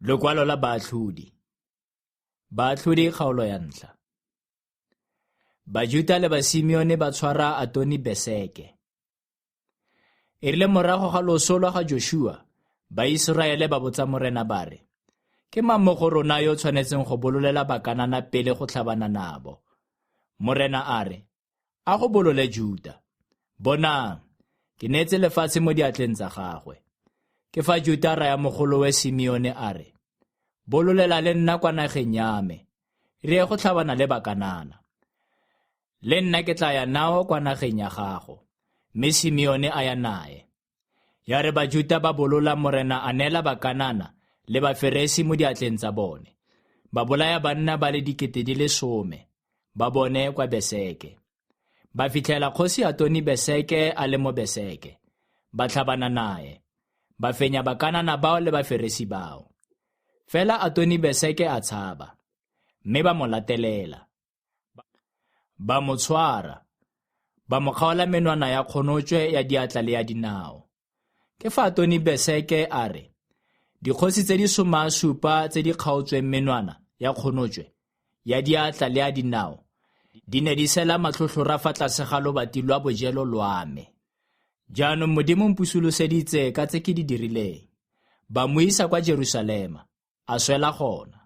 Lokwalo la Baatlhodi. Baatlhodi kgaolo ya ntlha. Bajuta le Basimeone ba tshwara Atoni Beseke. E rile morago ga loso lwa ga Jošua, Baiseraele ba botsa Morena ba re, Ke mang mo go rona yo o tshwanetseng go bololela Bakanana pele go tlhabana nabo? Morena a re, A go bolole Juta. Bonang, ke neetse lefatshe mo diatleng tsa gagwe. Ke fa Juta a raya mogolowe Simeone a re, Bololela le nna kwa nageng ya me, re ye go tlhabana le Bakanana. Le nna ke tla ya nao kwa nageng ya gago. Mme Simeone a ya nae. Ya re Bajuta ba bolola Morena a neela Bakanana le Baferesi mo diatleng tsa bone. Ba bolaya banna ba le 10,000 ba bone kwa Beseke. Ba fitlhela kgosi Atoni Beseke a le mo Beseke, ba tlhabana nae, ba fenya Bakanana bao le Baferesi bao. Fela Atoni Beseke a tshaba, mme ba mo latelela. Ba mo tshwara, ba mo kgaola menwana ya kgonotšwe ya diatla le ya dinao. Ke fa Atoni Beseke a re, Dikgosi tse di 70 tse di kgaotsweng menwana ya kgonotšwe ya diatla le ya dinao di ne di sela matlhotlhora fa tlase ga lobati lwa bojelo lwa me. Jaanong Modimo mpusoloseditse ka tse ke di dirileng. Ba mo isa kwa Jerusalema, a swela gona.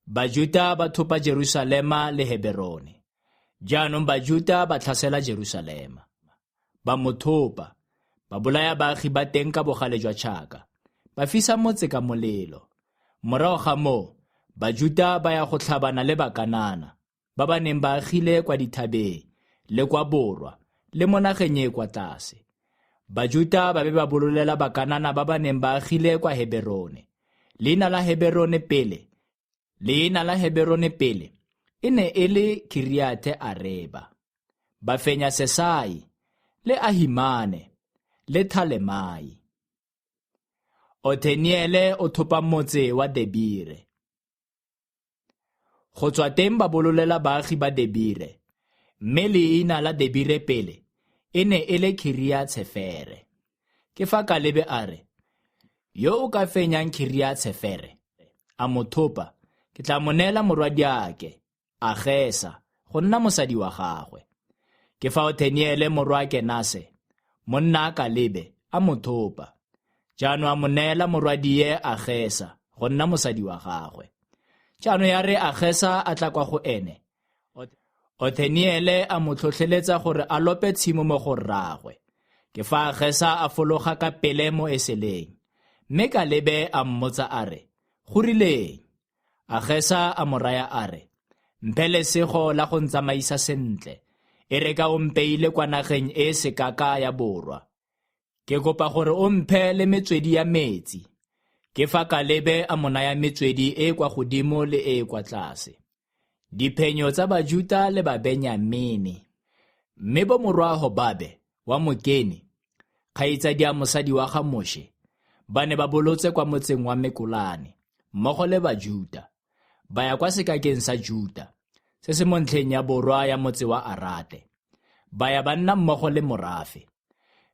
Bajuta ba thopa Jerusalema le Heberone. Jaanong Bajuta ba tlhasela Jerusalema. Ba mo thopa, ba bolaya baagi ba teng ka bogale jwa tšhaka, ba fisa motse ka molelo. Morago ga moo, Bajuta ba ya go tlhabana le Bakanana, ba ba neng ba agile kwa dithabeng le kwa borwa le mo nageng e e kwa tlase. Bajuta ba be ba bololela Bakanana ba ba neng ba agile kwa Heberone. Leina la Heberone pele, leina la Heberone pele e ne e le Kiriathe Areba. Ba fenya Sesai le Ahimane le Thalemai. Otheniele o thopa motse wa Debire. Go tswa teng ba bololela baagi ba Debire, mme leina la Debire pele e ne e le Khiria-Tshefere. Ke fa Kalebe a re, Yo o ka fenyang Khiria-Tshefere, a mo thopa, ke tla mo neela morwadiake, Agesa, go nna mosadi wa gagwe. Ke fa Otheniele morwa Kenase, monna a Kalebe, a mo thopa. Jaanong a mo neela morwadie Agesa go nna mosadi wa gagwe. Jaanong ya re Agesa a tla kwa go ene, Otheniele a mo tlhotlheletsa gore a lope tshimo mo go rraagwe. Ke fa Agesa a fologa ka pele mo eseleng. Mme Kalebe a mmotsa a re, Go rileng? Agesa a mo raya a re, Mphe lesego la go ntsamaisa sentle, e re ka o mpeile kwa nageng e e sekaka ya borwa. Ke kopa gore o mphe le metswedi ya metsi. Ke fa Kalebe a mo naya metswedi e e kwa godimo le e e kwa tlase. Diphenyo tsa Bajuta le Babenyamene. Mme bomorwa Hobabe wa Mokeni, kgaitsadia mosadi wa ga Moshe, ba ne ba bolotse kwa motseng wa Mekolane mmogo le Bajuta, ba ya kwa sekakeng sa Juta, se se mo ntlheng ya borwa ya motse wa Arate. Ba ya ba nna mmogo le morafe.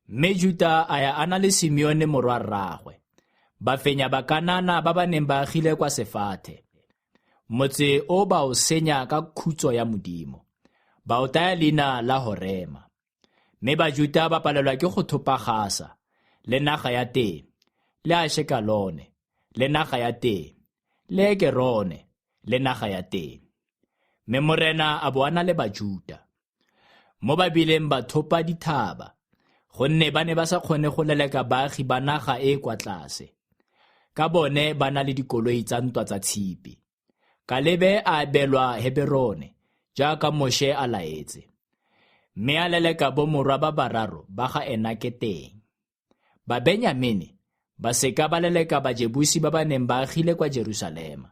Mme Juta a ya a na le Simeone morwa rraagwe. Ba fenya Bakanana ba ba neng ba agile kwa Sefathe. Motse o ba o senya ka khutso ya Modimo. Ba o taya leina la Horema. Mme Bajuta ba palelwa ke go thopa Gasa le naga ya teng, le Ashekalone le naga ya teng, le Ekerone le naga ya teng. Mme Morena a bo a na le Bajuta, mo ba bileng ba thopa dithaba, gonne ba ne ba sa kgone go leleka baagi ba naga e e kwa tlase. Ka bone ba na le dikoloi tsa ntwa tsa tshipi. Kalebe a abelwa Heberone, jaaka Moshe a laetse. Mme a leleka bomorwa ba bararo ba ga Enake teng. Babenyamene ba se ka ba leleka Bajebusi ba ba neng ba agile kwa Jerusalema.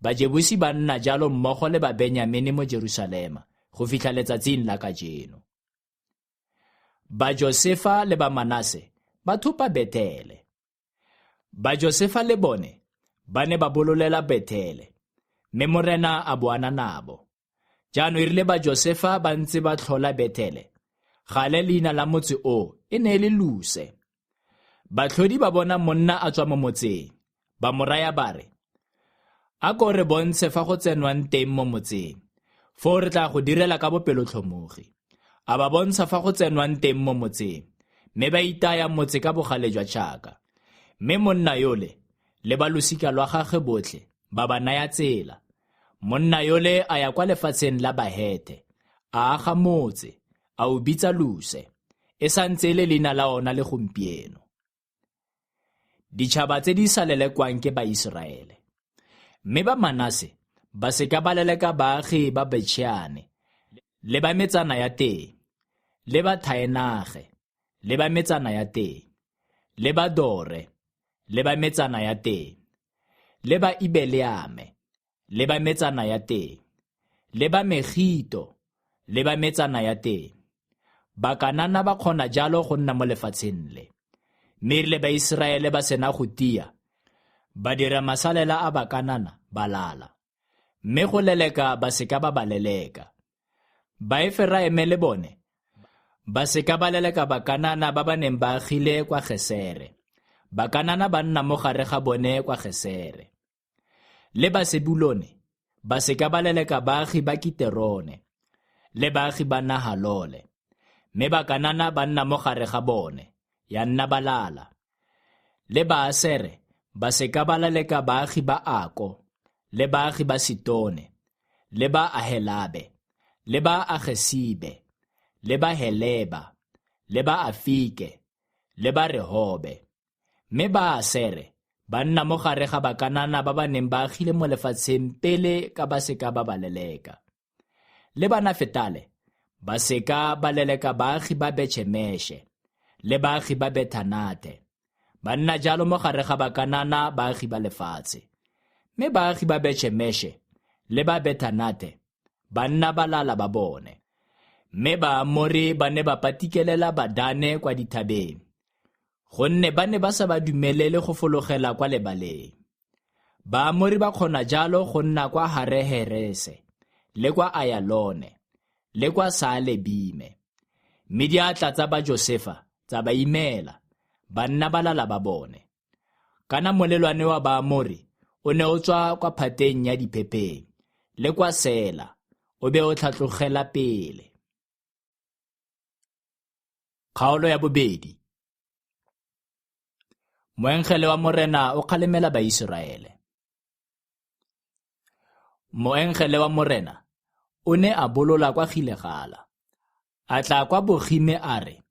Bajebusi ba nna jalo mmogo le Babenyamene mo Jerusalema go fitlha letsatsing la kajeno. Bajosefa le Bamanase ba thopa Bethele. Bajosefa le bone ba ne ba bololela Bethele, mme Morena a bo a na nabo. Jaanong e rile Bajosefa ba ntse ba tlhola Bethele, gale leina la motse o e ne e le Luse. Batlhodi ba bona monna a tswa mo motseng, Ba mo raya ba re, A ko re bontshe fa go tsenwang teng mo motseng, foo re tla go direla ka bopelotlhomogi. A ba bontsha fa go tsenwang teng mo motseng, mme ba itaya motse ka bogale jwa tšhaka. Mme monna yole le ba losika lwa gagwe botlhe ba ba naya tsela. Monna yole a ya kwa lefatsheng la Bahethe, a aga motse, a o bitsa Luse, e sa ntse e le leina la ona le gompieno. Ditšhaba tse di sa lelekwang ke Baiseraele. Mme ba Manase ba se ka ba leleka baagi ba Betšheane le ba metsana ya teng, le ba Thaenage le ba metsana ya teng, le ba Dore le ba metsana ya teng, le ba Ibeleame le ba metsana ya teng, le ba Megito le ba metsana ya teng. Bakanana ba kgona jalo go nna mo lefatsheng le. Mme erile Baiseraele ba sena go tia, ba dira masalela a Bakanana ba lala. Mme go leleka ba se ka ba ba leleka. Baeferaime le bone ba se ka ba leleka Bakanana ba ba neng ba agile kwa Gesere. Bakanana ba nna mo gare ga bone kwa Gesere. Le Basebulone ba se ka ba leleka baagi ba Kiterone le baagi ba Nahalole, mme Bakanana ba nna mo gare ga bone, ya nna balala. Le Baasere ba se ka ba leleka baagi ba Ako le baagi ba Sitone le ba Ahelabe le ba Agesibe le ba Heleba le ba Afike le ba Rehobe. Mme Baasere ba nna mo gare ga Bakanana ba ba neng ba agile mo lefatsheng pele ka ba se ka ba ba leleka. Le Banafetale ba se ka ba leleka baagi ba Betšhemeshe le baagi ba Bethanathe. Ba nna jalo mo gare ga Bakanana baagi ba lefatshe. Mme baagi ba Betšhemeshe le ba Bethanathe ba nna balala ba bone. Mme Baamori ba ne ba patikelela Badane kwa dithabeng, gonne ba ne ba sa ba dumelele go fologela kwa lebaleng. Baamori ba kgona jalo go nna kwa Hareherese le kwa Ayalone le kwa Saalebime. Mme diatla tsa ba Josefa tsa ba imela, ba nna balala ba bone. Kana molelwane wa Baamori o ne o tswa kwa phateng ya diphepheng le kwa Sela, o be o tlhatlogela pele. Kgaolo ya bobedi. Moengele wa Morena o kgalemela Baiseraele. Moengele wa Morena o ne a bolola kwa Gilegala, a tla kwa Bogime a re,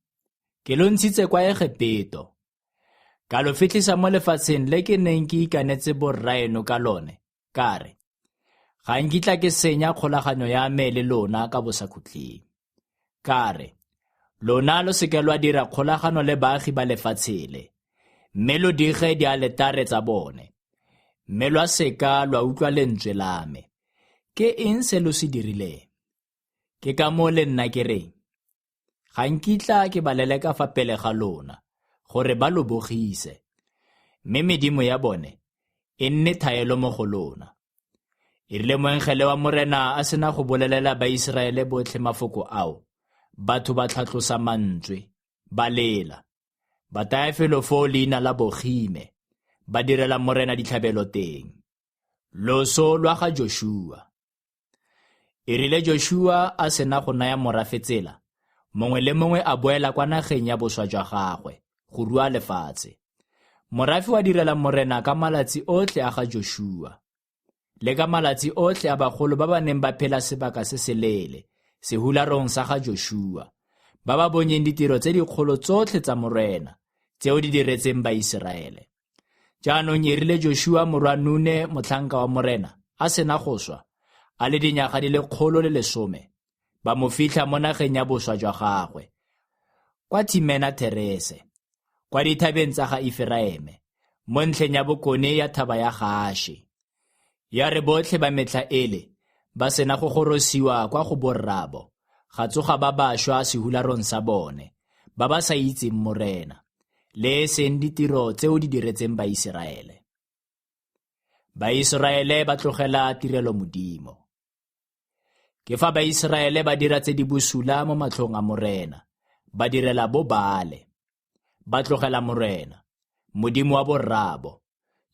Ke lo ntshitse kwa Egepeto, ka lo fitlhisa mo lefatsheng le ke neng ke ikanetse borraeno ka lone, ka re, Ga nkitla ke senya kgolaganyo ya me le lona ka bosakhutleng. Ka re, Lona lo seke lwa dira kgolagano le baagi ba lefatshe le, mme lo dige dialetare tsa bone, mme lwa seka lwa utlwa lentswe la me. Ke eng se lo se dirileng? Ke ka moo le nna ke reng, Ga nkitla ke ba leleka fa pele ga lona, gore ba lo bogise, mme medimo ya bone e nne thaelo mo go lona. E rile moengele wa Morena a sena go bolelela Baiseraele botlhe mafoko ao, batho ba tlhatlosa mantswe, ba lela. Ba taya felo foo leina la Bogime, ba direla Morena ditlhabelo teng. Loso lwa ga Jošua. E rile Jošua a sena go naya morafe tsela, mongwe le mongwe a boela kwa nageng ya boswa jwa gagwe go rua lefatshe. Morafe wa direla Morena ka malatsi otlhe a ga Jošua, le ka malatsi otlhe a bagolo ba ba neng ba phela sebaka se seleele sehularong sa ga Jošua, ba ba bonyeng ditiro tse dikgolo tsotlhe tsa Morena, tseo di diretseng Baiseraele. Jaanong e rile Jošua morwa Nune motlhanka wa Morena a sena go swa, a le dinyaga di le 110, ba mo fitlha mo nageng ya boswa jwa gagwe, kwa Thimena Therese, kwa dithabeng tsa ga Eferaime, mo ntlheng ya bokone ya thaba ya Gaashe. Ya re botlhe ba metlha ele ba sena go gorosiwa kwa go borraabo, ga tsoga ba ba šwa sehularong sa bone, ba ba sa itseng Morena, le e seng ditiro tseo di diretseng Baiseraele. Baiseraele ba tlogela tirelo Modimo. Ke fa Baiseraele ba dira tse di bosula mo matlhong a Morena, ba direla bo Baale. Ba tlogela Morena, Modimo wa borraabo,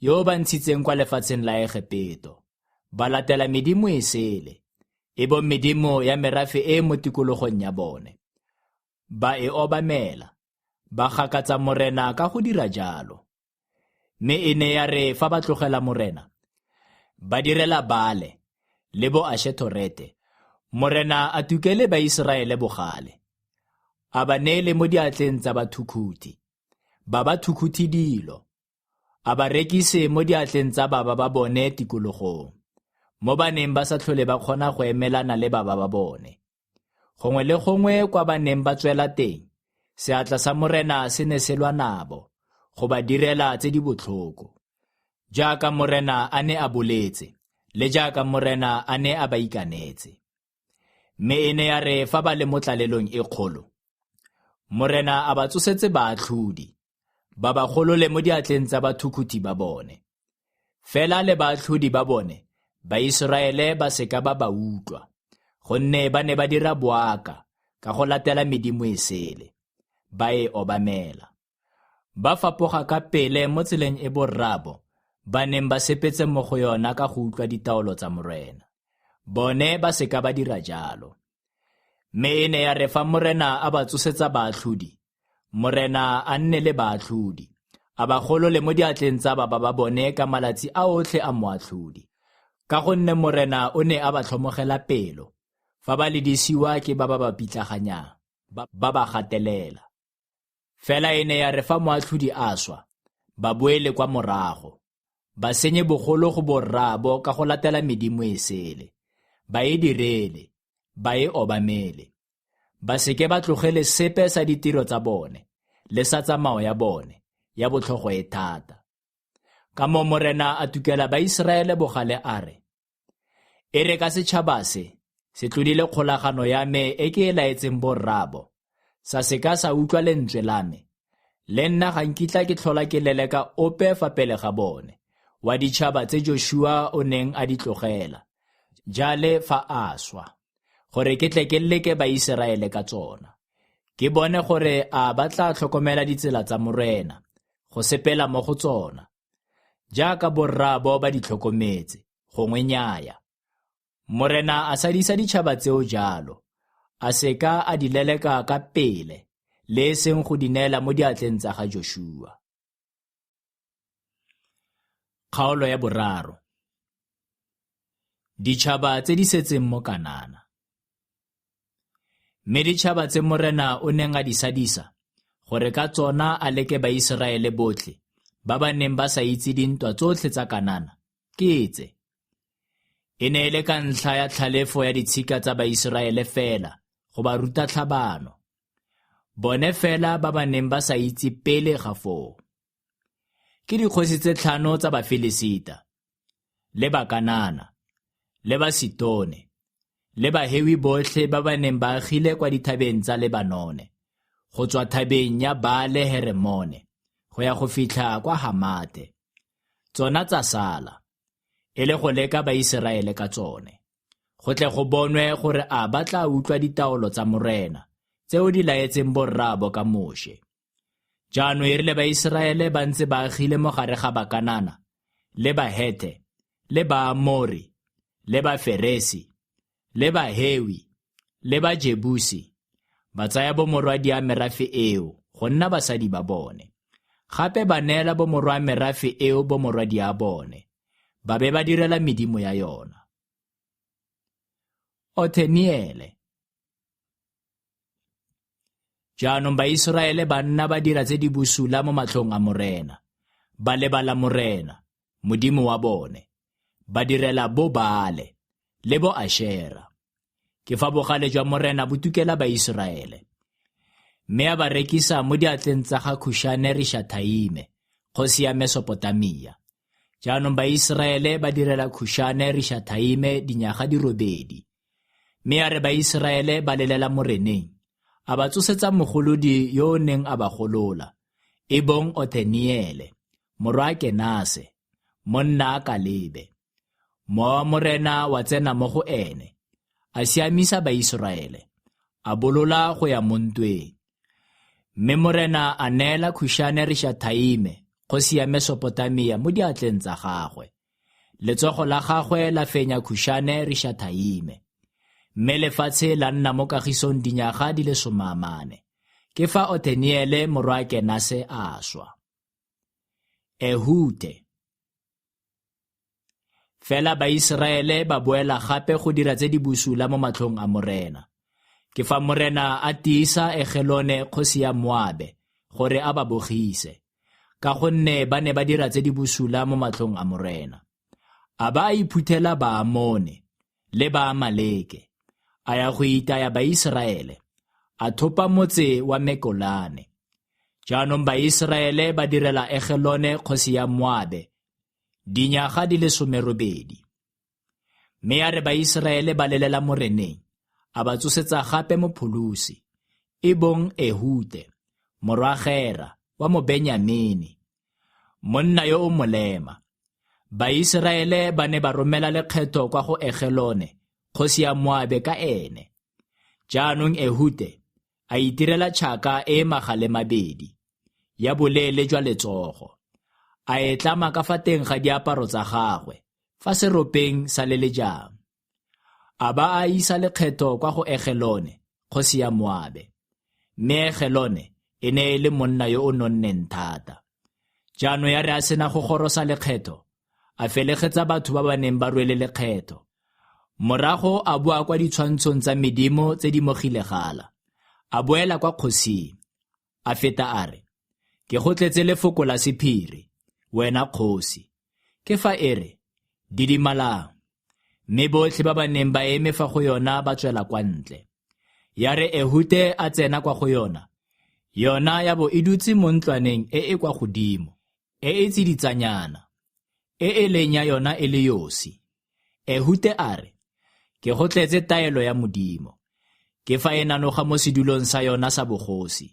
yo o ba ntshitseng kwa lefatsheng la Egepeto, ba latela medimo e sele, e bong medimo ya merafe e e mo tikologong ya bone. Ba e obamela, ba gakatsa Morena ka go dira jalo. Mme e ne ya re fa ba tlogela Morena, ba direla Baale le bo Ashethorete, Morena a tukele Baiseraele bogale, a ba neele mo diatleng tsa bathukhuthi, ba ba thukhuthi dilo, a ba rekise mo diatleng tsa baba ba bone tikologong, mo ba neng ba sa tlhole ba kgona go emelana le baba ba bone. Gongwe le gongwe kwa ba neng ba tswela teng, seatla sa Morena se ne se lwa nabo, go ba direla tse di botlhoko. Jaaka Morena a ne a boletse, le jaaka Morena a ne a ba ikanetse. Mme e ne ya re fa ba le mo tlalelong e kgolo, Morena a ba tsosetse baatlhodi, ba ba golole mo diatleng tsa bathukhuthi ba bone. Fela le baatlhodi ba bone, Baiseraele ba se ka ba ba utlwa, gonne ba ne ba dira boaka ka go latela medimo e sele, ba e obamela. Ba fapoga ka pele mo tseleng e borraabo ba neng ba sepetse mo go yona ka go utlwa ditaolo tsa Morena. Bone ba se ka ba dira jalo. Mme e ne ya re fa Morena a ba tsosetsa baatlhodi, Morena a nne le baatlhodi, a ba golole mo diatleng tsa baba ba bone ka malatsi a otlhe a moatlhodi. Ka gonne Morena o ne a ba tlhomogela pelo, fa ba ledisiwa ke ba ba ba pitlaganyang, ba ba gatelela. Fela e ne ya re fa moatlhodi a swa, ba boele kwa morago, ba senye bogolo go borraabo ka go latela medimo e sele, ba e direle, ba e obamele. Ba se ke ba tlogele sepe sa ditiro tsa bone, le sa tsamao ya bone, ya botlhogo e thata. Ka moo Morena a tukela Baiseraele bogale a re, E re ka setšhaba se, se tlodile kgolagano ya me e ke e laetseng borraabo, sa se ka sa utlwa lentswe la me, le nna ga nkitla ke tlhola ke leleka ope fa pele ga bone, wa ditšhaba tse Jošua o neng a di tlogela, jale fa a swa, gore ke tle ke leke Baiseraele ka tsona. Ke bone gore a ba tla tlhokomela ditsela tsa Morena, go sepela mo go tsona, jaaka borraabo ba di tlhokometse, gongwe nnyaya. Morena a sadisa ditšhaba tseo jalo, a se ka a di leleka ka pele, le e seng go di neela mo diatleng tsa ga Jošua. Kgaolo ya boraro. Ditšhaba tse di setseng mo Kanana. Mme ditšhaba tse Morena o neng a di sadisa, gore ka tsona a leke Baiseraele botlhe, ba ba neng ba sa itse dintwa tsotlhe tsa Kanana, ke tse. E ne e le ka ntlha ya tlhalefo ya ditshika tsa Baiseraele fela, go ba ruta tlhabano. Bone fela ba ba neng ba sa itse pele ga foo. Ke dikgosi tse 5 tsa Bafilisita, le Bakanana, le Basitone, le Bahewi botlhe ba ba neng ba agile kwa dithabeng tsa Lebanone, go tswa thabeng ya Baale Heremone, go ya go fitlha kwa Hamate. Tsona tsa sala, e le go leka Baiseraele ka tsone, go tle go bonwe gore a ba tla utlwa ditaolo tsa Morena, tseo di laetseng borraabo ka Moše. Jaanong e rile Baiseraele ba ntse ba agile mo gare ga Bakanana, le Bahethe, le Baamori, le Baferesi, le Bahewi, le Bajebusi, ba tsaya bomorwadia merafe eo go nna basadi ba bone. Gape ba neela bomorwa merafe eo bomorwadia bone, ba be ba direla medimo ya yona. Otheniele. Jaanong Baiseraele ba nna ba dira tse di bosula mo matlhong a Morena, ba lebala Morena, Modimo wa bone, ba direla bo Baale le bo Ashera. Ke fa bogale jwa Morena bo tukela Baiseraele, mme a ba rekisa mo diatleng tsa ga Kušane-Rišathaime, kgosi ya Mesopotamia. Jaanong Baiseraele ba direla Kušane-Rišathaime dinyaga di 8. Mme a re Baiseraele ba lelela Moreneng, a ba tsosetsa mogolodi yo o neng a ba golola, e bong Otheniele, morwa Kenase, monna a Kalebe. Mowa wa Morena wa tsena mo go ene, a siamisa Baiseraele, a bolola go ya mo ntweng. Mme Morena a neela Kušane-Rišathaime, kgosi ya Mesopotamia mo diatleng tsa gagwe. Letsogo la gagwe la fenya Khušane Rišathaime. Mme lefatshe la nna mo kagisong dinyaga di le 40. Ke fa Otheniele morwa Kenase a swa. Ehute. Fela Baiseraele ba boela gape go dira tse di bosula mo matlhong a Morena. Ke fa Morena a tiisa Egelone kgosi ya Moabe gore a ba bogise, ka gonne ba ne ba dira tse di bosula mo matlhong a Morena. A ba a iphuthela Baamone le Baamaleke, a ya go itaya Baiseraele, a thopa motse wa Mekolane. Jaanong Baiseraele ba direla Egelone kgosi ya Moabe dinyaga di le 18. Mme ya re Baiseraele ba lelela Moreneng, a ba tsosetsa gape mopholosi, e bong Ehute, morwa Gera wa Mobenyamene, monna yo o molema. Baiseraele ba ne ba romela lekgetho kwa go Egelone, kgosi ya Moabe ka ene. Jaanong Ehute a itirela tšhaka e e magale mabedi, ya boleele jwa letsogo. A e tlama ka fa teng ga diaparo tsa gagwe, fa seropeng sa le lejang. A ba a isa lekgetho kwa go Egelone, kgosi ya Moabe. Mme Egelone e ne e le monna yo o nonneng thata. Jaanong ya re a sena go gorosa lekgetho, a felegetsa batho ba ba neng ba rwele lekgetho. Morago a boa kwa ditshwantshong tsa medimo tse di mo Gilegala. A boela kwa kgosing, a feta a re, Ke go tletse lefoko la sephiri, wena kgosi. Ke fa e re, Didimalang. Mme botlhe ba ba neng ba eme fa go yona ba tswela kwa ntle. Ya re Ehute a tsena kwa go yona, yona ya bo e dutse mo ntlwaneng e e kwa godimo, e e tsiditsanyana, e e leng ya yona e le yosi. Ehute a re, Ke go tletse taelo ya Modimo. Ke fa e nanoga mo sedulong sa yona sa bogosi.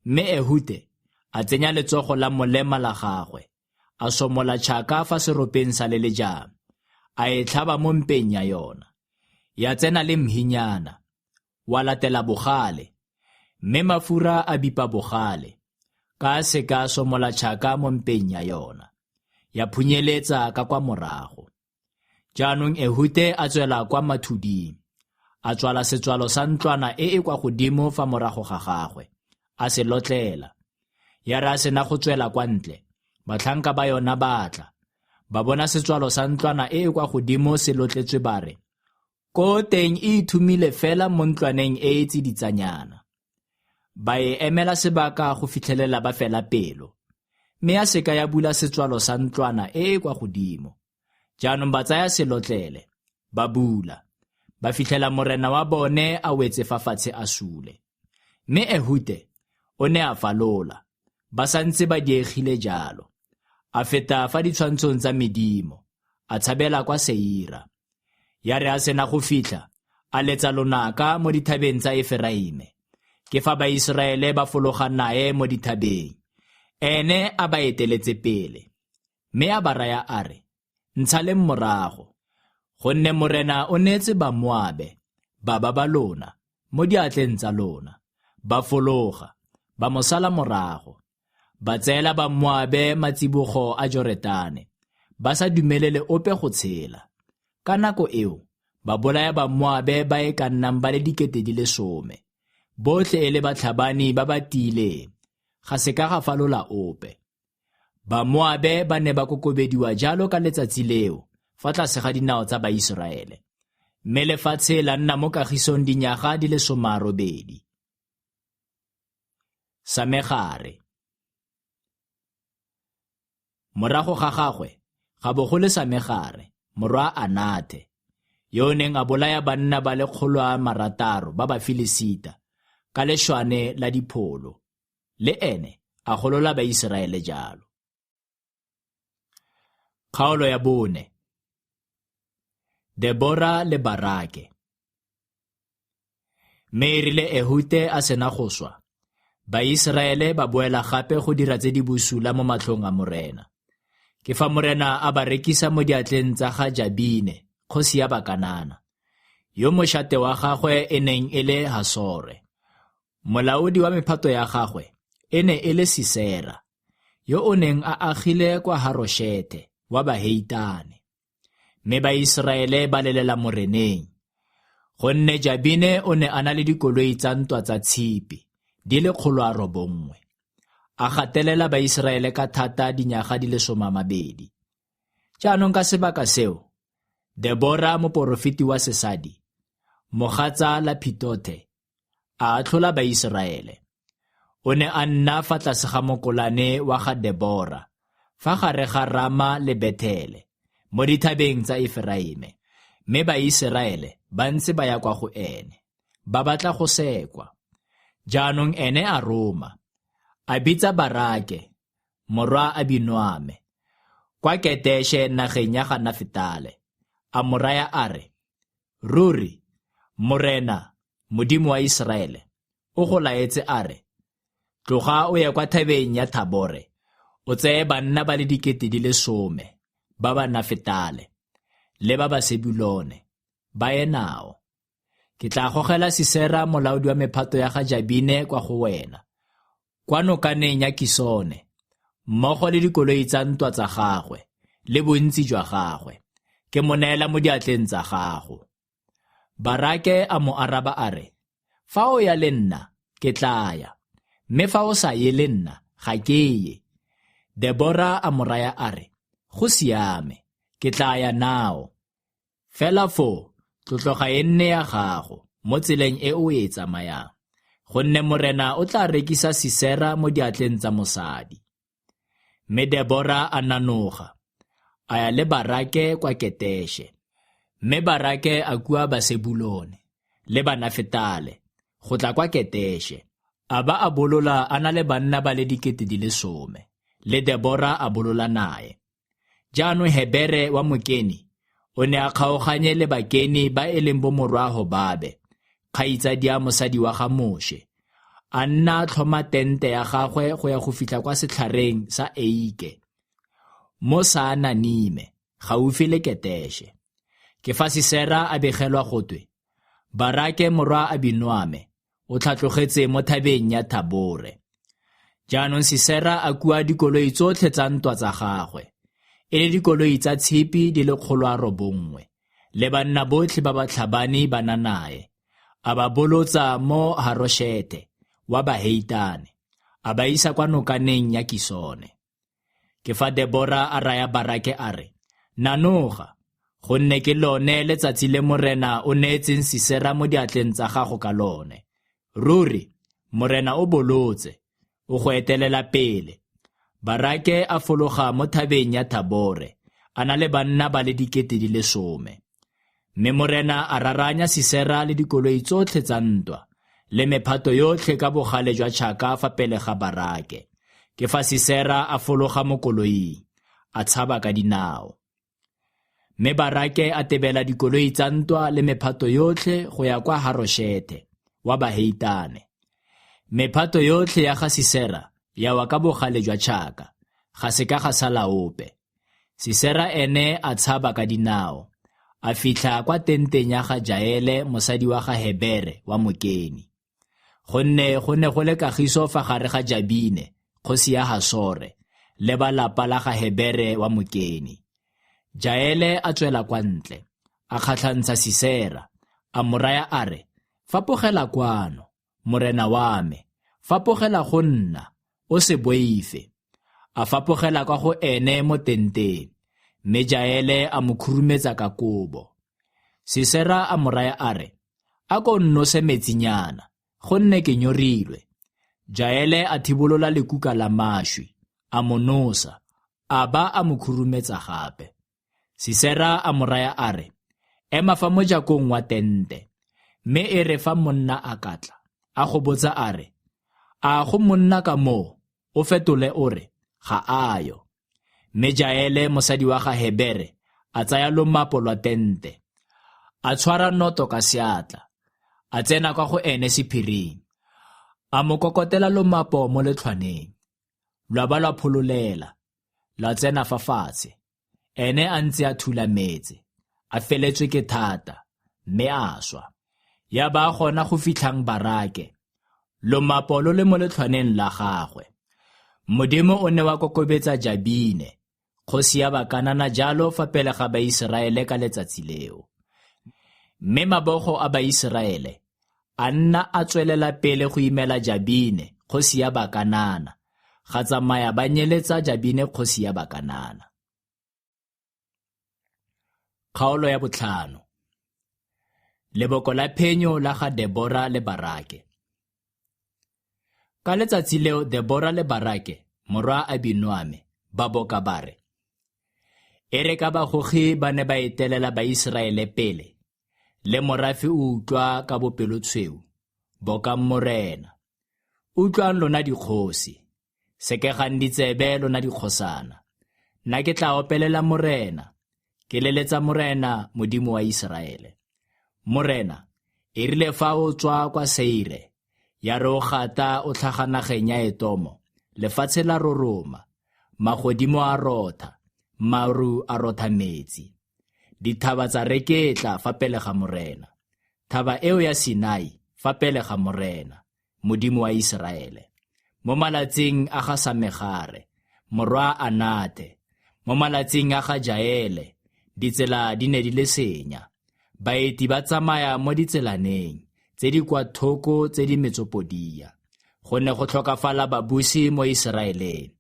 Mme Ehute a tsenya letsogo la molema la gagwe, a somola tšhaka fa seropeng sa le lejang, a e tlhaba mo mpeng ya yona. Ya tsena le mhinyana, wa latela bogale, mme mafura a bipa bogale, ka a seka a somola tšhaka mo mpeng ya yona. Ya phunyeletsa ka kwa morago. Jaanong Ehute a tswela kwa mathuding, a tswala setswalo sa ntlwana e e kwa godimo fa morago ga gagwe, a se lotlela. Ya re a sena go tswela kwa ntle, batlhanka ba yona ba tla, ba bona setswalo sa ntlwana e e kwa godimo se lotletswe ba re, Ko teng e ithumile fela mo ntlwaneng e e tsiditsanyana. Ba e emela sebaka go fitlhelela ba fela pelo, mme ya seka ya bula setswalo sa ntlwana e e kwa godimo. Jaanong ba tsaya selotlele, ba bula, ba fitlhela morena wa bone a wetse fa fatshe a sule. Mme Ehute o ne a falola, ba santse ba diegile jalo. A feta fa ditshwantshong tsa medimo, a tshabela kwa Seira. Ya re a sena go fitlha, a letsa lonaka mo dithabeng tsa Eferaime. Ke fa Baiseraele ba fologa nae mo dithabeng. Ene a ba eteletse pele. Mme a ba raya a re, Ntshaleng morago, gonne Morena o neetse Bamoabe, baba ba lona, mo diatleng tsa lona. Ba fologa, ba mo sala morago. Ba tseela Bamoabe matsibogo a Joretane, ba sa dumelele ope go tshela. Ka nako eo, ba bolaya Bamoabe ba e ka nnang ba le 10,000, botlhe e le batlhabani ba ba tiileng, ga se ka ga falola ope. Bamoabe ba ne ba kokobediwa jalo ka letsatsi leo fa tlase ga dinao tsa Baiseraele. Mme lefatshe la nna mo kagisong dinyaga di le 80. Samegare. Morago ga gagwe ga bo go le Samegare, morwa Anathe, yo o neng a bolaya banna ba le 600 ba Bafilisita ka lešwane la dipholo. Le ene a golola Baiseraele jalo. Kgaolo ya 4. Debora le Barake. Mme e rile Ehute a sena go swa, Baiseraele ba boela gape go dira tse di bosula mo matlhong a Morena. Ke fa Morena a ba rekisa mo diatleng tsa ga Jabine, kgosi ya Bakanana, yo mošate wa gagwe e neng e le Hasore. Molaodi wa mephato ya gagwe e ne e le Sisera, yo o neng a agile kwa Harošethe wa Baheitane. Mme Baiseraele ba lelela Moreneng, gonne Jabine o ne a na le dikoloi tsa ntwa tsa tshipi di le 900. A gatelela Baiseraele ka thata dinyaga di le 20. Jaanong ka sebaka seo, Debora moporofeti wa sesadi, mogatsa Lapitothe, a atlhola Baiseraele. O ne a nna fa tlase ga mokolane wa ga Debora, fa gare ga Rama le Bethele, mo dithabeng tsa Eferaime. Mme Baiseraele ba ntse ba ya kwa go ene, ba batla go sekwa. Jaanong ene a roma, a bitsa Barake, morwa Abinoame, kwa Keteshe nageng ya ga Nafetale. A mo raya a re, Ruri, Morena, Modimo wa Iseraele, o go laetse a re, Tloga o ye kwa thabeng ya Thabore, o tseye banna ba le 10,000 ba ba Nafetale le ba ba Sebulone, ba ye nao. Ke tla gogela Sisera molaodi wa mephato ya ga Jabine kwa go wena, kwa nokaneng ya Kisone, mmogo le dikoloi tsa ntwa tsa gagwe le bontsi jwa gagwe. Ke mo neela mo diatleng tsa gago. Barake a mo araba a re, Fa o ya le nna, ke tla ya, mme fa o sa ye le nna, ga ke ye. Debora a mo raya a re, Go siame, ke tla ya nao. Fela foo, tlotlo ga e nne ya gago mo tseleng e o e tsamayang, gonne Morena o tla rekisa Sisera mo diatleng tsa mosadi. Mme Debora a nanoga, a ya le Barake kwa Keteshe. Mme Barake a kua Basebulone le Banafetale go tla kwa Keteshe. A ba a bolola a na le banna ba le 10,000, le Debora a bolola nae. Jaanong Hebere wa Mokeni o ne a kgaoganye le Bakeni ba e leng bomorwa Hobabe, kgaitsadia mosadi wa ga Moshe. A nna a tlhoma tente ya gagwe go ya go fitlha kwa setlhareng sa Eike, mo Saananime, gaufi le Keteshe. Ke fa Sisera a begelwa gotwe, Barake morwa Abinoame o tlhatlogetse mo thabeng ya Thabore. Jaanong Sisera a kua dikoloi tsotlhe tsa ntwa tsa gagwe, e le dikoloi tsa tshipi di le 900, le banna botlhe ba batlhabani ba na nae. A ba bolotsa mo Harošethe wa Baheitane, a ba isa kwa nokaneng ya Kisone. Ke fa Debora a raya Barake a re, Nanoga, gonne ke lone letsatsi le Morena o neetseng Sisera mo diatleng tsa gago ka lone. Ruri, Morena o bolotse, o go etelela pele. Barake a fologa mo thabeng ya Thabore, a na le banna ba le 10,000. Mme Morena a raranya Sisera le dikoloi tsotlhe tsa ntwa, le mephato yotlhe ka bogale jwa tšhaka fa pele ga Barake. Ke fa Sisera a fologa mo koloing, a tshaba ka dinao. Mme Barake a tebela dikoloi tsa ntwa le mephato yotlhe go ya kwa Harošethe wa Baheitane. Mephato yotlhe ya ga Sisera ya wa ka bogale jwa tšhaka, ga se ka ga sala ope. Sisera ene a tshaba ka dinao, a fitlha kwa tenteng ya ga Jaele mosadi wa ga Hebere wa Mokeni. Gonne go ne go le kagiso fa gare ga Jabine, kgosi ya Hasore, le ba lapa la ga Hebere wa Mokeni. Jaele a tswela kwa ntle, a kgatlhantsha Sisera, a mo raya a re, Fapogela kwano, morena wa me, fapogela go nna, o se boife. A fapogela kwa go ene mo tenteng, mme Jaele a mo khurumetsa ka kobo. Sisera a mo raya a re, A ko nnose metsinyana, gonne ke nyorilwe. Jaele a thibolola lekuka la mašwi, a mo nosa, a ba a mo khurumetsa gape. Sisera a mo raya a re, Ema fa mojakong wa tente, mme e re fa monna a ka tla, a go botsa a re, A go monna ka moo? O fetole o re, Ga a yo. Mme Jaele mosadi wa ga Hebere a tsaya lomapo lwa tente, a tshwara noto ka seatla, a tsena kwa go ene sephiring, a mo kokotela lomapo mo letlhwaneng, lwa ba lwa phololela, lwa tsena fa fatshe. Ene a ntse a thulametse, a feletswe ke thata, mme a swa. Ya ba gona go fitlhang Barake, lomapo lo le mo letlhwaneng la gagwe. Modimo o ne wa kokobetsa Jabine, kgosi ya Bakanana jalo fa pele ga Baiseraele ka letsatsi leo. Mme mabogo a Baiseraele a nna a tswelela pele go imela Jabine, kgosi ya Bakanana, ga tsamaya ba nyeletsa Jabine kgosi ya Bakanana. Kgaolo ya botlhano. Leboko la phenyo la ga Debora le Barake. Ka letsatsi leo Debora le Barake, morwa Abinoame, ba boka ba re, E re ka bagogi ba ne ba etelela Baiseraele pele, le morafe o utlwa ka bopelotshweu, bokang Morena. Utlwang lona dikgosi, sekegang ditsebe lona dikgosana. Nna ke tla opelela Morena, ke leletsa Morena, Modimo wa Iseraele. Morena, e rile fa o tswa kwa Seire, ya re o gata o tlhaga nageng ya Etomo, lefatshe la roroma, magodimo a rotha, maru a rotha metsi. Dithaba tsa reketla fa pele ga Morena, thaba eo ya Sinai fa pele ga Morena, Modimo wa Iseraele. Mo malatsing a ga Samegare, morwa Anathe, mo malatsing a ga Jaele, ditsela di ne di le senya. Baeti ba tsamaya mo ditselaneng tse di kwa thoko tse di metsopodia. Go ne go tlhokafala babusi mo Iseraeleng.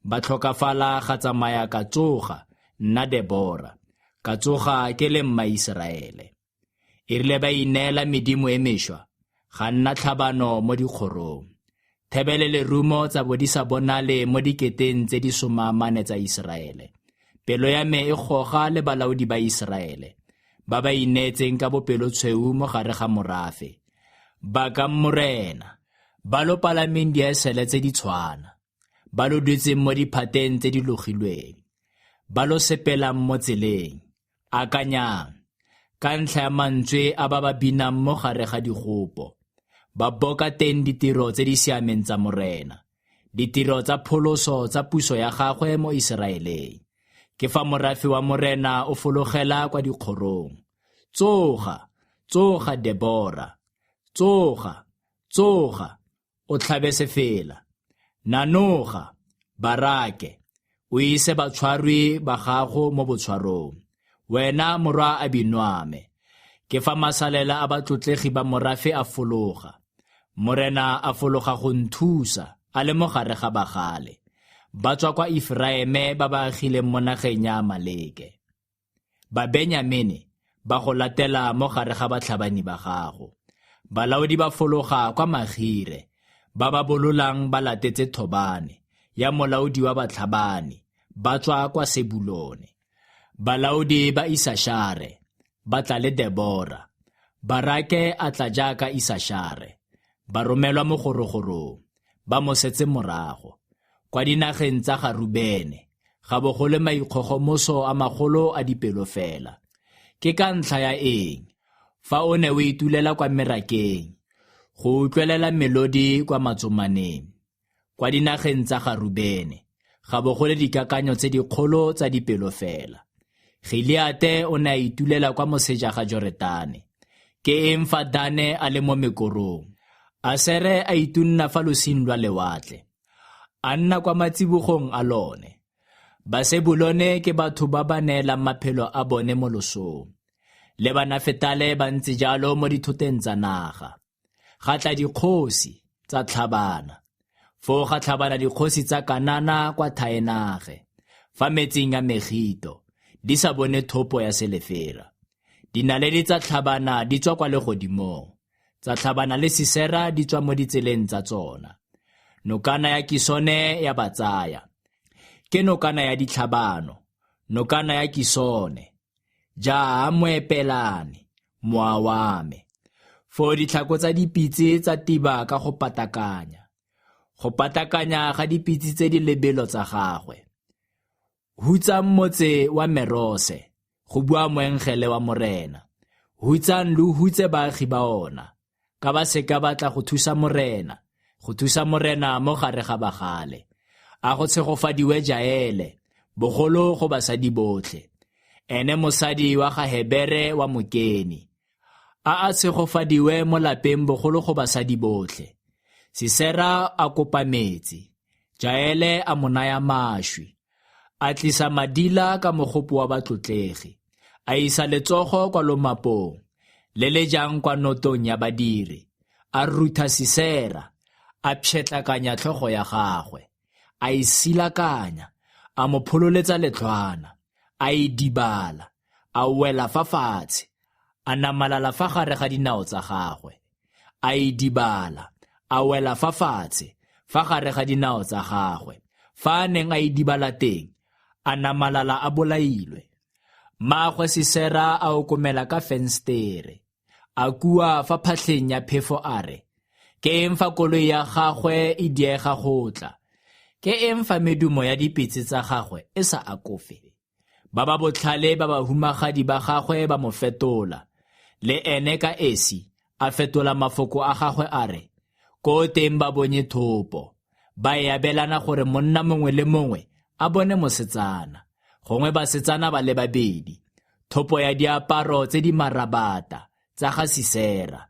Ba tlhokafala ga tsamaya ka tsoga, nna Debora, ka tsoga ke le mma Iseraele. E rile ba ineela medimo e mešwa, ga nna tlhabano mo dikgorong. Thebe le lerumo tsa bo di sa bonale mo diketeng tse di 40 tsa Iseraele. Pelo ya me e goga le balaodi ba Iseraele, ba ba ineetseng ka bopelotshweu mo gare ga morafe. Bakang Morena, ba lo palameng diesele tse di tshwana, ba lo dutseng mo diphateng tse di logilweng, ba lo sepelang mo tseleng. Akanyang, ka ntlha ya mantswe a ba ba binang mo gare ga digopo, ba boka teng ditiro tse di siameng tsa Morena, ditiro tsa pholoso tsa puso ya gagwe mo Iseraeleng. Ke fa morafe wa Morena o fologela kwa dikgorong. Tsoga, tsoga Debora, tsoga, tsoga, o tlhabe sefela. Nanoga, Barake, o ise batshwarwi ba gago mo botshwarong. Wena morwa Abinoame, ke fa masalela a batlotlegi ba morafe a fologa. Morena a fologa go nthusa, a le mo gare ga bagale. Ba tswa kwa Eferaime ba ba agileng mo nageng ya Amaleke. Ba Benyamene ba go latela mo gare ga batlhabani ba gago. Balaodi ba fologa kwa Magire, ba ba bololang ba latetse thobane ya molaodi wa batlhabani, ba tswa kwa Sebulone. Balaodi ba Isashare ba tla le Debora. Barake a tla jaaka Isashare, ba romelwa mogorogorong, ba mo setse morago. Kwa dinageng tsa ga Rubene, ga bo go le maikgogomoso a magolo a dipelo fela. Ke ka ntlha ya eng fa o ne o itulela kwa merakeng, go utlwelela melodi kwa matsomaneng? Kwa dinageng tsa ga Rubene, ga bo go le dikakanyo tse dikgolo tsa dipelo fela. Gileate o ne a itulela kwa moseja ga Joretane. Ke eng fa Dane a le mo mekorong? Asere a itunna fa losing lwa lewatle, a nna kwa matsibogong a lone. Basebulone ke batho ba ba neelang maphelo a bone mo losong. Le Banafetale ba ntse jalo mo dithoteng tsa naga. Ga tla dikgosi tsa tlhabana. Foo ga tlhabana dikgosi tsa Kanana kwa Thaenage, fa metsing a Megito, di sa bone thopo ya selefera. Dinaledi tsa tlhabana di tswa kwa legodimong, tsa tlhabana le Sisera di tswa mo ditseleng tsa tsona. Nokana ya Kisone ya ba tsaya. Ke nokana ya ditlhabano, nokana ya Kisone. Ja moepelane, mowa wa me. Foo ditlhako tsa dipitse tsa tiba ka go patakanya. Go patakanya ga dipitse tse di lebelo tsa gagwe. Hutsang motse wa Merose, go bua moengele wa Morena. Hutsang lo hutse baagi ba ona, ka ba seka ba tla go thusa Morena, go thusa Morena mo gare ga bagale. A go tshegofadiwe Jaele, bogolo go basadi botlhe, ene mosadi wa ga Hebere wa Mokeni. A a tshegofadiwe mo lapeng bogolo go basadi botlhe. Sisera a kopa metsi. Jaele a mo naya mašwi. A tlisa madila ka mogopo wa batlotlegi. A isa letsogo kwa lomapong, le le jang kwa notong ya badiri. A rutha Sisera, a pšhetlakanya tlhogo ya gagwe. A e silakanya, a mo phololetsa letlhwana. A e dibala, a wela fa fatshe, a namalala fa gare ga dinao tsa gagwe. A e dibala, a wela fa fatshe, fa gare ga dinao tsa gagwe. Fa a neng a e dibala teng, a namalala a bolailwe. Mmaagwe Sisera a okomela ka fenstere. A kua fa phatlheng ya phefo a re, Ke eng fa koloi ya gagwe e diega go tla? Ke eng fa medumo ya dipitse tsa gagwe e sa akofe? Ba ba botlhale ba bahumagadi ba gagwe ba mo fetola. Le ene ka esi a fetola mafoko a gagwe a re, Ko teng ba bonye thopo. Ba e abelana gore monna mongwe le mongwe a bone mosetsana, gongwe basetsana ba le babedi. Thopo ya diaparo tse di marabata tsa ga Sisera,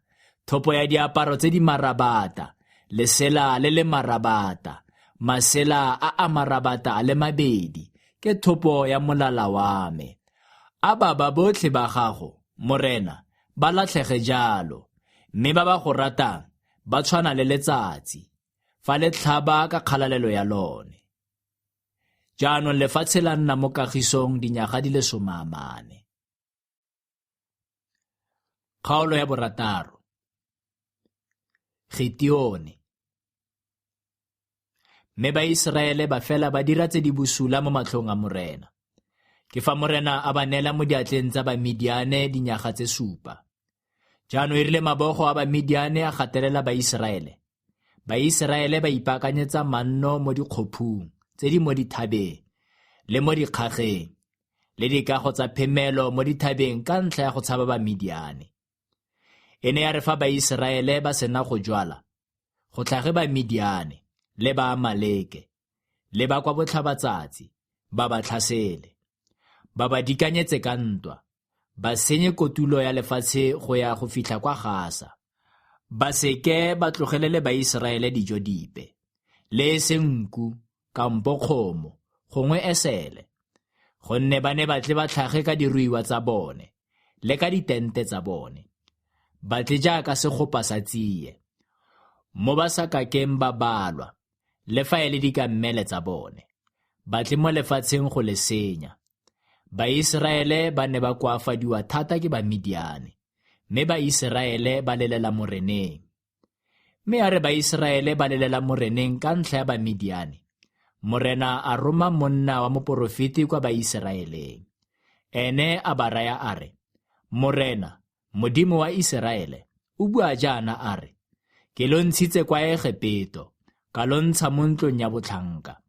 thopo ya diaparo tse di marabata, lesela le le marabata, masela a a marabata a le mabedi, ke thopo ya molala wa me. A baba botlhe ba gago, Morena, ba latlhege jalo, mme ba ba go ratang ba tshwana le letsatsi, fa le tlhaba ka kgalalelo ya lone. Jaanong lefatshe la nna mo kagisong dinyaga di le 40. Kgaolo ya 6. Gitione. Mme Baiseraele ba fela ba dira tse di bosula mo matlhong a Morena. Ke fa Morena a ba neela mo diatleng tsa Bamidiane dinyaga tse 7. Jaanong e rile mabogo a Bamidiane a gatelela Baiseraele, Baiseraele ba ipaakanyetsa manno mo dikgophung tse di mo dithabeng le mo dikgageng le dikago tsa phemelo mo dithabeng ka ntlha ya go tshaba Bamidiane. E ne ya re fa Baiseraele ba sena go jwala, go tlhage Bamidiane le Baamaleke le ba kwa botlhabatsatsi ba ba tlhasele, ba ba dikanyetse ka ntwa, ba senye kotulo ya lefatshe go ya go fitlha kwa Gasa. Ba seke ba tlogelele Baiseraele dijo dipe, le e seng nku kampo kgomo gongwe esele, gonne ba ne ba tle ba tlhage ka diruiwa tsa bone le ka ditente tsa bone, ba tle jaaka segopa sa tsie, mo ba sa kakeng ba balwa le fa e le dikammele tsa bone, ba tle mo lefatsheng go le senya. Baiseraele ba ne ba koafadiwa thata ke Bamidiane, mme Baiseraele ba lelela Moreneng. Mme a re Baiseraele ba lelela Moreneng ka ntlha ya Bamidiane, Morena a roma monna wa moporofeti kwa Baiseraeleng. Ene a ba raya a re, Morena, Modimo wa Iseraele, o bua jaana a re, Ke lo ntshitse kwa Egepeto, ka lo ntsha mo ntlong ya botlhanka,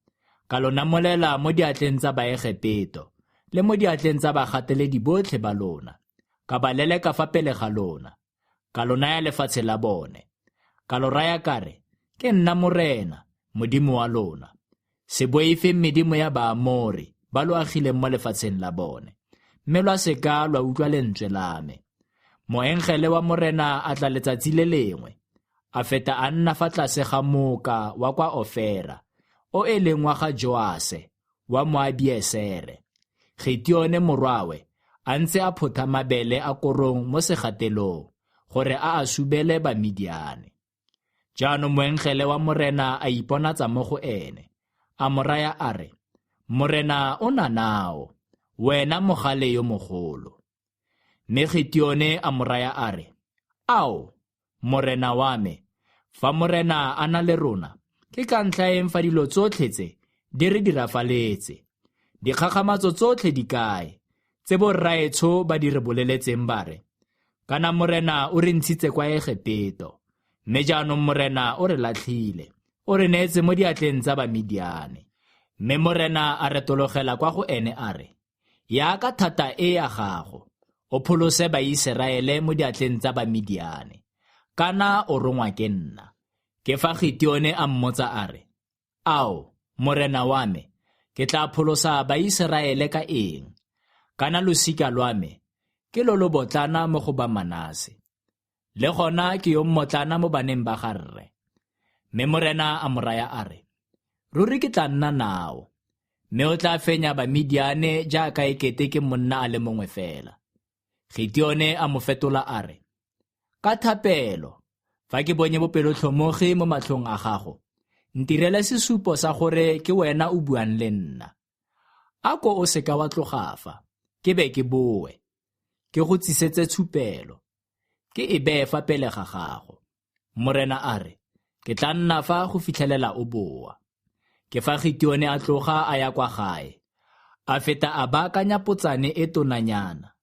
ka lo namolela mo diatleng tsa Baegepeto le mo diatleng tsa bagateledi botlhe ba lona, ka ba leleka fa pele ga lona, ka lo naya lefatshe la bone. Ka lo raya ka re, Ke nna Morena, Modimo wa lona. Se boifeng medimo ya Baamori ba lo agileng mo lefatsheng la bone, mme lwa seka lwa utlwa lentswe la me. Moengele wa Morena a tla letsatsi le lengwe, a feta a nna fa tlase ga moka wa kwa Ofera, o e leng wa ga Joase wa Moabiesere. Gitione morwawe a ntse a photha mabele a korong mo segatelong gore a a subele Bamidiane. Jaanong moengele wa Morena a iponatsa mo go ene, a mo raya a re, Morena o na nao, wena mogale yo mogolo. Mme Gitione a mo raya a re, Ao, Morena wa me, fa Morena a na le rona, ke ka ntlha eng fa dilo tsotlhe tse di re dirafaletse? Dikgakgamatso tsotlhe di kae, tse borraetsho ba di re boleletseng ba re, Kana Morena o re ntshitse kwa Egepeto, mme jaanong Morena o re latlhile, o re neetse mo diatleng tsa Bamidiane. Mme Morena a retologela kwa go ene a re, Ya ka thata e ya gago, o pholose Baiseraele mo diatleng tsa Bamidiane, kana o rongwa ke nna. Ke fa Gitione a mmotsa a re, Ao, Morena wa me, ke tla pholosa Baiseraele ka eng? Kana losika lwa me ke lo lo botlana mo go ba Manase, le gona ke yo mmotlana mo baneng ba ga rre. Mme Morena a mo raya a re, Ruri ke tla nna nao, mme o tla fenya Bamidiane jaaka e kete ke monna a le mongwe fela. Gitione a mo fetola a re, Ka thapelo, fa ke bonye bopelotlhomogi mo matlhong a gago, ntirele sesupo sa gore ke wena o buang le nna. A ko o seka wa tloga fa, ke be ke boe, ke go tsisetse tshupelo, ke e beye fa pele ga gago. Morena a re, Ke tla nna fa go fitlhelela o boa. Ke fa Gitione a tloga a ya kwa gae, a feta a baakanya potsane e tonanyana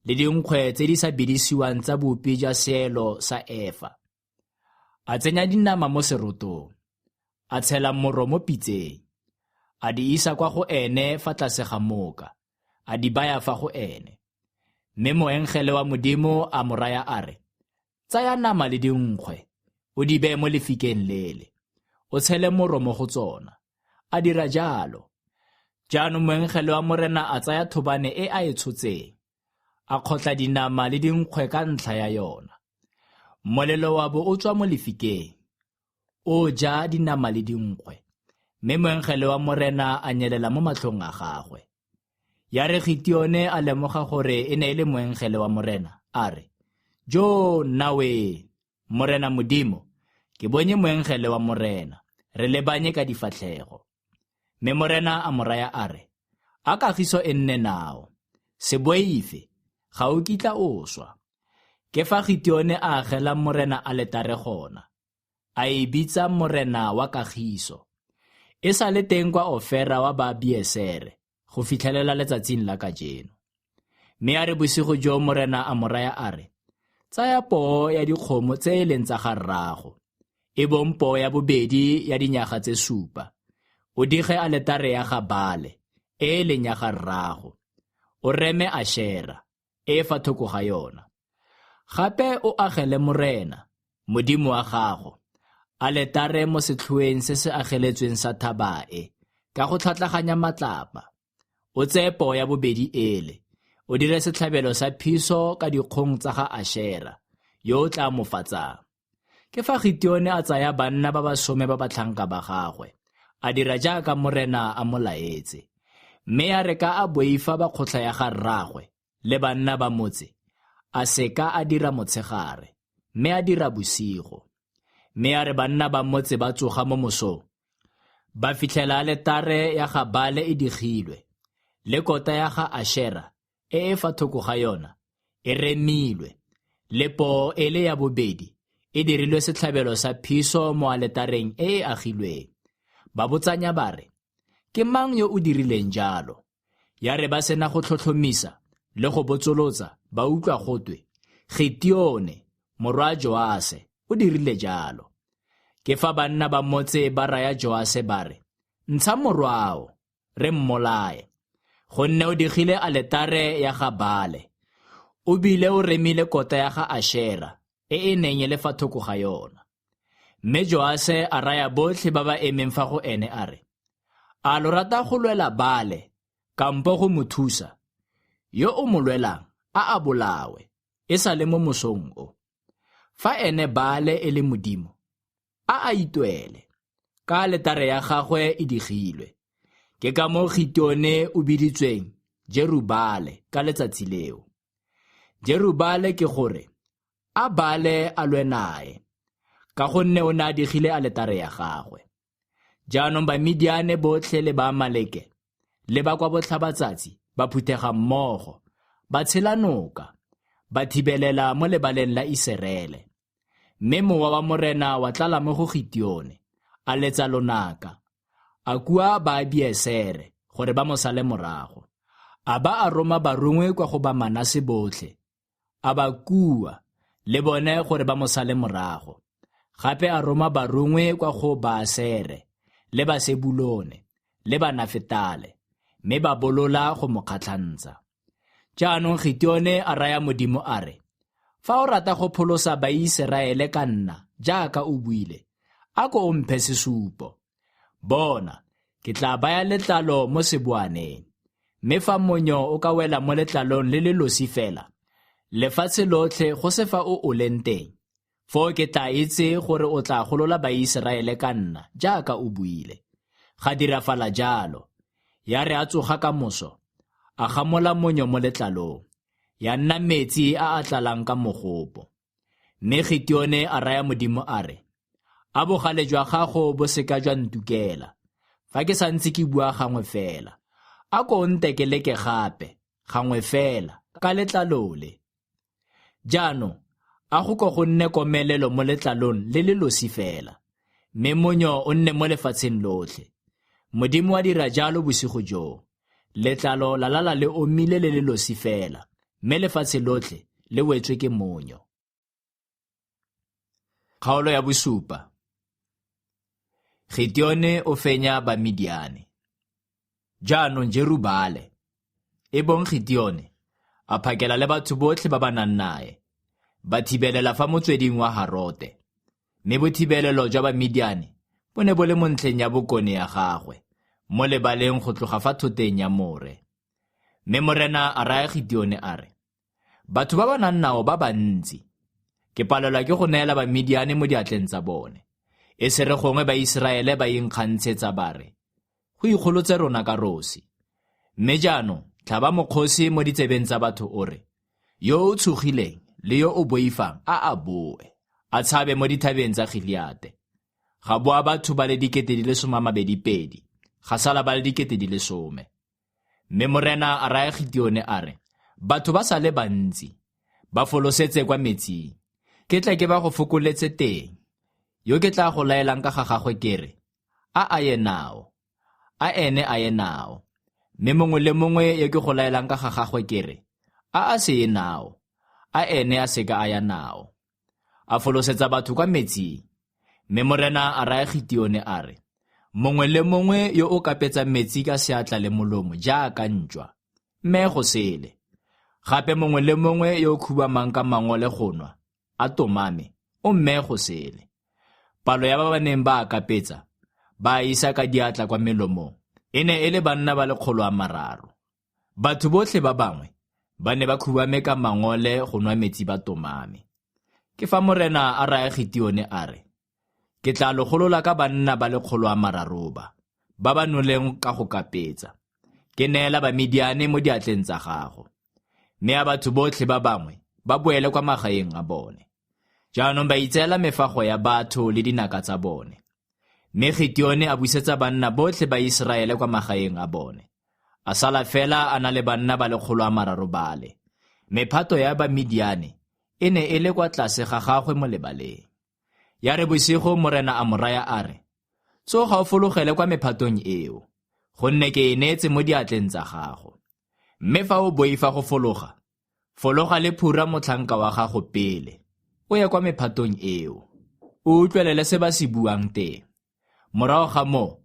le dinkgwe tse di sa bidisiwang tsa bopi jwa seelo sa efa. A tsenya dinama mo serotong, a tshela moro mo pitseng, a di isa kwa go ene fa tlase ga moka, a di baya fa go ene. Mme moengele wa Modimo a mo raya a re, Tsaya nama le dinkgwe, o di beye mo lefikeng lele, o tshele moro mo go tsona. A dira jalo. Jaanong moengele wa Morena a tsaya thobane e a e tshotseng, a kgotla dinama le dinkgwe ka ntlha ya yona. Molelo wa bo o tswa mo lefikeng, o ja dinama le dinkgwe, mme moengele wa Morena a nyelela mo matlhong a gagwe. Ya re Gitione a lemoga gore e ne e le moengele wa Morena, a re, Jo nna wee, Morena Modimo, ke bonye moengele wa Morena, re lebanye ka difatlhego. Mme Morena a mo raya a re, A kagiso e nne nao, se boife, ga o kitla o swa. Ke fa Gitione a agela Morena aletare gona, a e bitsa Morena wa Kagiso. E sa le teng kwa Ofera wa Baabiesere go fitlhelela letsatsing la kajeno. Mme a re bosigo jo Morena a mo raya a re, Tsaya poo ya dikgomo tse e leng tsa ga rrago, e bong poo ya bobedi ya dinyaga tse supa, o dige aletare ya ga Baale e e leng ya ga rrago, o reme Ashera e e fa thoko ga yona. Gape o agele Morena, Modimo wa gago, aletare mo setlhoeng se se ageletsweng sa thaba e, ka go tlhatlaganya matlapa. O tseye poo ya bobedi ele, o dire setlhabelo sa phiso ka dikgong tsa ga Ashera, yo o tla mo fatsang. Ke fa Gitione a tsaya banna ba ba some ba batlhanka ba gagwe, a dira jaaka Morena a mo laetse. Mme ya re ka a boifa ba kgotla ya ga rraagwe le banna ba motse, a se ka a dira motshegare, mme a dira bosigo. Mme ya re banna ba motse ba tsoga mo mosong, ba fitlhela aletare ya ga Baale e digilwe, le kota ya ga Ashera e e fa thoko ga yona e remilwe, le poo e le ya bobedi e dirilwe setlhabelo sa phiso mo aletareng e e agilweng. Ba botsanya ba re, Ke mang yo o dirileng jalo? Ya re ba sena go tlhotlhomisa le go botsolotsa, ba utlwa gotwe, Gitione, morwa Joase, o dirile jalo. Ke fa banna ba motse ba raya Joase ba re, Ntsha morwao, re mmolaye, gonne o digile aletare ya ga Baale, o bile o remile kota ya ga Ashera e e neng e le fa thoko ga yona. Mme Joase a raya botlhe ba ba emeng fa go ene a re, A lo rata go lwela Baale kampo go mo thusa? Yo o mo lwelang a a bolawe, e sa le mo mosong o. Fa ene Baale e le modimo, a a itwele, ka aletare ya gagwe e digilwe. Ke ka moo Gitione o biditsweng Jerubale ka letsatsi leo. Jerubale ke gore a Baale a lwe nae, ka gonne o ne a digile aletare ya gagwe. Jaanong Bamidiane botlhe le Baamaleke le ba kwa botlhabatsatsi ba phuthega mmogo, ba tshela noka, ba thibelela mo lebaleng la Iserele. Mme mowa wa Morena wa tlala mo go Gitione, a letsa lonaka, a kua Baabiesere gore ba mo sale morago. A ba a roma barongwe kwa go ba Manase botlhe, a ba kua le bone gore ba mo sale morago. Gape a roma barongwe kwa go Baasere le Basebulone le Banafetale, mme ba bolola go mo kgatlhantsha. Jaanong Gitione a raya Modimo a re, Fa o rata go pholosa Baiseraele ka nna jaaka o buile, a ko o mphe sesupo. Bona, ke tla baya letlalo mo seboaneng, mme fa monyo o ka wela mo letlalong le le losi fela, lefatshe lotlhe go se fa o oleng teng, foo ke tla itse gore o tla golola Baiseraele ka nna jaaka o buile. Ga dirafala jalo. Ya re a tsoga ka moso, a gamola monyo mo letlalong, ya nna metsi a a tlalang ka mogopo. Mme Gitione a raya Modimo a re, A bogale jwa gago bo seka jwa ntukela, fa ke sa ntse ke bua gangwe fela. A ko o ntekeleke gape, gangwe fela, ka letlalo le. Jaanong, a go ko go nne komelelo mo letlalong le le losi fela, mme monyo o nne mo lefatsheng lotlhe. Modimo wa dira jalo bosigo joo. Letlalo la lala le omile le le losi fela, mme lefatshe lotlhe le wetswe ke monyo. Kgaolo ya bosupa. Gitione o fenya Bamidiane. Jaanong Jerubaale, e bong Gitione, a phakela le batho botlhe ba ba nang nae, ba thibelela fa motsweding wa Harote. Mme bothibelelo jwa Bamidiane bo ne bo le mo ntlheng ya bokone ya gagwe, mo lebaleng go tloga fa thoteng ya More. Mme Morena a raya Gitione a re, Batho ba ba nang nao ba bantsi. Ke palelwa ke go neela Bamidiane mo diatleng tsa bone. E se re gongwe Baiseraele ba inkgantshetsa ba re, Go ikgolotse rona ka rosi. Mme jaanong tlhaba mokgosi mo ditsebeng tsa batho o re, Yo o tshogileng le yo o boifang a a boe, a tshabe mo dithabeng tsa Gileate. Ga boa batho ba le 22,000, ga sala ba le 10,000. Mme Morena a raya Gitione a re, Batho ba sa le bantsi, ba folosetse kwa metsing. Ke tle ke ba go fokoletse teng. Yo ke tla go laelang ka ga gagwe ke re, a a ye nao, a ene a ye nao. Mme mongwe le mongwe yo ke go laelang ka ga gagwe ke re, a a se ye nao, a ene a seka a ya nao. A folosetsa batho kwa metsing. Mme Morena a raya Gitione a re, Mongwe le mongwe yo o kapetsang metsi ka seatla le molomo jaaka ntšwa, mme go sele. Gape mongwe le mongwe yo o khubamang ka mangole go nwa, a tomame, o mme go sele. Palo ya ba ba neng ba akapetsa, ba a isa ka diatla kwa melomong, e ne e le banna ba 300. Batho botlhe ba bangwe ba ne ba khubame ka mangole go nwa metsi ba tomame. Ke fa Morena a raya Gitione a re, Ke tla lo golola ka banna ba 300 ba, ba ba noleng ka go kapetsa. Ke neela Bamidiane mo diatleng tsa gago. Mme a batho botlhe ba bangwe ba boele kwa magaeng a bone. Jaanong ba itseela mefago ya batho le dinaka tsa bone. Mme Gitione a busetsa banna botlhe ba Iseraele kwa magaeng a bone. A sala fela a na le banna ba 300 bale. Mephato ya Bamidiane e ne e le kwa tlase ga gagwe mo lebaleng. Ya re bosigo Morena a mo raya a re, Tsoga o fologele kwa mephatong eo, gonne ke e neetse mo diatleng tsa gago. Mme fa o boifa go fologa, fologa le Phura motlhanka wa gago pele, o ye kwa mephatong eo, o utlwelele se ba se buang teng. Morago ga moo,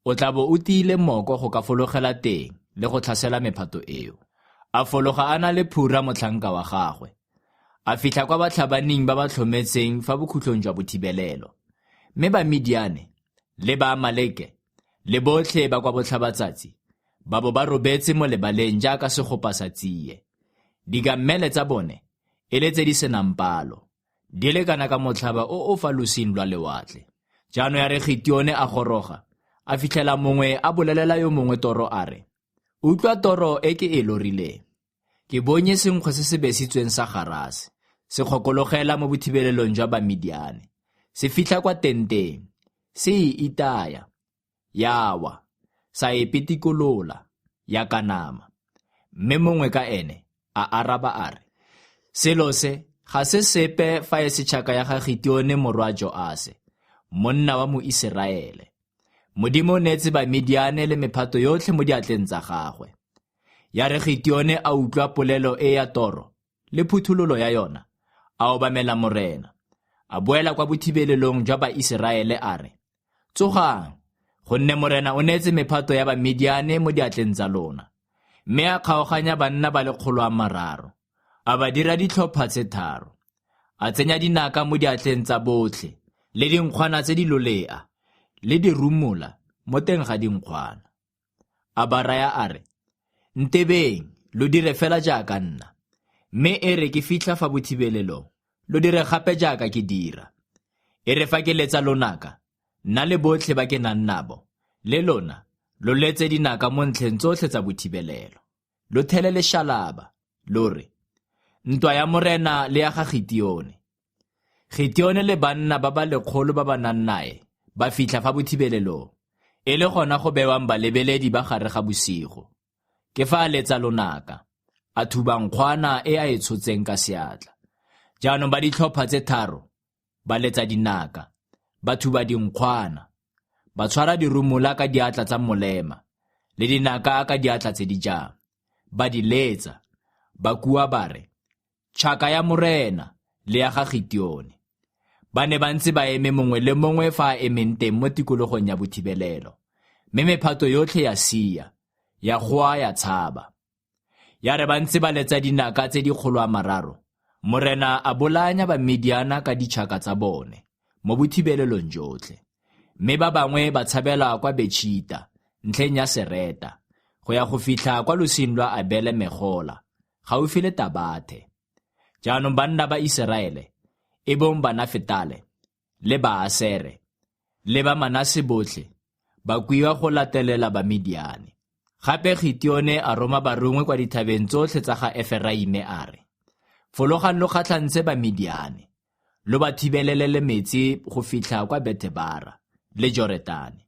o tla bo o tiile moko go ka fologela teng le go tlhasela mephato eo. A fologa a na le Phura motlhanka wa gagwe. A fitlha kwa batlhabaning ba ba tlhometseng fa bokhutlong jwa bothibelelo. Mme Bamidiane le Baamaleke le botlhe ba kwa botlhabatsatsi ba bo ba robetse mo lebaleng jaaka segopa sa tsie. Dikammele tsa bone e le tse di senang palo, di le kana ka motlhaba o o fa losing lwa lewatle. Jaanong ya re Gitione a goroga, a fitlhela mongwe a bolelela yo mongwe toro a re, Utlwa toro e ke e lorileng. Ke bonye senkgwe se se besitsweng sa garase, se kgokologela mo bothibelelong jwa Bamidiane. Se fitlha kwa tenteng, se e itaya, ya wa, sa e pitikolola, ya kanama. Mme mongwe ka ene a araba a re, Selo se ga se sepe fa e se tšhaka ya ga Gitione morwa Joase, monna wa Moiseraele. Modimo o neetse Bamidiane le mephato yotlhe mo diatleng tsa gagwe. Ya re Gitione a utlwa polelo e ya toro le phuthololo ya yona, a obamela Morena. A boela kwa bothibelelong jwa Baiseraele a re, Tsogang, gonne Morena o neetse mephato ya Bamidiane mo diatleng tsa lona. Mme a kgaoganya banna ba 300, a ba dira ditlhopha tse 3. A tsenya dinaka mo diatleng tsa botlhe, le dinkgwana tse di lolea, le dirumola mo teng ga dinkgwana. A ba raya a re, Ntebeng, lo dire fela jaaka nna. Mme e re ke fitlha fa bothibelelong, lo dire gape jaaka ke dira. E re fa ke letsa lonaka, nna le botlhe ba ke nang nabo, Le lona lo letse dinaka mo ntlheng tsotlhe tsa bothibelelo. Lo thele lešalaba, lo re, Ntwa ya Morena le ya ga Gitione. Gitione le banna ba ba 100 ba ba nang nae ba fitlha fa bothibelelong, e le gona go bewang balebeledi ba gare ga bosigo. Ke fa a letsa lonaka, a thuba nkgwana e a e tshotseng ka seatla. Jaanong ba ditlhopha tse 3 ba letsa dinaka, ba thuba dinkgwana, ba tshwara dirumola ka diatla tsa molema le dinaka ka diatla tse di jang, ba di letsa, ba kua ba re, Tšhaka ya Morena le ya ga Gitione. Ba ne ba ntse ba eme mongwe le mongwe fa a emeng teng mo tikologong ya bothibelelo, mme mephato yotlhe ya sia, ya goa ya tshaba. Ya re ba ntse ba letsa dinaka tse di 300, Morena a bolaanya Bamidiana ka ditšhaka tsa bone mo bothibelelong jotlhe. Mme ba bangwe ba tshabela kwa Betšhita, ntlheng ya Sereta, go ya go fitlha kwa losing lwa Abele Megola, gaufi le Tabathe. Jaanong banna ba Iseraele, e bong Banafetale, le Baasere, le ba Manase botlhe, ba kuiwa go latelela Bamidiane. Gape Gitione a roma barongwi kwa dithabeng tsotlhe tsa ga Eferaime a re, Fologang lo kgatlhantshe Bamidiane, lo ba thibelelele metsi go fitlha kwa Bethebara le Joretane.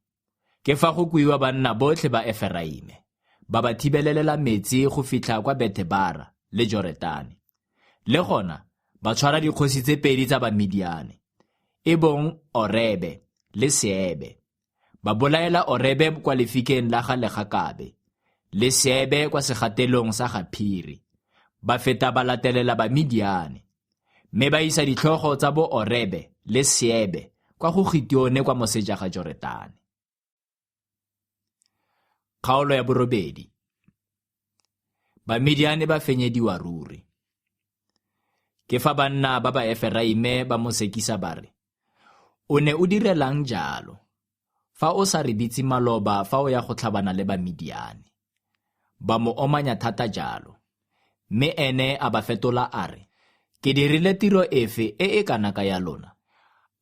Ke fa go kuiwa banna botlhe ba Eferaime, ba ba thibelelela metsi go fitlha kwa Bethebara le Joretane. Le gona ba tshwara dikgosi tse 2 tsa Bamidiane, e bong Orebe le Seebe. Ba bolaela Orebe kwa lefikeng la ga Legakabe, le Seebe kwa segatelong sa ga Phiri. Ba feta ba latelela Bamidiane, mme ba isa ditlhogo tsa bo Orebe le Seebe kwa go Gitione kwa moseja ga Joretane. Kgaolo ya 8. Bamidiane ba fenyediwa ruri. Ke fa banna ba ba Eferaime ba mo sekisa ba re, O ne o direlang jalo, fa o sa re bitse maloba fa o ya go tlhabana le Bamidiane? Ba mo omanya thata jalo. Mme ene a ba fetola a re, Ke dirile tiro efe e e kana ka ya lona?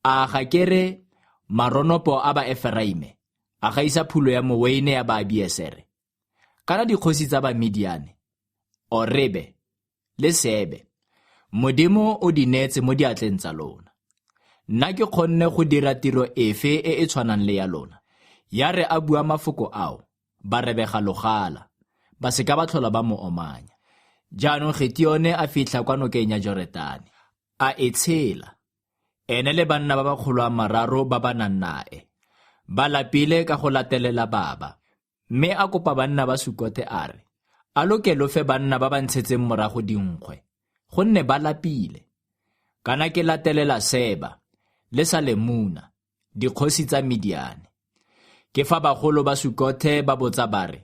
A ga ke re maronopo a ba Eferaime a gaisa phulo ya moweine ya Baabiesere? Kana dikgosi tsa Bamidiane, Orebe le Seebe, Modimo o di neetse mo diatleng tsa lona. Nna ke kgonne go dira tiro efe e e tshwanang le ya lona? Ya re a bua mafoko ao, ba rebega logala, ba se ka ba tlhola ba mo omanya. Jaanong Gitione a fitlha kwa nokeng ya Joretane, a e tshela, ene le banna ba ba 300 ba ba nang nae, ba lapile ka go latelela baba. Mme a kopa banna ba Sukote a re, A lo ke lo fe banna ba ba ntshetseng morago dinkgwe, gonne ba lapile. Kana ke latelela Seba le Salemuna, dikgosi tsa Midiane. Ke fa bagolo ba Sukothe ba botsa ba re,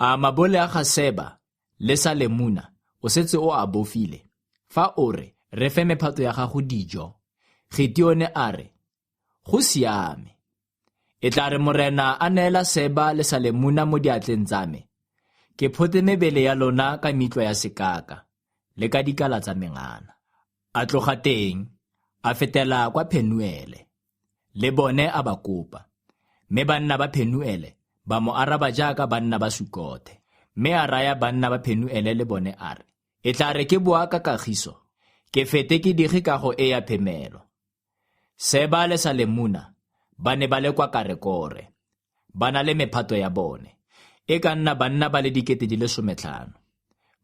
A mabole a ga Seba le Salemuna o setse o a bofile? Fa o re, re fe mephato ya gago dijo. Gitione a re, Go siame. E tla re Morena a neela Seba le Salemuna mo diatleng tsa me, ke phote mebele ya lona ka mitlwa ya sekaka le ka dikala tsa mengana. A tloga teng, a fetela kwa Phenuele. Le bone a ba kopa. Mme banna ba Phenuele ba mo araba jaaka banna ba Sukothe. Mme a raya banna ba Phenuele le bone a re, E tla re ke boa ka kagiso, ke fete ke dige kago e ya phemelo. Seba le Salemuna ba ne ba le kwa Karekore, ba na le mephato ya bone, e ka nna banna ba le 15,000.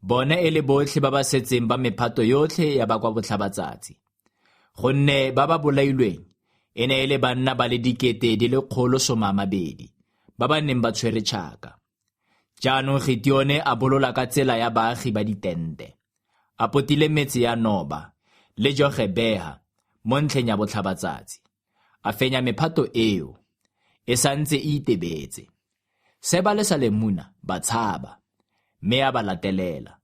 Bone e le botlhe ba ba setseng ba mephato yotlhe ya ba kwa botlhabatsatsi. Gonne ba ba bolailweng e ne e le banna ba le 120,000 ba ba neng ba tshwere tšhaka. Jaanong Gitione a bolola ka tsela ya baagi ba ditente, a potile metse ya Noba le Jogebeha mo ntlheng ya botlhabatsatsi. A fenya mephato eo, e santse e itebetse. Seba le Salemuna ba tshaba, mme a ba latelela.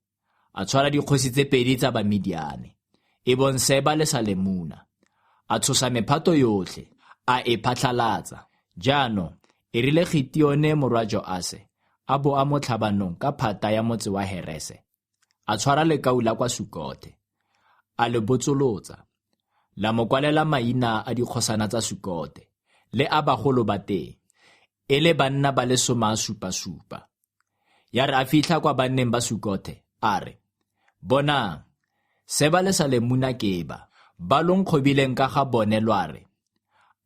A tshwara dikgosi tse 2 tsa Bamidiane, e bong Seba le Salemuna. A tshosa mephato yotlhe, a e phatlhalatsa. Jaanong e rile Gitione morwa Joase a bo a mo tlhabanong ka phata ya motse wa Herese, a tshwara lekau la kwa Sukothe, a le botsolotsa. La mo kwalela maina a dikgosana tsa Sukote le a bagolo ba teng. e le banna ba le 70. Ya re a fitlha kwa banneng ba Sukothe, a re, Bonang, Seba le Salemuna ke ba, ba lo nkgobileng ka ga bone lwa re,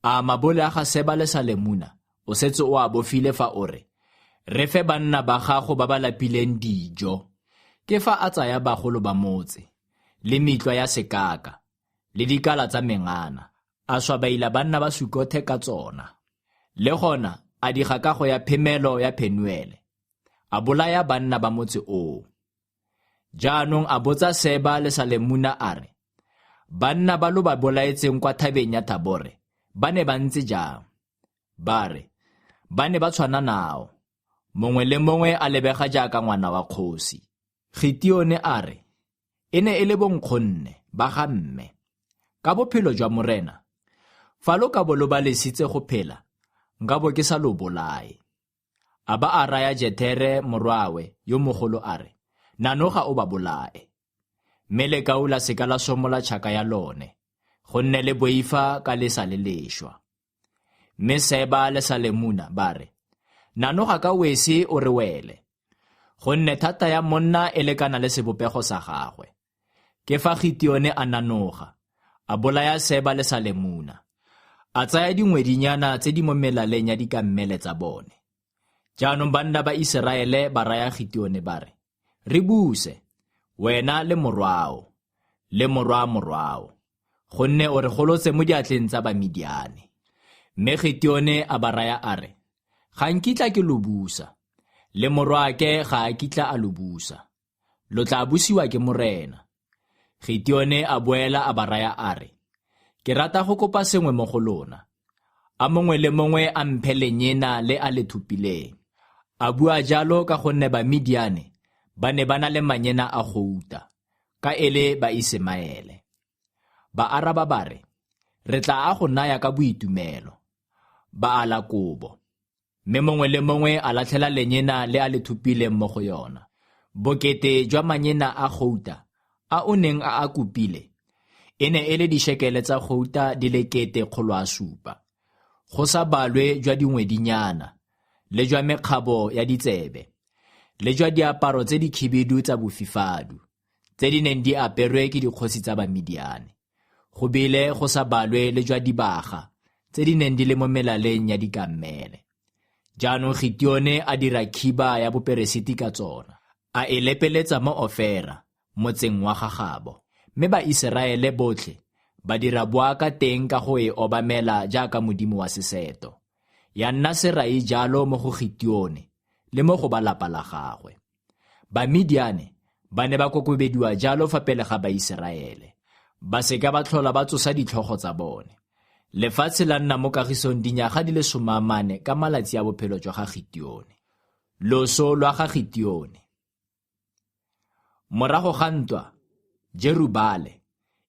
A mabole a ga Seba le Salemuna o setse o a bofile fa o re, Re fe banna ba gago ba ba lapileng dijo. Ke fa a tsaya bagolo ba motse, le mitlwa ya sekaka, le dikala tsa mengana, a swabaila banna ba Sukothe ka tsona. Le gona a diga kago ya phemelo ya Phenuele, a bolaya banna ba motse oo. Jaanong a botsa Seba le Salemuna a re, Banna ba lo ba bolaetseng kwa thabeng ya Thabore ba ne ba ntse jang? Ba re, Ba ne ba tshwana nao, mongwe le mongwe a lebega jaaka ngwana wa kgosi. Gitione a re, E ne e le bonkgonne ba ga mme. Ka bophelo jwa Morena, fa lo ka bo lo ba lesitse go phela, nka bo ke sa lo bolae. A ba a raya Jethere morwawe yo mogolo a re, Nanoga o ba bolae. Mme lekau la seka la somola tšhaka ya lone, gonne le boifa ka le sa le lešwa. Mme Seba le Salemuna ba re, Nanoga ka wesi o re wele, gonne thata ya monna e lekana le sebopego sa gagwe. Ke fa Gitione a nanoga, a bolaya Seba le Salemuna, a tsaya dingwedinyana tse di mo melaleng ya dikammele tsa bone. Jaanong banna ba Iseraele ba raya Gitione ba re, Re buse, wena le morwao, le morwa morwao, gonne o re golotse mo diatleng tsa Bamidiane. Mme Gitione a ba raya a re, Ga nkitla ke lo busa, le morwaake ga a kitla a lo busa. Lo tla busiwa ke Morena. Gitione a boela a ba raya a re, Ke rata go kopa sengwe mo go lona. A mongwe le mongwe a mphe lenyena le a le thopileng. A bua jalo ka gonne Bamidiane ba ne ba na le manyena a gouta, ka e le Baisemaele. Ba araba ba re, Re tla a go naya ka boitumelo. Ba ala kobo, mme mongwe le mongwe a latlhela lenyena le a le thopileng mo go yona. Bokete jwa manyena a gouta a o neng a a kopile e ne e le dishekele tsa gouta di le 1,700, go sa balwe jwa dingwedinyana, le jwa mekgabo ya ditsebe, le jwa diaparo tse di khibidu tsa bofifadu, tse di neng di aperwe ke dikgosi tsa Bamidiane. Go bile go sa balwe le jwa dibaga tse di neng di le mo melaleng ya dikammele. Jaanong Gitione a dira khiba ya boperesiti ka tsona, a e lepeletsa mo Ofera, motseng wa gagabo. Mme Baiseraele botlhe ba dira boaka teng ka go e obamela jaaka modimo wa seseto. Ya nna serai jalo mo go Gitione le mo go ba lapa la gagwe. Bamidiane ba ne ba kokobediwa jalo fa pele ga Baiseraele, ba seka ba tlhola ba tsosa ditlhogo tsa bone. Lefatshe la nna mo kagisong dinyaga di le 40 ka malatsi a bophelo jwa ga Gitione. Loso lwa ga Gitione. Morago ga ntwa, Jerubale,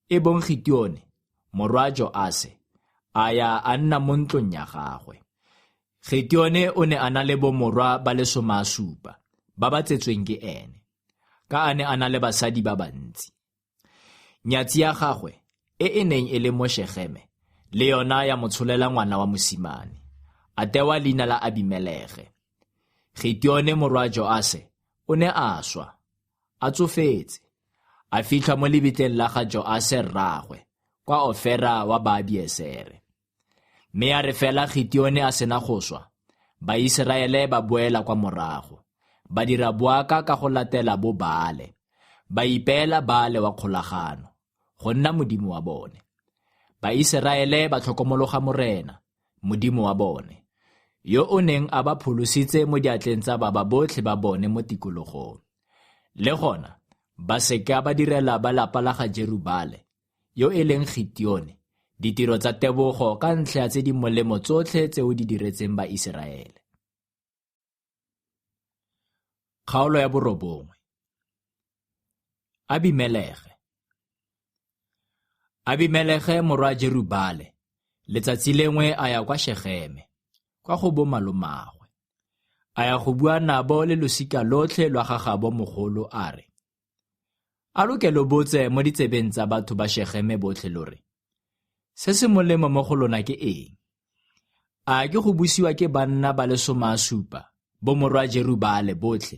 e bong Gitione, morwa Joase, a ya a nna mo ntlong ya gagwe. Gitione o ne a na le bomorwa ba le 70 ba ba tsetsweng ke ene, ka a ne a na le basadi ba bantsi. Nyatsi ya gagwe e e neng e le mo Shegeme le yona ya mo tsholela ngwana wa mosimane, a tewa leina la Abimelege. Gitione morwa Joase o ne a swa, a tsofetse, a fitlhwa mo lebitleng la ga Joase rraagwe kwa Ofera wa Baabiesere. Mme ya re fela Gitione a sena go swa, Baiseraele ba boela kwa morago, ba dira boaka ka go latela bo Baale, ba ipeela Baale wa kgolagano, go nna modimo wa bone. Baiseraele ba tlhokomologa Morena, modimo wa bone, yo o neng a ba pholositse mo diatleng tsa baba botlhe ba bone mo tikologong. Le gona ba seka ba direla ba lapa la ga Jerubale, yo e leng Gitione, ditiro tsa tebogo ka ntlha ya tse di molemo tsotlhe tse o di diretseng Baiseraele. Kgaolo ya 9. Abimelege. Abimelege morwa Jerubale, letsatsi lengwe a ya kwa Shegeme, kwa go bo malomagwe. A ya go bua nabo le losika lotlhe lwa gagabo mogolo a re, A lo ke lo botse mo ditsebeng tsa batho ba Shegeme botlhe lo re, Se se molemo mo go lona ke eng? A ke go busiwa ke banna ba le 70 bomorwa Jerubaale botlhe,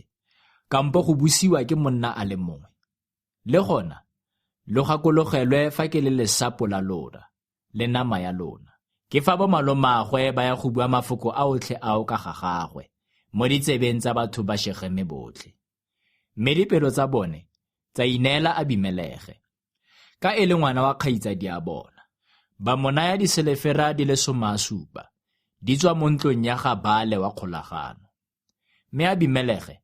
kampo go busiwa ke monna a le mongwe? Le gona lo gakologelwe fa ke le lesapo la lona le nama ya lona. Ke fa bomalomaagwe ba ya go bua mafoko a otlhe ao ka ga gagwe mo ditsebeng tsa batho ba Shegeme botlhe. Mme dipelo tsa bone tsa ineela Abimelege, ka e le ngwana wa kgaitsadi a bona. Ba mo naya diselefera di le 70, di tswa mo ntlong ya ga Baale wa kgolagano. Mme Abimelege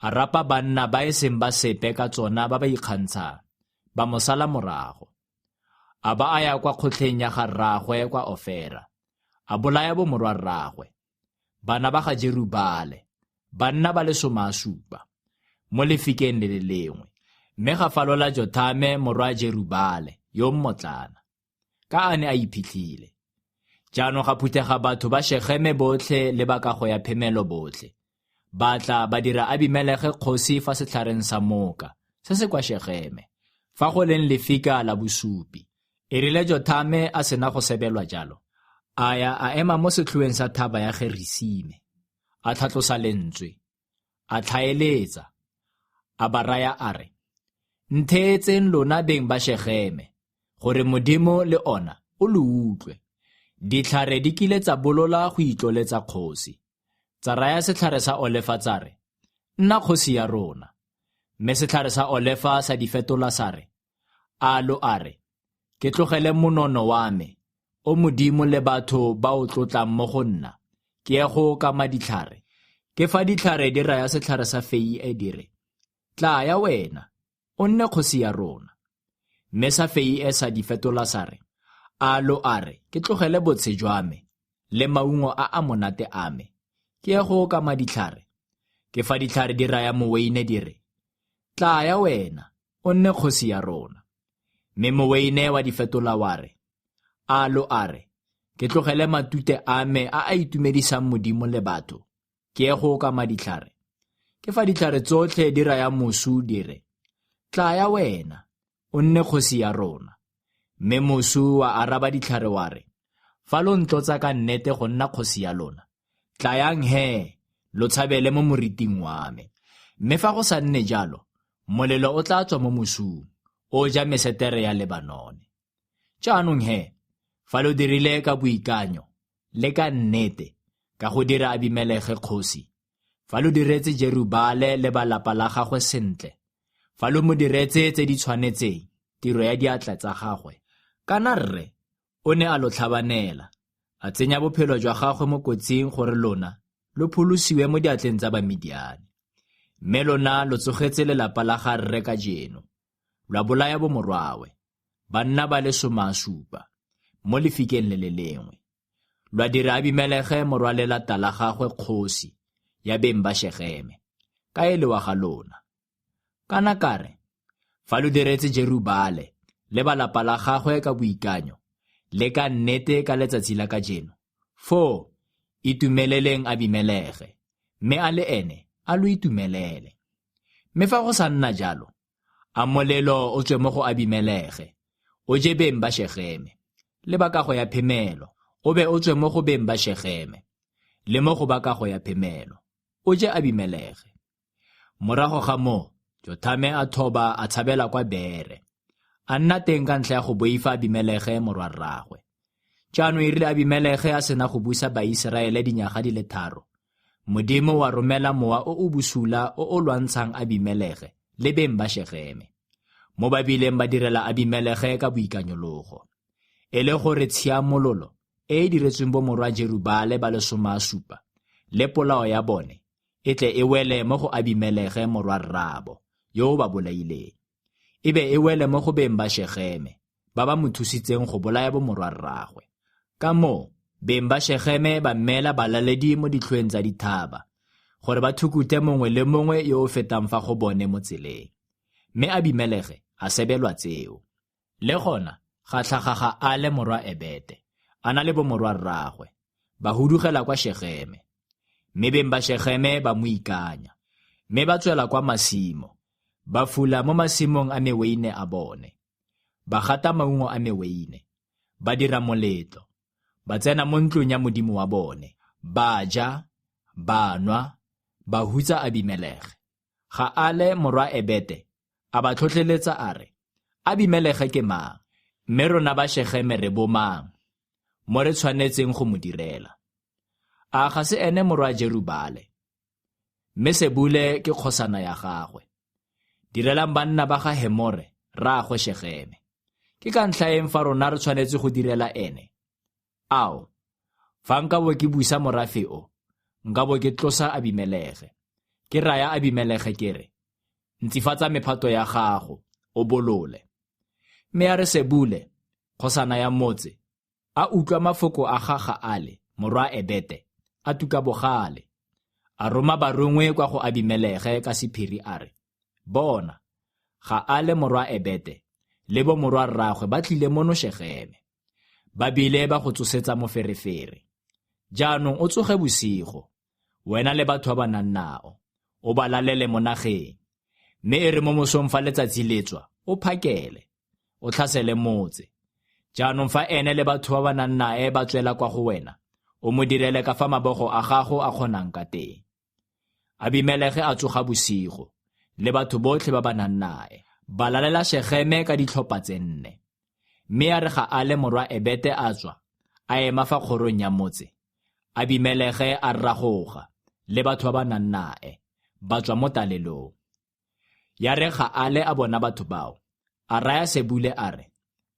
a rapa banna ba e seng ba sepe ka tsona ba ba ikgantshang, ba mo sala morago. A ba a ya kwa kgotlheng ya ga rraagwe kwa Ofera, a bolaya bomorwa rraagwe, bana ba ga Jerubaale, banna ba le 70, mo lefikeng le le lengwe. Mme ga falola Jothame morwa Jerubaale yo mmotlana, ka a ne a iphitlhile. Jaanong ga phuthega batho ba Shegeme botlhe le ba kago ya phemelo botlhe. Ba tla ba dira Abimelege kgosi fa setlhareng sa moka se se kwa Shegeme, fa go leng lefika la bosupi. E rile Jothame a sena go sebelwa jalo, a ya a ema mo setlhoeng sa thaba ya Gerisime, a tlhatlosa lentswe, a tlhaeletsa, a ba raya a re, Ntheetseng lona beng ba Shegeme, gore Modimo le ona o lo utlwe. Ditlhare di kile tsa bolola go itloletsa kgosi. Tsa raya setlhare sa olefa tsa re, Nna kgosi ya rona. Mme setlhare sa olefa sa di fetola sa re, A lo a re, ke tlogele monono wa me, o Modimo le batho ba o tlotlang mo go nna, ke ye go kama ditlhare. Ke fa ditlhare di raya setlhare sa feie di re, Tlaya wena, o nne kgosi ya rona. Mme sa feie sa di fetola sa re, A lo a re ke tlogele botshe jwa me le maungo a a monate a me, ke ye go kama ditlhare? Ke fa ditlhare di raya moweine di re, Tlaya wena, o nne kgosi ya rona. Mme moweine wa di fetola wa re, A lo a re ke tlogele matute a me a a itumedisang Modimo le batho, ke ye go kama ditlhare? Ke fa ditlhare tsotlhe di raya mosu di re, Tlaya wena, o nne kgosi ya rona. Mme mosu wa araba ditlhare wa re, Fa lo ntlotsa ka nnete go nna kgosi ya lona, tlayang he, lo tshabele mo moriting wa me. Mme fa go sa nne jalo, molelo o tla tswa mo mosung, o ja mesetere ya Lebanone. Jaanong he, fa lo dirile ka boikanyo le ka nnete ka go dira Abimelege kgosi, fa lo diretse Jerubaale le ba lapa la gagwe sentle, fa lo mo diretse tse di tshwanetseng tiro ya diatla tsa gagwe, kana rre o ne a lo tlhabanela, a tsenya bophelo jwa gagwe mo kotsing gore lona lo pholosiwe mo diatleng tsa Bamidiane. Mme lona lo tsogetse lelapa la ga rre kajeno, lwa bolaya bomorwawe, banna ba le 70, mo lefikeng le le lengwe. Lwa dira Abimelege morwa lelata la gagwe kgosi ya beng ba Shegeme, ka e le wa ga lona. Kana ka re, fa lo diretse Jerubaale le ba lapa la gagwe ka boikanyo, le ka nnete ka letsatsi la kajeno, foo itumeleleng Abimelege, mme a le ene a lo itumelele. Mme fa go sa nna jalo, a molelo o tswe mo go Abimelege, o je beng ba Shegeme, le ba kago ya phemelo, o be o tswe mo go beng ba Shegeme, le mo go ba kago ya phemelo, o je Abimelege. Morago ga moo, Jothame a thoba a tshabela kwa Beere. A nna teng ka ntlha ya go boifa Abimelege morwa rraagwe. Jaanong e rile Abimelege a sena go busa Baiseraele dinyaga di le 3, Modimo wa romela mowa o o bosula o o lwantshang Abimelege le beng ba Shegeme, mo ba bileng ba direla Abimelege ka boikanyologo. E le gore tshiamololo e e diretsweng bomorwa Jerubaale ba le 70 le polao ya bone e tle e wele mo go Abimelege morwa rraabo yo o ba bolaileng, e be e wele mo go beng ba Shegeme ba ba mo thusitseng go bolaya bomorwa rraagwe. Ka moo beng ba Shegeme ba mmeela balaledi mo ditlhoeng tsa dithaba, gore ba thukuthe mongwe le mongwe yo o fetang fa go bone mo tseleng. Mme Abimelege a sebelwa tseo. Le gona ga tlhaga ga Ale morwa Ebete, a na le bomorwa rraagwe, ba hudugela kwa Shegeme. Mme beng ba Shegeme ba mo ikanya, mme ba tswela kwa masimo, ba fula mo masimong a meweine a bone. Ba gata maungo a meweine, ba dira moletlo, Ba tsena mo ntlong ya modimo wa bone, ba ja, ba nwa, ba hutsa Abimelege. Gaale morwa Ebete a ba tlhotlheletsa a re, Abimelege ke mang, mme rona ba Shegeme re bomang, mo re tshwanetseng go mo direla? A ga se ene morwa Jerubale? Mme Sebule ke kgosana ya gagwe. Direlang banna ba ga Hemore, rraagwe Shegeme. Ke ka ntlha eng fa rona re tshwanetse go direla ene? Ao, fa nka bo ke busa morafe o, nka bo ke tlosa Abimelege. Ke raya Abimelege ke re, Ntsifatsa mephato ya gago, o bolole. Mme a re Sebule, kgosana ya motse, a utlwa mafoko a ga Gaale, morwa Ebete, a tuka bogale. A roma barongwe kwa go Abimelege ka sephiri a re, Bona, Gaale morwa Ebete le bomorwa rraagwe ba tlile mono Shegeme. Ba bile ba go tsosetsa moferefere. Jaanong o tsoge bosigo, wena le batho ba ba nang nao, o ba lalele mo nageng. Mme e re mo mosong fa letsatsi le tswa, o phakele, o tlhasele motse. Jaanong fa ene le batho ba ba nang nae ba tswela kwa go wena, o mo direle ka fa mabogo a gago a kgonang ka teng. Abimelege a tsoga bosigo, le batho botlhe ba ba nang nae, ba lalela Shegeme ka ditlhopha tse nne. Mme ya re ga a le morwa Ebete a tswa, a ema fa kgorong ya motse, Abimelege a ragoga, le batho ba ba nang nae, ba tswa mo talelong. Ya re ga a le a bona batho bao, a raya Sebule a re,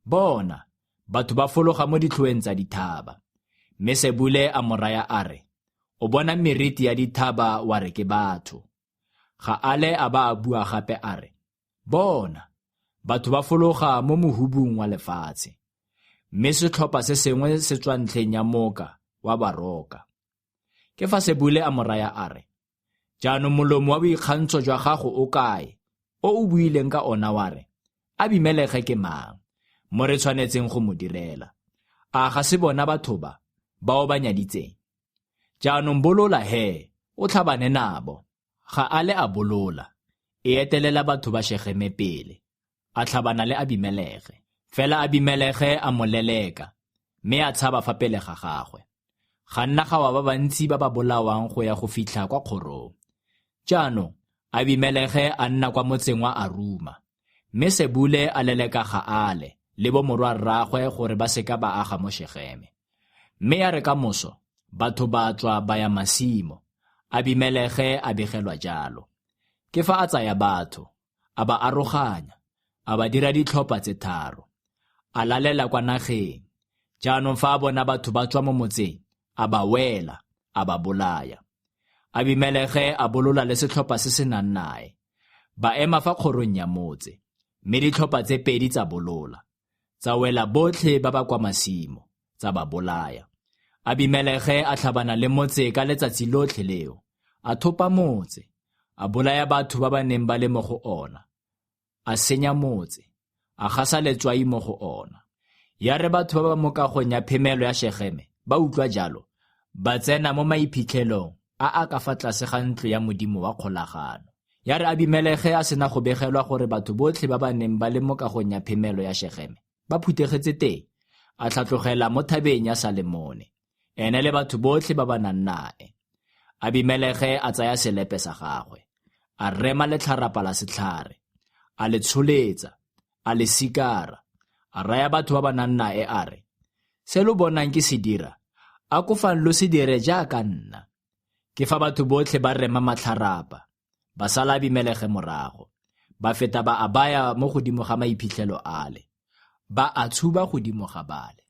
Bona, batho ba fologa mo ditlhoeng tsa dithaba. Mme Sebule a mo raya a re, O bona meriti ya dithaba wa re ke batho. Ga a le a ba a bua gape a re, Bona, batho ba fologa mo mohubung wa lefatshe. Mme setlhopha se sengwe se tswa ntlheng ya moka wa baroka. Ke fa Sebule a mo raya a re, Jaanong molomo wa boikgantsho jwa gago o kae, o o buileng ka ona wa re, Abimelege ke mang, mo re tshwanetseng go mo direla? A ga se bona batho ba, ba o ba nyaditseng? Jaanong bolola he, o tlhabane nabo. Ga a le a bolola, e etelela batho ba Shegeme pele, a tlhabana le Abimelege. Fela Abimelege a mo leleka, mme a tshaba fa pele ga gagwe. Ga nna ga wa ba bantsi ba ba bolawang go ya go fitlha kwa kgorong. Jaanong Abimelege a nna kwa motseng wa Aruma, mme Sebule a leleka Gaale le bomorwa rraagwe gore ba seka ba aga mo Shegeme. Mme ya re ka moso batho ba tswa ba ya masimo, Abimelege a begelwa jalo. Ke fa a tsaya batho, a ba aroganya, a ba dira ditlhopha tse tharo. A lalela kwa nageng. Jaanong fa a bona batho ba tswa mo motseng, a ba wela, a ba bolaya. Abimelege a bolola le setlhopha se se nang nae. Ba ema fa kgorong ya motse, mme ditlhopha tse pedi tsa bolola, tsa wela botlhe ba ba kwa masimo, tsa ba bolaya. Abimelege a tlhabana le motse ka letsatsi lotlhe leo, a thopa motse, a bolaya batho ba ba neng ba le mo go ona, a senya motse, a gasa letswai mo go ona. Ya re batho ba ba mo kagong ya phemelo ya Shegeme ba utlwa jalo, ba tsena mo maiphitlhelong a a ka fa tlase ga ntlo ya Modimo wa kgolagano. Ya re Abimelege a sena go begelwa gore batho botlhe ba ba neng ba le mo kagong ya phemelo ya Shegeme ba phuthegetse teng, a tlhatlogela mo thabeng ya Salemone, ene le batho botlhe ba ba nang nae. Abimelege a tsaya selepe sa gagwe, a rema letlharapa la setlhare, a le tsholetsa, a le sikara, a raya batho ba ba nang nae a re, Se lo bonang ke se dira, akofang lo se dire jaaka nna. Ke fa batho botlhe ba rema matlharapa, ba sala Abimelege morago, ba feta ba a baya mo godimo ga maiphitlhelo ale, ba a tshuba godimo ga bale.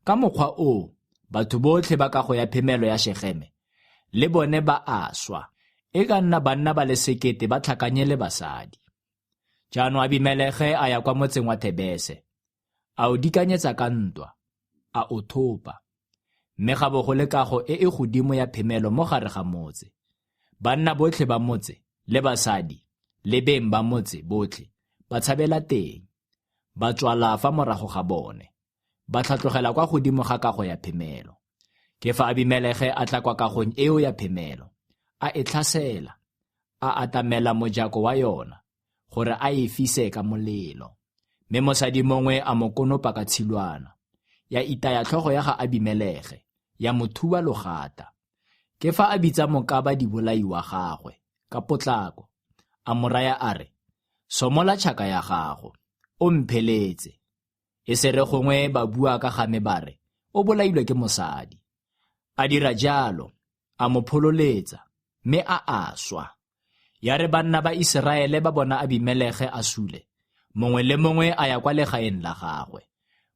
Ka mokgwa oo, batho botlhe ba kago ya phemelo ya Shegeme le bone ba a swa, e ka nna banna ba le 1000 ba tlhakanye le basadi. Jaanong Abimelege a ya kwa motseng wa Thebese, a o dikanyetsa ka ntwa, a o thopa. Mme ga bo go le kago e e godimo ya phemelo mo gare ga motse. Banna botlhe ba motse le basadi le beng ba motse botlhe ba tshabela teng, ba tswala fa morago ga bone, ba tlhatlogela kwa godimo ga kago ya phemelo. Ke fa Abimelege a tla kwa kagong eo ya phemelo, a e tlhasela, a atamela mojako wa yona gore a e fise ka molelo. Mme mosadi mongwe a mo konopa ka tshilwana. ya itaya tlhogo ya ga Abimelege, ya mo thuba logata. Ke fa a bitsa mokaba dibolai wa gagwe ka potlako, a mo raya a re, Somola tšhaka ya gago, o mpheletse. E se re gongwe ba bua ka ga me ba re, O bolailwe ke mosadi. A dira jalo, a mo phololetsa, mme a a swa. Ya re banna ba Iseraele ba bona Abimelege a sule, mongwe le mongwe a ya kwa legaeng la gagwe.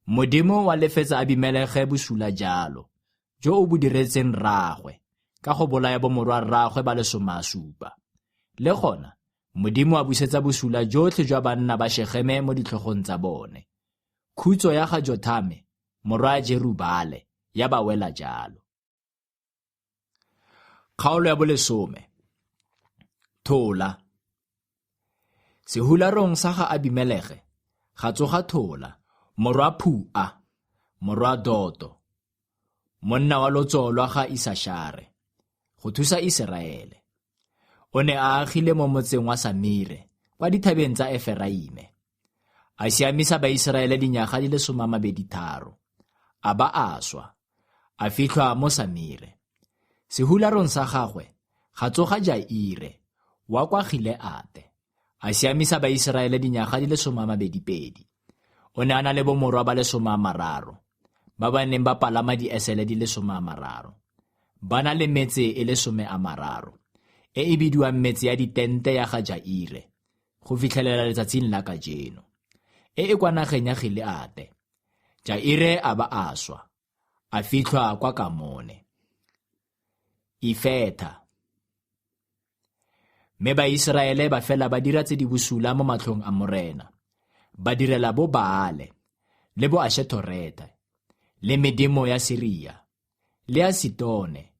Modimo wa lefetsa Abimelege bosula jalo, jo o bo diretseng rraagwe, ka go bolaya bomorwa rraagwe ba le 70. Le gona, Modimo a busetsa bosula jotlhe jwa banna ba Shegeme mo ditlhogong tsa bone. Khutso ya ga Jothame, morwa Jerubale, ya ba wela jalo. Kgaolo ya bolesome. Thola. Sehularong sa ga Abimelege ga tsoga Thola, morwa Phua, morwa Doto, monna wa lotso lwa ga Isashare, go thusa Iseraele. O ne a agile mo motseng wa Samire kwa dithabeng tsa Eferaime. A siamisa Baiseraele dinyaga di le 23, a ba a swa, a fitlhwa mo Samire. Sehularong sa gagwe ga tsoga Jaire wa kwa Gileate, a siamisa Baiseraele dinyaga di le 22. O ne a na le bomorwa ba le 30, ba ba neng ba palama diesele di le 30. Ba na le metse e le 30, e e bidiwang metse ya ditente ya ga Jaire, go fitlhelela letsatsing la kajeno, e e kwa nageng ya Gileate. Jaire a ba a swa, a fitlhwa kwa Kamone. Ifetha. Mme Baiseraele ba fela ba dira tse di bosula mo matlhong a Morena, ba direla bo Baale le bo Ashetorethe le medimo ya Siria le ya Sitone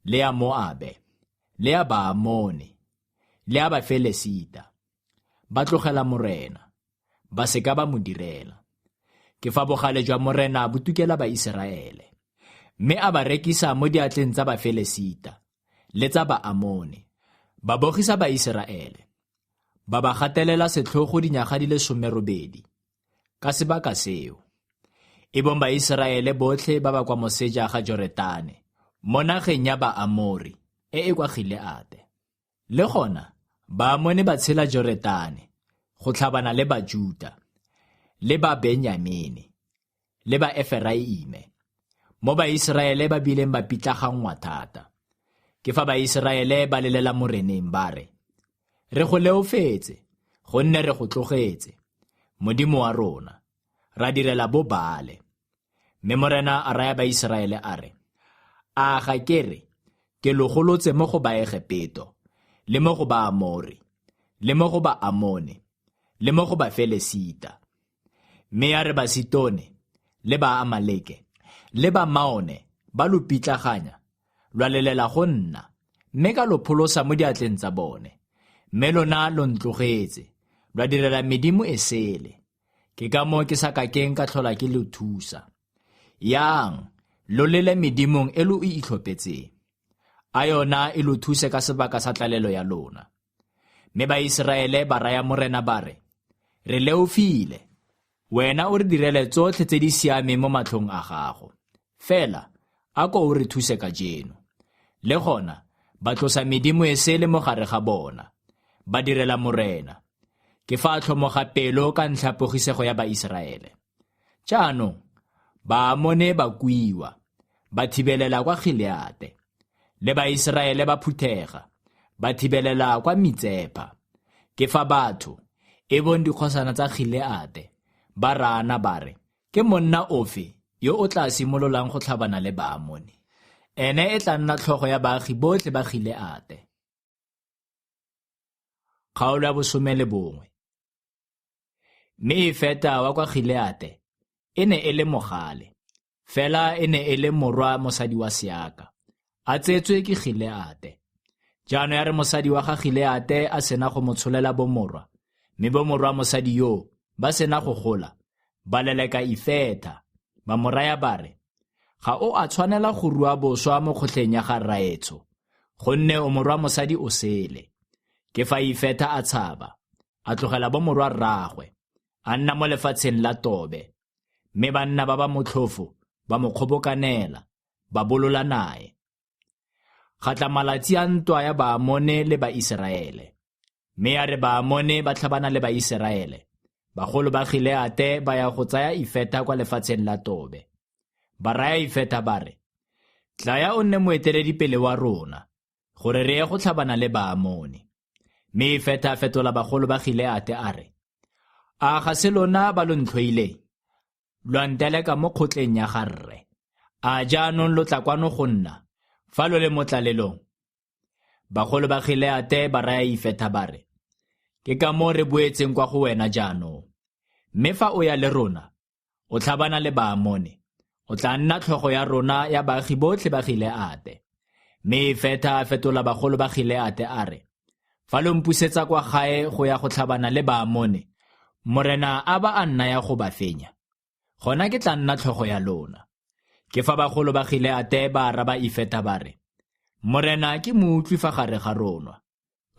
le ya Moabe le ya Baamone le ya Bafelesita. Ba tlogela Morena, ba se ka ba mo direla. Ke fa bogale jwa Morena bo tukela Baiseraele, mme a ba rekisa mo diatleng tsa Bafelesita le tsa Baamone. Ba bogisa Baiseraele, ba ba gatelela setlhogo dinyaga di le 18 ka sebaka seo, e bong Baiseraele botlhe ba ba kwa moseja ga Joretane, mo nageng ya Baamori e e kwa Gileate. Le gona Baamone ba tshela Joretane go tlhabana le Bajuta le ba Benyamene le ba Eferaime, mo Baiseraele ba bileng ba pitlaganngwa thata. Ke fa Baiseraele ba lelela Moreneng ba re, Re go leofetse, gonne re go tlogetse, Modimo wa rona, ra direla bo Baale. Mme Morena a raya Baiseraele a re, A ga ke re, ke lo golotse mo go Baegepeto, le mo go Baamori, le mo go Baamone, le mo go Bafelesita. Mme ya re Basitone le Baamaleke le Bamaone ba lo pitlaganya, lwa lelela go nna, mme ka lo pholosa mo diatleng tsa bone. Mme lona lo ntlogetse, lwa direla medimo e sele. Ke ka moo ke sa kakeng ka tlhola ke lo thusa. Yang, lo lele medimong e lo e itlhophetseng. A yona e lo thuse ka sebaka sa tlalelo ya lona. Mme Baiseraele ba raya Morena ba re, Re leofile. Wena o re direle tsotlhe tse di siameng mo matlhong a gago. Fela, a ko o re thuse kajeno. Le gona, ba tlosa medimo e sele mo gare ga bona, ba direla Morena. Ke fa a tlhomoga pelo ka ntlha pogisego ya Baiseraele. Jaanong, Baamone ba kuiwa, ba thibelela kwa Gileate. Le Baiseraele ba phuthega, ba thibelela kwa Mitsepa. Ke fa batho, e bong dikgosana tsa Gileate, ba raana ba re, Ke monna ofe yo o tla simololang go tlhabana le Baamone? Ene e tla nna tlhogo ya baagi botlhe ba Gileate. Kgaolo ya 11. Mme Ifeta wa kwa Gileate e ne e le mogale, fela e ne e le morwa mosadi wa seaka, a tsetswe ke Gileate. Jaanong ya re mosadi wa ga Gileate a sena go mo tsholela bomorwa, mme bomorwa mosadi yoo ba sena go gola, ba leleka Ifeta, ba mo raya ba re, Ga o a tshwanela go rua boswa mo kgotleng ya ga rraetsho, gonne o morwa mosadi o sele. Ke fa Ifeta a tshaba, a tlogela bomorwa rraagwe, a nna mo lefatsheng la Tobe. Mme banna ba ba motlhofo ba mo kgobokanela, ba bolola nae. Ga tla malatsi a ntwa ya Baamone le Baiseraele. Mme ya re Baamone ba tlhabana le Baiseraele, bagolo ba Gileate ba ya go tsaya Ifeta kwa lefatsheng la Tobe. Ba raya Ifeta ba re, Tlaya o nne moeteledipele wa rona, gore re ye go tlhabana le Baamone. Mme Ifeta a fetola bagolo ba Gileate a re, A ga se lona ba lo ntlhoileng? Lwa nteleka mo kgotleng ya ga rre. A jaanong lo tla kwano go nna, fa lo le mo tlalelong? Bagolo ba Gileate ba raya Ifetha ba re, Ke ka moo re boetseng kwa go wena jaanong. Mme fa o ya le rona, o tlhabana le Baamone, o tla nna tlhogo ya rona ya baagi botlhe ba Gileate. Mme Ifetha a fetola bagolo ba Gileate a re, Fa lo mpusetsa kwa gae go ya go tlhabana le Baamone, Morena a ba a nnaya go ba fenya, gona ke tla nna tlhogo ya lona. Ke fa bagolo ba Gileate ba araba Ifeta ba re, Morena ke moutlwi fa gare ga rona.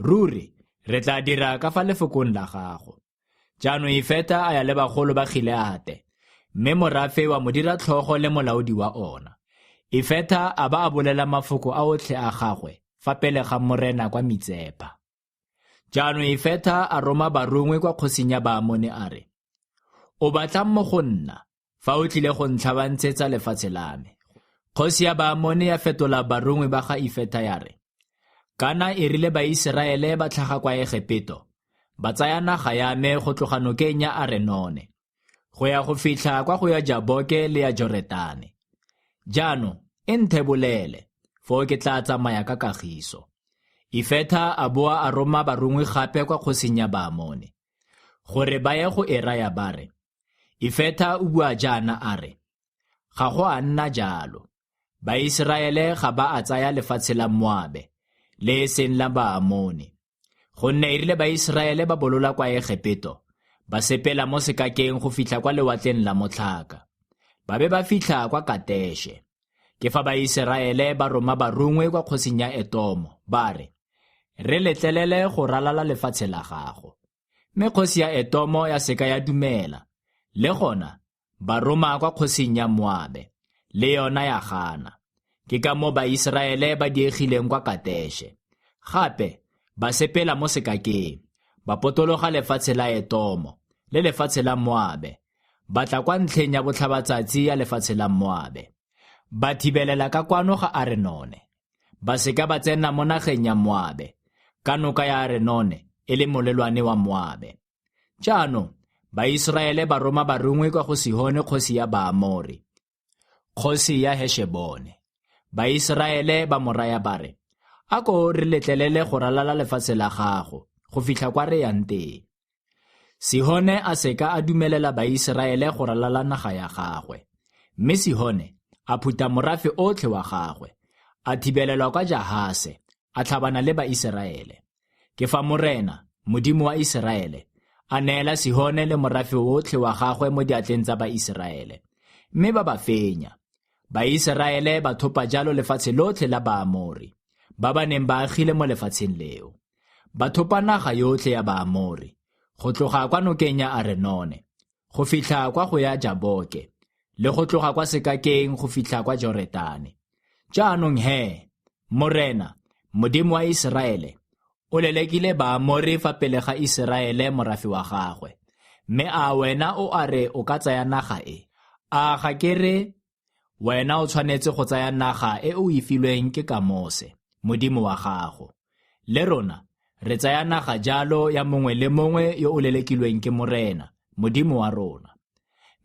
Ruri, re tla dira ka fa lefokong la gago. Jaanong Ifeta a ya le bagolo ba Gileate, mme morafe wa mo dira tlhogo le molaodi wa ona. Ifeta a ba a bolela mafoko a otlhe a gagwe fa pele ga Morena kwa Mitsepa. Jaanong Ifeta a roma barongwi kwa kgosing ya Baamone a re, O batlang mo go nna, fa o tlile go ntlhabantshetsa lefatshe la me? Kgosi ya Baamone ya fetola barongwi ba ga Ifeta ya re, Kana e rile Baiseraele ba tlhaga kwa Egepeto, ba tsaya naga ya me go tloga nokeng ya Arenone, go ya go fitlha kwa go ya Jaboke le ya Joretane. Jaanong e nthebolele, foo ke tla tsamaya ka kagiso. Ifetha a boa a roma barongwi gape kwa kgosing ya Baamone, gore ba ye go e raya ba re, Ifetha o bua jaana a re, Ga go a nna jalo. Baiseraele ga ba a tsaya lefatshe la Moabe, le e seng la Baamone. Gonne e rile Baiseraele ba bolola kwa Egepeto, ba sepela mo sekakeng go fitlha kwa lewatleng la motlhaka. Ba be ba fitlha kwa Kateshe. Ke fa Baiseraele ba roma barongwe kwa kgosing ya Etomo, ba re, Re letlelele go ralala lefatshe la gago. Mme kgosi ya Etomo ya seka ya dumela. Le gona ba roma kwa kgosing ya Moabe, le yona ya gana. Ke ka moo Baiseraele ba diegileng kwa Kateshe. Gape ba sepela mo sekakeng, ba potologa lefatshe la Etomo le lefatshe la Moabe, ba tla kwa ntlheng ya botlhabatsatsi ya lefatshe la Moabe. Ba thibelela ka kwano ga Arenone, ba seka ba tsena mo nageng ya Moabe, ka noka ya Arenone e le molelwane wa Moabe. Jaanong Baiseraele ba roma barongwi kwa go Sihone kgosi ya Baamori, kgosi ya Heshebone. Baiseraele ba mo raya ba re, A ko re letlelele go ralala lefatshe la gago go fitlha kwa re yang teng. Sihone a seka a dumelela Baiseraele go ralala naga ya gagwe. Mme Sihone a phutha morafe otlhe wa gagwe, a thibelelwa kwa Jahase, a tlhabana le Baiseraele. Ke fa Morena, Modimo wa Iseraele, a neela Sihone le morafe otlhe wa gagwe mo diatleng tsa Baiseraele, mme ba ba fenya. Baiseraele ba thopa jalo lefatshe lotlhe la Baamori, ba ba neng ba agile mo lefatsheng leo. Ba thopa naga yotlhe ya Baamori, go tloga kwa nokeng ya Arenone, go fitlha kwa go ya Jaboke, le go tloga kwa sekakeng go fitlha kwa Joretane. Jaanong he, Morena, Modimo wa Iseraele, o lelekile Baamori fa pele ga Iseraele morafe wa gagwe. Mme a wena o a re o ka tsaya naga e? A ga ke re wena o tshwanetse go tsaya naga e o e filweng ke Kamose, modimo wa gago? Le rona re tsaya naga jalo ya mongwe le mongwe yo o lelekilweng ke Morena, Modimo wa rona.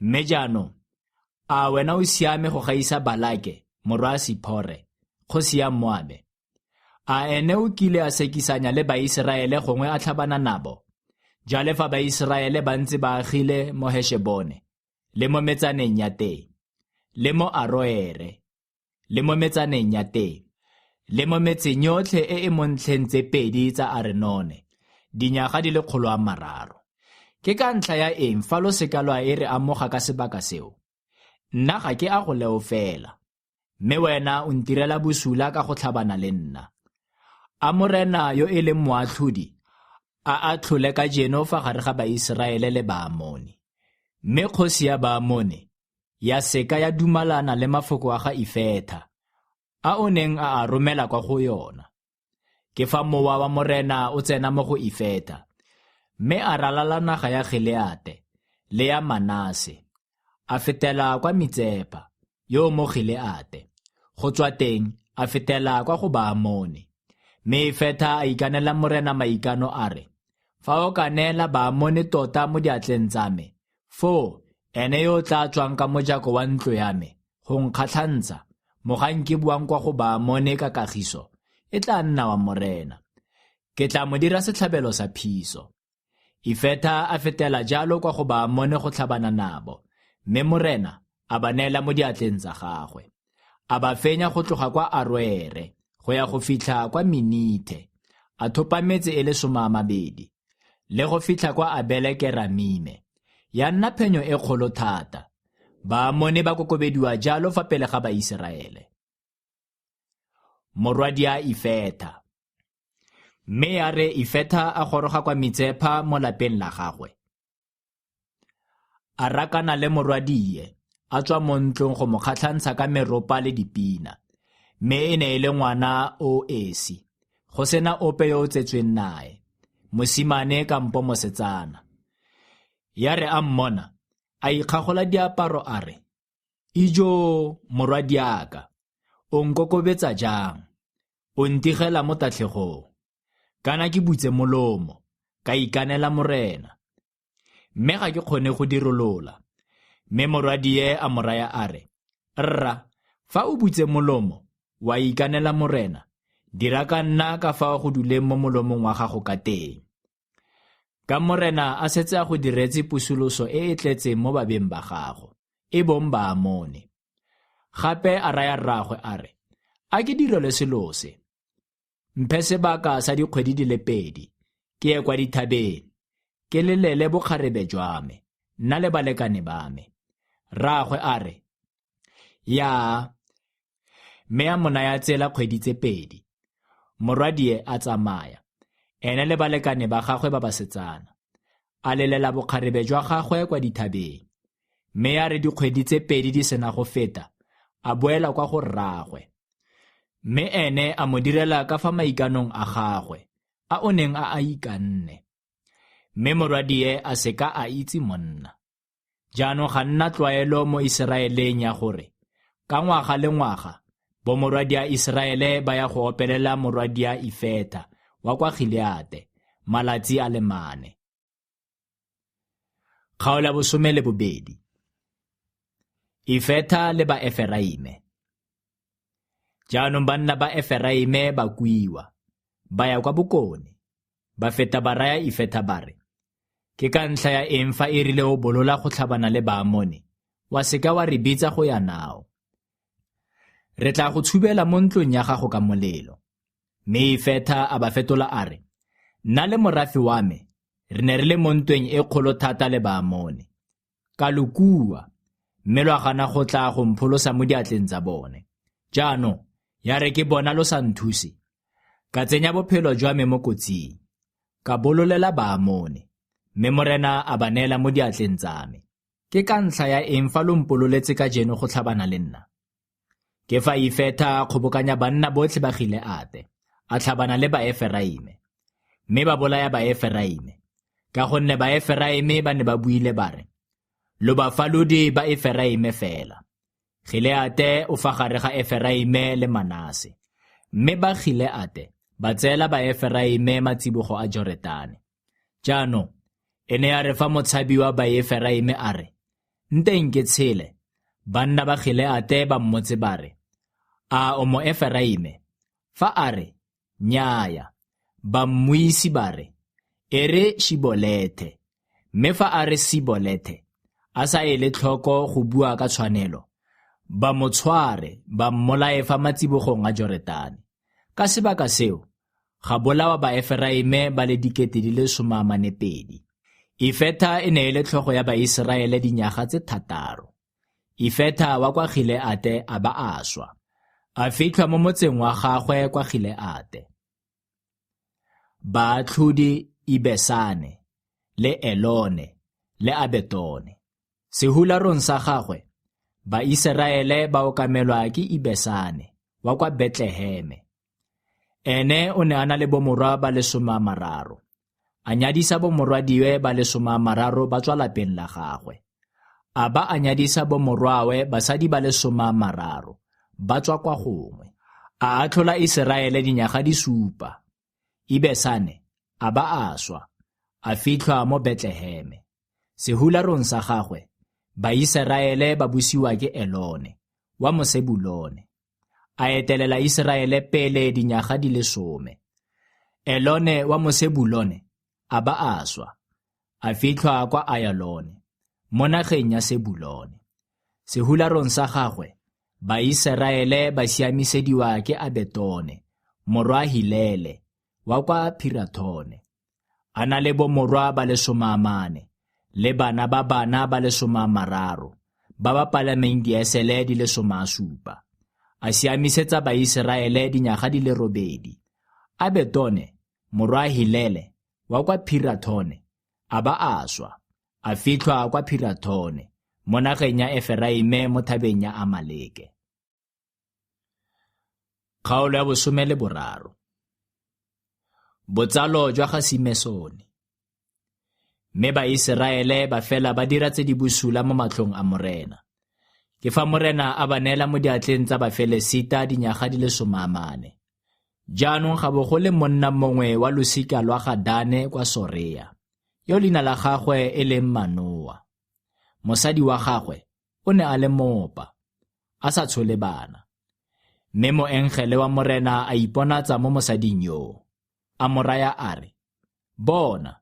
Mme jaanong, a wena o siame go gaisa Balake, morwa Siphore, kgosi ya Moabe? A ene o kile a sekisanya le Baiseraele gongwe a tlhabana nabo? Jale fa Baiseraele ba ntse ba agile mo Heshebone, le mo metsaneng ya teng, le mo Aroere, le mo metsaneng ya teng, le mo metseng yotlhe e e mo ntlheng tse pedi tsa Arenone, dinyaga di le 300. Ke ka ntlha ya eng fa lo seka lwa e re amoga ka sebaka seo? Nna ga ke a go leofela, mme wena o ntirela bosula ka go tlhabana le nna. A Morena yo e leng moatlhodi a atlhole kajeno fa gare ga Baiseraele le Baamone. Mme kgosi ya Baamone ya se ka ya dumalana le mafoko a ga Ifetha, a o neng a a romela kwa go yona. Ke fa mowa wa Morena o tsena mo go Ifetha, mme a ralala naga ya Gileate le ya Manase, a fetela kwa Mitsepa yo o mo Gileate. Go tswa teng a fetela kwa go Baamone. Mme Ifetha a ikanela Morena maikano a re, Fa o ka neela Baamone tota mo diatleng tsa me, foo ene yo o tla tswang ka mojako wa ntlo ya me go nkgatlhantsha, mogang ke buang kwa go Baamone ka kagiso, e tla nna wa Morena. Ke tla mo dira setlhabelo sa phiso. Ifetha a fetela jalo kwa go Baamone go tlhabana nabo, mme Morena a ba neela mo diatleng tsa gagwe. A ba fenya go tloga kwa Aroere go ya go fitlha kwa Minithe, a thopa metse e le 20, le go fitlha kwa Abele-Keramime. Ya nna phenyo e kgolo thata. Baamone ba kokobediwa jalo fa pele ga Baiseraele. Morwadia Ifetha. Mme ya re Ifetha a goroga kwa Mitsepha mo lapeng la gagwe, a rakana le morwadie, a tswa mo ntlong go mo kgatlhantsha ka meropa le dipina. Mme e ne e le ngwana o esi, go sena ope yo o tsetsweng nae, mosimane kampo mosetsana. Ya re a mmona, a ikgagola diaparo a re, Ijo, morwadiaka, o nkokobetsa jang? O ntigela mo tatlhegong. Kana ke butse molomo, ka ikanela Morena, mme ga ke kgone go dirolola. Mme morwadie a mo raya a re, Rra, fa o butse molomo, wa ikanela Morena, dira ka nna ka fa go duleng mo molomong wa gago ka teng. Ka Morena a setse a go diretse pusoloso e e tletseng mo babeng ba gago, e bong Baamone. Gape a raya rraagwe a re, A ke direlwe selo se. Mphe sebaka sa dikgwedi di le 2, ke ye kwa dithabeng, ke lelele bokgarebe jwa me, nna le balekane ba me. Rraagwe a re, Ya, mme a mo naya tsela kgwedi tse 2. Morwadie a tsamaya, ene le balekane ba gagwe ba basetsana, a lelela bokgarebe jwa gagwe kwa dithabeng. Mme ya re dikgwedi tse 2 di sena go feta, a boela kwa go rraagwe. Mme ene a mo direla ka fa maikanong a gagwe, a o neng a a ikanne. Mme morwadie a se ka a itse monna. Jaanong ga nna tlwaelo mo Iseraeleng ya gore ka ngwaga le ngwaga bomorwadia Iseraele ba ya go opelela morwadia Ifetha wa kwa Gileate malatsi a le 4. Kgaolo ya 12. Ifetha le ba Eferaime. Jaanong banna ba Eferaime ba kuiwa, ba ya kwa bokone, ba feta ba raya Ifetha ba re, Ke ka ntlha ya eng fa e rile o bolola go tlhabana le Baamone, wa se ka wa re bitsa go ya nao? Re tla go tshubela mo ntlong ya gago ka molelo. Mme Ifetha a ba fetola a re, Nna le morafe wa me re ne re le mo ntweng e kgolo thata le Baamone. Ka lo kua, mme lwa gana go tla go mpholosa mo diatleng tsa bone. Jaanong ya re ke bona lo sa nthuse, ka tsenya bophelo jwa me mo kotsing, ka bololela Baamone, mme Morena a ba neela mo diatleng tsa me. Ke ka ntlha ya eng fa lo mpololetse kajeno go tlhabana le nna? Ke fa Ifetha a kgobokanya banna botlhe ba Gileate, a tlhabana le Baeferaime, mme ba bolaya Baeferaime, ka gonne Baeferaime ba ne ba buile ba re, Lo bafalodi ba Eferaime fela. Gileate o fa gare ga Eferaime le Manase. Mme ba Gileate ba tseela Baeferaime matsibogo a Joretane. Jaanong e ne ya re fa motshabi wa Baeferaime a re, Nteng ke tshele, banna ba Gileate ba mmotse ba re, A o mo Eferaime? Fa a re, Nnyaya, ba mmuisi ba re, E re Shibolethe. Mme fa a re Sibolethe, a sa ele tlhoko go bua ka tshwanelo, ba mo tshware ba mmolaye fa matsibogong a Joretane. Ka sebaka seo, ga bolawa Baeferaime ba le 42,000. Ifetha e ne e le tlhogo ya Baiseraele dinyaga tse 6. Ifetha wa kwa Gileate a ba a swa, a fitlhwa mo motseng wa gagwe kwa Gileate. Baatlhodi Ibesane le Elone le Abetone. Sehularong sa gagwe Baiseraele ba okamelwa ke Ibesane wa kwa Betleheme. Ene o ne a na le bomorwa ba le 30. A nyadisa bomorwadiwe ba le 30 ba tswa lapeng la gagwe. A ba a nyadisa bomorwawe basadi ba le 30 ba tswa kwa gongwe. A atlhola Iseraele dinyaga di 7. Ibesane a ba a swa, a fitlhwa mo Betleheme. Sehularong sa gagwe, Baiseraele ba busiwa ke Elone wa Mosebulone. A etelela Iseraele pele dinyaga di le 10. Elone wa Mosebulone a ba a swa, a fitlhwa kwa Ayalone, mo nageng ya Sebulone. Sehularong sa gagwe, Baiseraele ba siamisediwa ke Abetone, morwa Hilele wa kwa Phirathone. A na le bomorwa ba le 40 le bana ba bana ba le 30 ba ba palameng diesele di le 70. A siamisetsa Baiseraele dinyaga di le 8. Abetone, morwa Hilele wa kwa Phirathone, a ba a swa, a fitlhwa kwa Phirathone, mo nageng ya Eferaime mo thabeng ya Amaleke. Kgaolo ya 13. Botsalo jwa ga Simesone. Mme Baiseraele ba fela ba dira tse di bosula mo matlhong a Morena. Ke fa Morena a ba neela mo diatleng tsa Bafelesita dinyaga di le 40. Jaanong ga bo go le monna mongwe wa losika lwa ga Dane kwa Sorea, yo leina la gagwe e leng Manoa. Mosadi wa gagwe o ne a le moopa, a sa tshole bana. Mme moengele wa Morena a iponatsa mo mosading yoo, a mo raya a re, Bona,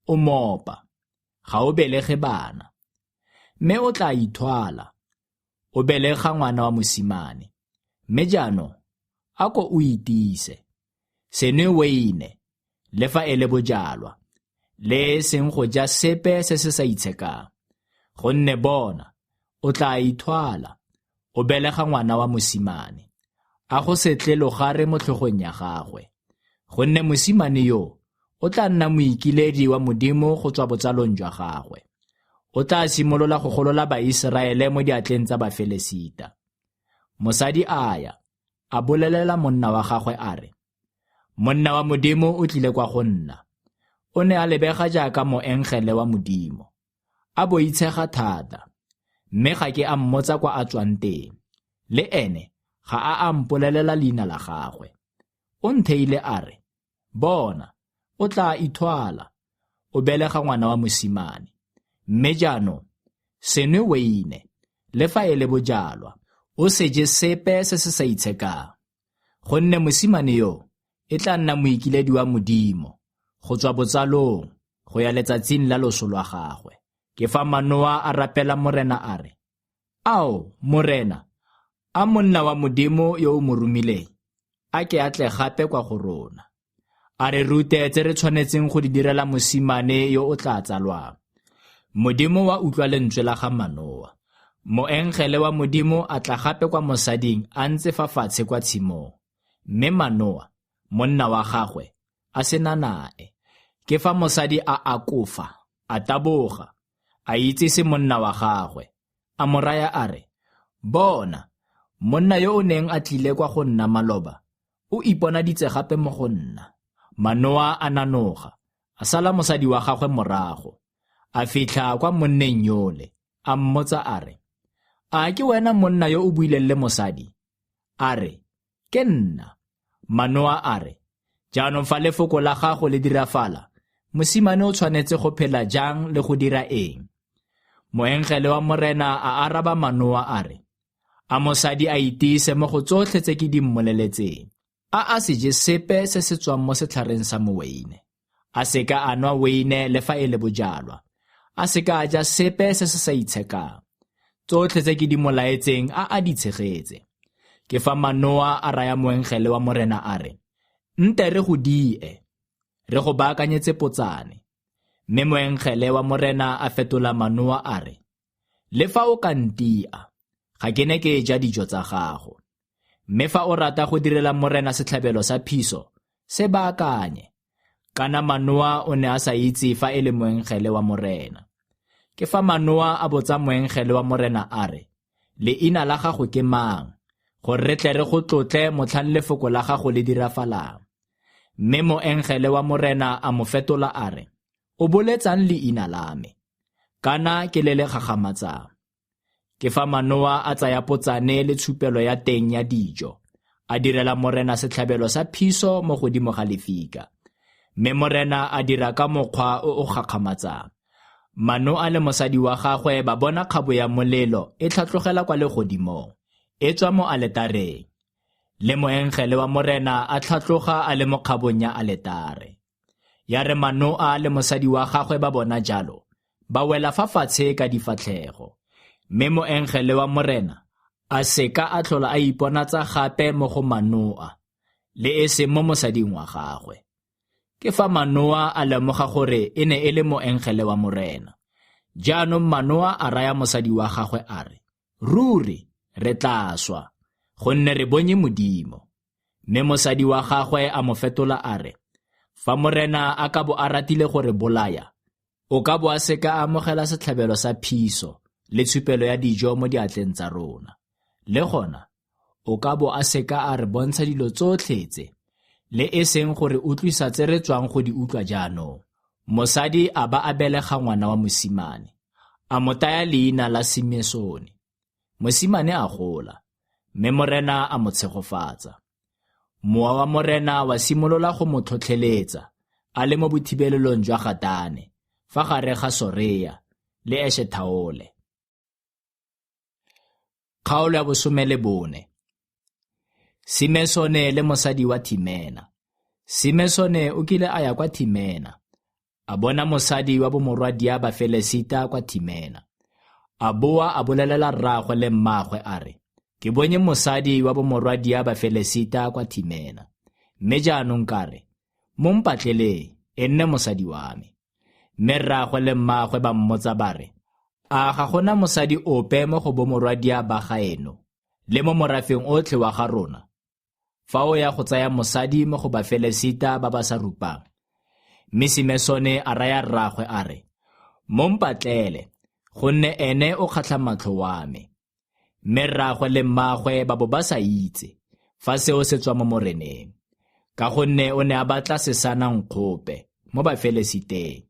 o moopa, ga o belege bana. Mme o tla ithwala, o belega ngwana wa mosimane. Mme jaanong, a ko o itiise, se nwe weine, le fa e le bojalwa, le e seng go ja sepe se se sa itshekang. Gonne bona, o tla ithwala, o belega ngwana wa mosimane. A go se tle logare mo tlhogong ya gagwe. Gonne mosimane yo o tla nna moikiledi wa Modimo go tswa botsalong jwa gagwe. O tla simolola go golola Baiseraele mo diatleng tsa Bafelesita. Mosadi a ya, a bolelela monna wa gagwe a re, Monna wa Modimo o tlile kwa go nna. O ne a lebega jaaka moengele wa Modimo. A boitshega thata, mme ga ke a mmotsa kwa a tswang teng. Le ene ga a a mpolelela leina la gagwe. O ntheile a re, Bona, o tla ithwala, o belega ngwana wa mosimane. Mme jaanong, se nwe weine, le fa e le bojalwa, o se je sepe se se sa itshekang. Gonne mosimane yo e tla nna moikiledi wa Modimo, go tswa botsalong go ya letsatsing la loso lwa gagwe. Ke fa Manoa a rapela Morena a re, Ao, Morena, a monna wa Modimo yo o mo romileng, a ke a tle gape kwa go rona. A re rute tse re tshwanetseng go di direla mosimane yo o tla tsalwang. Modimo wa utlwa lentswe la ga Manoa. Moengele wa Modimo a tla gape kwa mosading a ntse fa fatshe kwa tshimong. Mme Manoa, monna wa gagwe, a sena nae. Ke fa mosadi a akofa, a taboga, a itsise monna wa gagwe. A mo raya a re, Bona, monna yo o neng a tlile kwa go nna maloba, o iponaditse gape mo go nna. Manoa a nanoga, a sala mosadi wa gagwe morago. A fitlha kwa monneng yole, a mmotsa a re, A ke wena monna yo o buileng le mosadi? A re, Ke nna. Manoa a re, Jaanong fa lefoko la gago le dirafala, mosimane o tshwanetse go phela jang le go dira eng? Moengele wa Morena a araba Manoa a re, A mosadi a itiise mo go tsotlhe tse ke di mmoleletseng. A a se je sepe se se tswang mo setlhareng sa moweine. A se ka a nwa weine le fa e le bojalwa. A se ka a ja sepe se se sa itshekang. Tsotlhe tse ke di mo laetseng a a di tshegetse. Ke fa Manoa a raya moengele wa Morena a re, Nte re go die, re go baakanyetse potsane. Mme moengele wa Morena a fetola Manoa a re, Le fa o ka ntia, ga ke ne ke ja dijo tsa gago. Mme fa o rata go direla Morena setlhabelo sa phiso, se baakanye. Kana Manoa o ne a sa itse fa e le moengele wa Morena. Ke fa Manoa a botsa moengele wa Morena a re, Leina la gago ke mang, gore re tle re go tlotle motlhang lefoko la gago le dirafalang? Mme moengele wa Morena a mo fetola a re, O boletsang leina la me? Kana ke le le gagamatsang. Ke fa Manoa a tsaya potsane le tshupelo ya teng ya dijo, a direla Morena setlhabelo sa phiso mo godimo ga lefika. Mme Morena a dira ka mokgwa o o gakgamatsang. Manoa le mosadi wa gagwe ba bona kgabo ya molelo e tlhatlogela kwa legodimong, e tswa mo aletareng. Le moengele wa Morena a tlhatloga a le mo kgabong ya aletare. Ya re Manoa le mosadi wa gagwe ba bona jalo, ba wela fa fatshe ka difatlhego. Mme moengele wa Morena a se ka a tlhola a iponatsa gape mo go Manoa, le e seng mo mosading wa gagwe. Ke fa Manoa a lemoga gore e ne e le moengele wa Morena. Jaanong Manoa a raya mosadi wa gagwe a re, Ruri re tla swa, gonne re bonye Modimo. Mme mosadi wa gagwe a mo fetola a re, Fa Morena a ka bo a ratile go re bolaya, o ka bo a se ka a amogela setlhabelo sa phiso le tshupelo ya dijo mo diatleng tsa rona. Le gona o ka bo a se ka a re bontsha dilo tsotlhe tse, le e seng go re utlwisa tse re tswang go di utlwa jaanong. Mosadi a ba a belega ngwana wa mosimane, a mo taya leina la Simesone. Mosimane a gola, mme Morena a mo tshegofatsa. Mowa wa Morena wa simolola go mo tlhotlheletsa a le mo bothibelelong jwa Gatane, fa gare ga Sorea le Eshethaole. Kgaolo ya bosome le bone. Simesone le mosadi wa Thimena. Simesone o kile a ya kwa Thimena, a bona mosadi wa bomorwadia Bafelesita kwa Thimena. A boa a bolelela rraagwe le mmaagwe a re, Ke bonye mosadi wa bomorwadia Bafelesita kwa Thimena, mme jaanong ka re, Mo mpatleleng, e nne mosadi wa me. Mme rraagwe le mmaagwe ba mmotsa ba re, A ga go na mosadi ope mo go bomorwadia ba gaeno, le mo morafeng otlhe wa ga rona, fa o ya go tsaya mosadi mo go Bafelesita ba ba sa rupang? Mme Simesone a raya rraagwe a re, Mo mpatlele, gonne ene o kgatlha matlho wa me. Mme rraagwe le mmaagwe ba bo ba sa itse fa seo se tswa mo Moreneng, ka gonne o ne a batla sesana nkgope mo Bafelesiteng.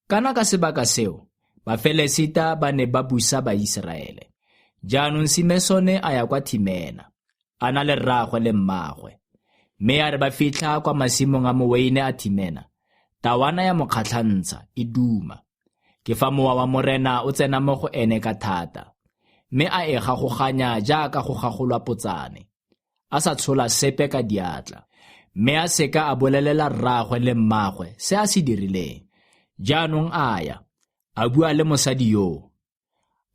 Kana ka sebaka seo, Bafelesita ba ne ba busa Baiseraele. Jaanong Simesone a ya kwa Thimena, a na le rraagwe le mmaagwe. Mme ya re ba fitlha kwa masimong a moweine a Thimena, tawana ya mo kgatlhantsha e duma. Ke fa mowa wa Morena o tsena mo go ene ka thata, mme a e gagoganya jaaka go gagolwa potsane, a sa tshola sepe ka diatla. Mme a seka a bolelela rraagwe le mmaagwe se a se dirileng. Jaanong a ya, a bua le mosadi yoo,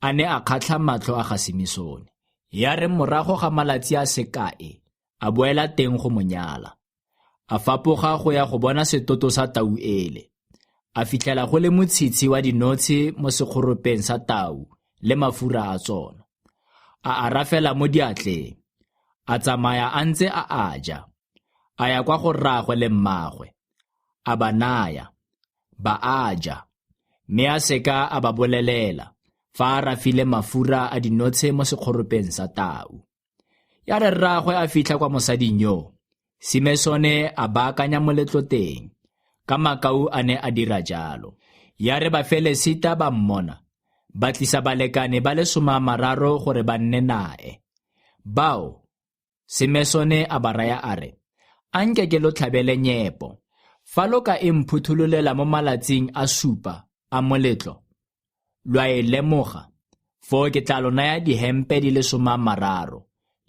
a ne a kgatlha matlho a ga Simisone. Ya re morago ga malatsi a sekae, a boela teng go mo nyala. A fapoga go ya go bona setoto sa tau ele. A fitlhela go le motshitshi wa dinotshi mo sekgoropeng sa tau le mafura a tsona. A a rafela mo diatleng. A tsamaya a ntse a a ja. A ya kwa go rraagwe le mmaagwe. A ba naya. Ba a ja. Mme a seka a ba bolelela fa a rafile mafura a dinotshe mo sekgoropeng sa tau. Ya re rraagwe a fitlha kwa mosading yo, Simesone a baakanya moletlo teng, ka makau a ne a dira jalo. Ya re Bafelesita ba mmona, ba tlisa balekane ba le 30 gore ba nne nae. Bao, Simesone a ba raya a re, A nke ke lo tlhabele nyepo. Fa lo ka e mphuthololela mo malatsing a supa a moletlo, lo a e lemoga, foo ke tla lo naya dihempe di le 30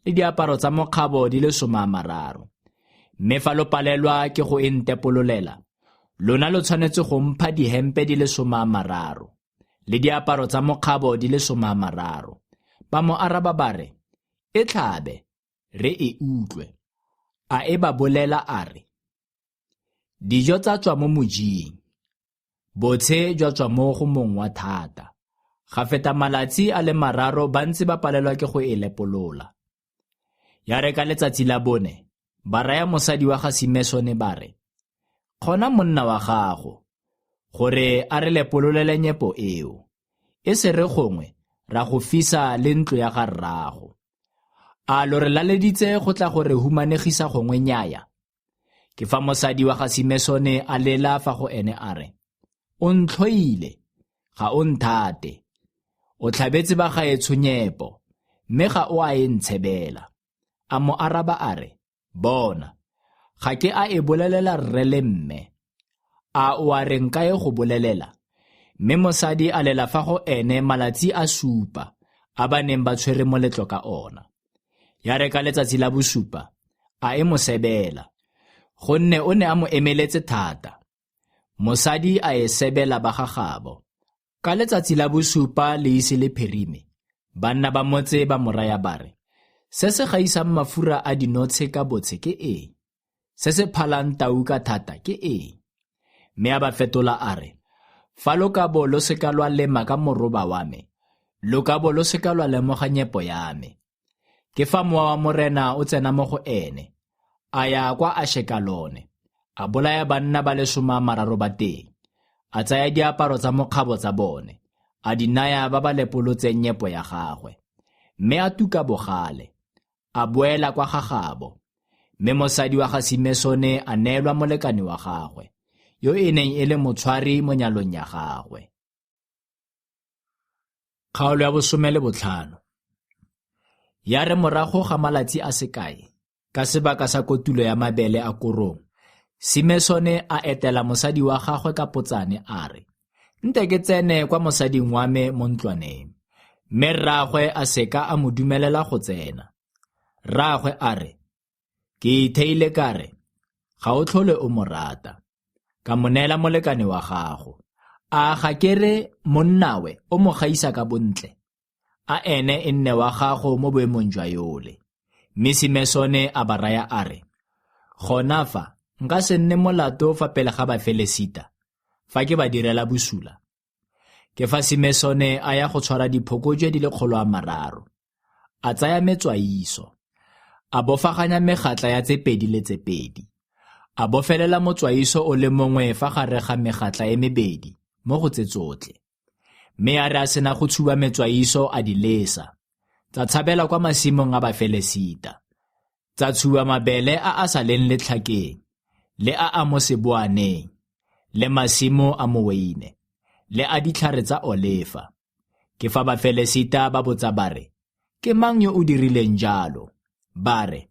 le diaparo tsa mokgabo di le 30. Mme fa lo palelwa ke go e ntepololela, lona lo tshwanetse go mpha dihempe di le 30 le diaparo tsa mokgabo di le 30. Ba mo araba ba re, E tlhabe, re e utlwe. A e ba bolela a re, Dijo tsa tswa mo mojing, botshe jwa tswa mo go mong wa thata. Ga feta malatsi a le mararo ba ntse ba palelwa ke go e lepolola. Ya re ka letsatsi la bone, ba raya mosadi wa ga Simesone ba re, Kgona monna wa gago, gore a re lepololele nyepo eo, e se re gongwe ra go fisa le ntlo ya ga rrago. A lo re laleditse go tla go re humanegisa gongwe nnyaya? Ke fa mosadi wa ga Simesone a lela fa go ene a re, O ntlhoile, ga o nthate. O tlhabetse ba gaetsho nyepo, mme ga o a e ntshebela. A mo araba a re, Bona, ga ke a e bolelela rre le mme. A o a re nka e go bolelela? Mme mosadi a lela fa go ene malatsi a supa a ba neng ba tshwere moletlo ka ona. Ya re ka letsatsi la bosupa a e mo sebela, gonne o ne a mo emeletse thata. Mosadi a e sebela ba ga gabo. Ka letsatsi la bosupa le ise le phirime, banna ba motse ba mo raya ba re, Se se gaisang mafura a dinotshe ka botshe ke eng? Se se phalang tau ka thata ke eng? Mme a ba fetola a re, Fa lo ka bo lo se ka lwa lema ka moroba wa me, lo ka bo lo se ka lwa lemoga nyepo ya me. Ke fa mowa wa Morena o tsena mo go ene, a ya kwa Ashekalone, a bolaya banna ba le 30 ba teng, a tsaya diaparo tsa mokgabo tsa bone, a di naya ba ba lepolotseng nyepo ya gagwe. Mme a tuka bogale, a boela kwa ga gabo. Mme mosadi wa ga Simesone a neelwa molekane wa gagwe, yo e neng e le motshwari mo nyalong ya gagwe. Kgaolo ya 15. Ya re morago ga malatsi a sekae, ka sebaka sa kotulo ya mabele a korong, Simesone a etela mosadi wa gagwe ka potsane a re, Nte ke tsene kwa mosading wa me mo ntlwaneng. Mme rraagwe a seka a mo dumelela go tsena. Rraagwe a re, Ke itheile ka re, ga o tlhole o mo rata. Ka mo neela molekane wa gago. A ga ke re monnawe o mo gaisa ka bontle? A ene e nne wa gago mo boemong jwa yole. Mme Simesone a ba raya a re, Gona fa nka se nne molato fa pele ga Bafelesita, fa ke ba direla bosula. Ke fa Simesone a ya go tshwara diphokojwe di le 300. A tsaya metswaiso, a bofaganya megatla ya tse pedi le tse pedi. A bofelela motswaiso o le mongwe fa gare ga megatla e mebedi mo go tse tsotlhe. Mme a re a sena go tshuba metswaiso a di lesa, tsa tshabela kwa masimong a Bafelesita. Tsa tshuba mabele a a sa leng letlhakeng, le a a mo seboaneng, le masimo a moweine, le a ditlhare tsa olefa. Ke fa Bafelesita ba botsa ba re, Ke mang yo o dirileng jalo? Ba re,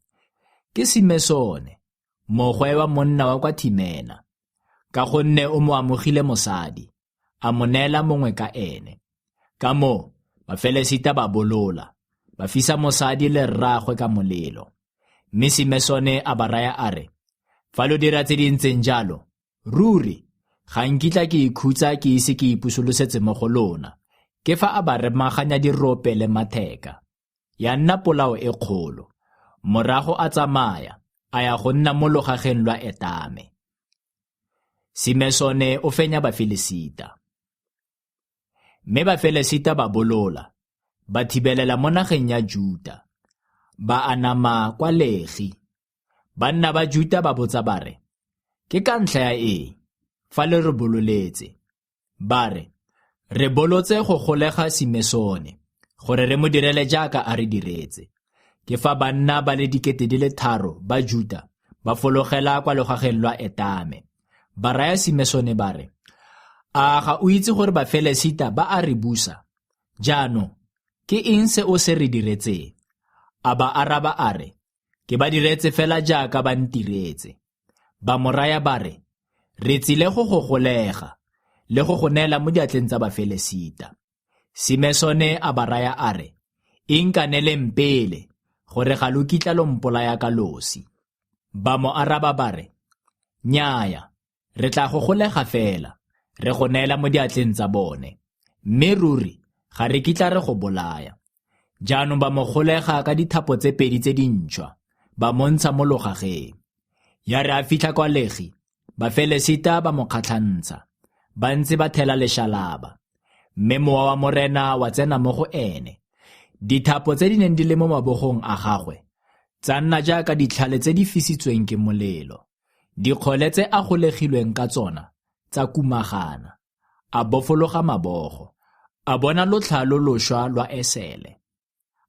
Ke Simesone, mogwe wa monna wa kwa Thimena, ka gonne o mo amogile mosadi, a mo neela mongwe ka ene. Ka moo Bafelesita ba bolola, ba fisa mosadi le rraagwe ka molelo. Mme Simesone a ba raya a re, Fa lo dira tse di ntseng jalo, ruri ga nkitla ke ikhutsa ke ise ke ipusolosetse mo go lona. Ke fa a ba remaganya dirope le matheka. Ya nna polao e kgolo. Morago a tsamaya, a ya go nna mo logageng lwa Etame. Simesone o fenya Bafelesita. Mme Bafelesita ba bolola, ba thibelela mo nageng ya Juta, ba anama kwa Legi. Banna ba Juta ba botsa ba re, Ke ka ntlha ya eng fa le re bololetse? Ba re, Re bolotse go golega Simesone, gore re mo direle jaaka a re diretse. Ke fa banna ba le 3000 ba Juta ba fologela kwa logageng lwa Etame. Ba raya Simesone ba re, A ga o itse gore Bafelesita ba a re busa? Jaanong, ke eng se o se re diretseng? A ba araba a re, Ke ba diretse fela jaaka ba ntiretse. Ba mo raya ba re, Re tsile go go golega le go go neela mo diatleng tsa Bafelesita. Simesone a ba raya a re, Inkaneleng pele, gore ga lo kitla lo mpolaya ka losi. Ba mo araba ba re, Nnyaya, re tla go golega fela, re go neela mo diatleng tsa bone, mme ruri ga re kitla re go bolaya. Jaanong ba mo golega ka dithapo tse pedi tse dintšhwa, ba mo ntsha mo logageng. Ya re a fitlha kwa Legi, Bafelesita ba mo kgatlhantsha, ba ntse ba thela lešalaba. Mme mowa wa Morena wa tsena mo go ene. Dithapo tse di neng di le mo mabogong a gagwe tsa nna jaaka ditlhale tse di fisitsweng ke molelo. Dikgole tse a golegilweng ka tsona tsa kumagana. A bofologa mabogo. A bona lotlhaa lo lošwa lwa esele.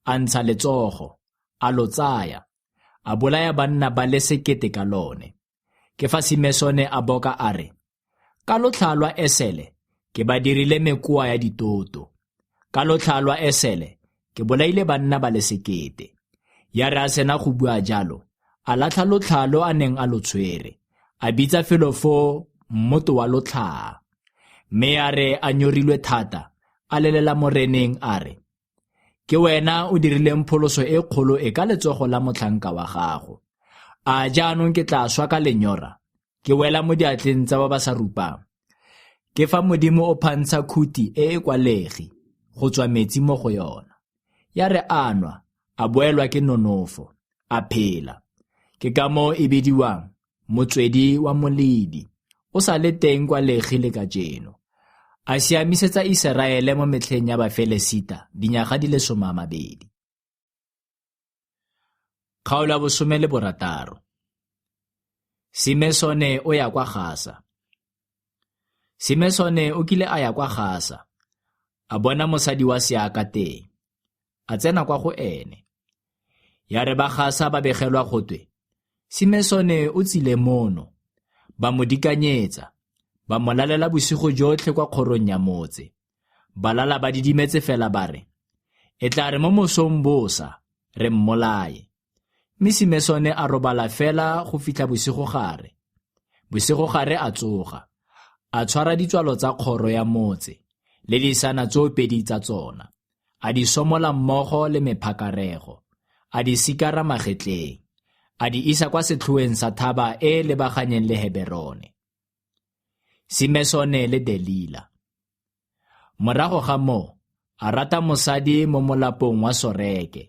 A ntsha letsogo, a lo tsaya, a bolaya banna ba le 1000 ka lone. Ke fa Simesone a boka a re, Ka lotlhaa lwa esele ke ba dirile mekoa ya ditoto. Ka lotlhaa lwa esele ke bolaile banna ba le 1000. Ya re a sena go bua jalo, a latlha lotlhaa lo a neng a lo tshwere, a bitsa felo foo mmoto wa lotlhaa. Mme ya re a nyorilwe thata, a lelela Moreneng a re, Ke wena o dirileng pholoso e kgolo e ka letsogo la motlhanka wa gago. A jaanong ke tla swa ka lenyora, ke wela mo diatleng tsa ba ba sa rupang? Ke fa Modimo o phantsha khuti e e kwa Legi, go tswa metsi mo go yona. Ya re a nwa, a boelwa ke nonofo, a phela. Ke ka moo e bidiwang motswedi wa moledi, o sa le teng kwa Legi le kajeno. A siamisetsa Iseraele mo metlheng ya Bafelesita dinyaga di le 20. Kgaolo ya 16. Simesone o ya kwa Gasa. Simesone o kile a ya kwa Gasa, a bona mosadi wa seaka teng, a tsena kwa go ene. Ya re ba Gasa ba begelwa go twe, Simesone o tsile mono, ba mo dikanyetsa, ba mo lalela bosigo jotlhe kwa kgorong ya motse. Ba lala ba didimetse fela ba re, E tla re mo mosong bosa, re mmolaye. Mme Simesone a robala fela go fitlha bosigogare. Bosigogare a tsoga, a tshwara ditswalo tsa kgoro ya motse le disana tsoopedi tsa tsona, a di somola mmogo le mephakarego, a di sikara magetleng, a di isa kwa setlhoeng sa thaba e e lebaganyeng le Heberone. Simesone le Delila. Morago ga moo, a rata mosadi mo molapong wa Soreke.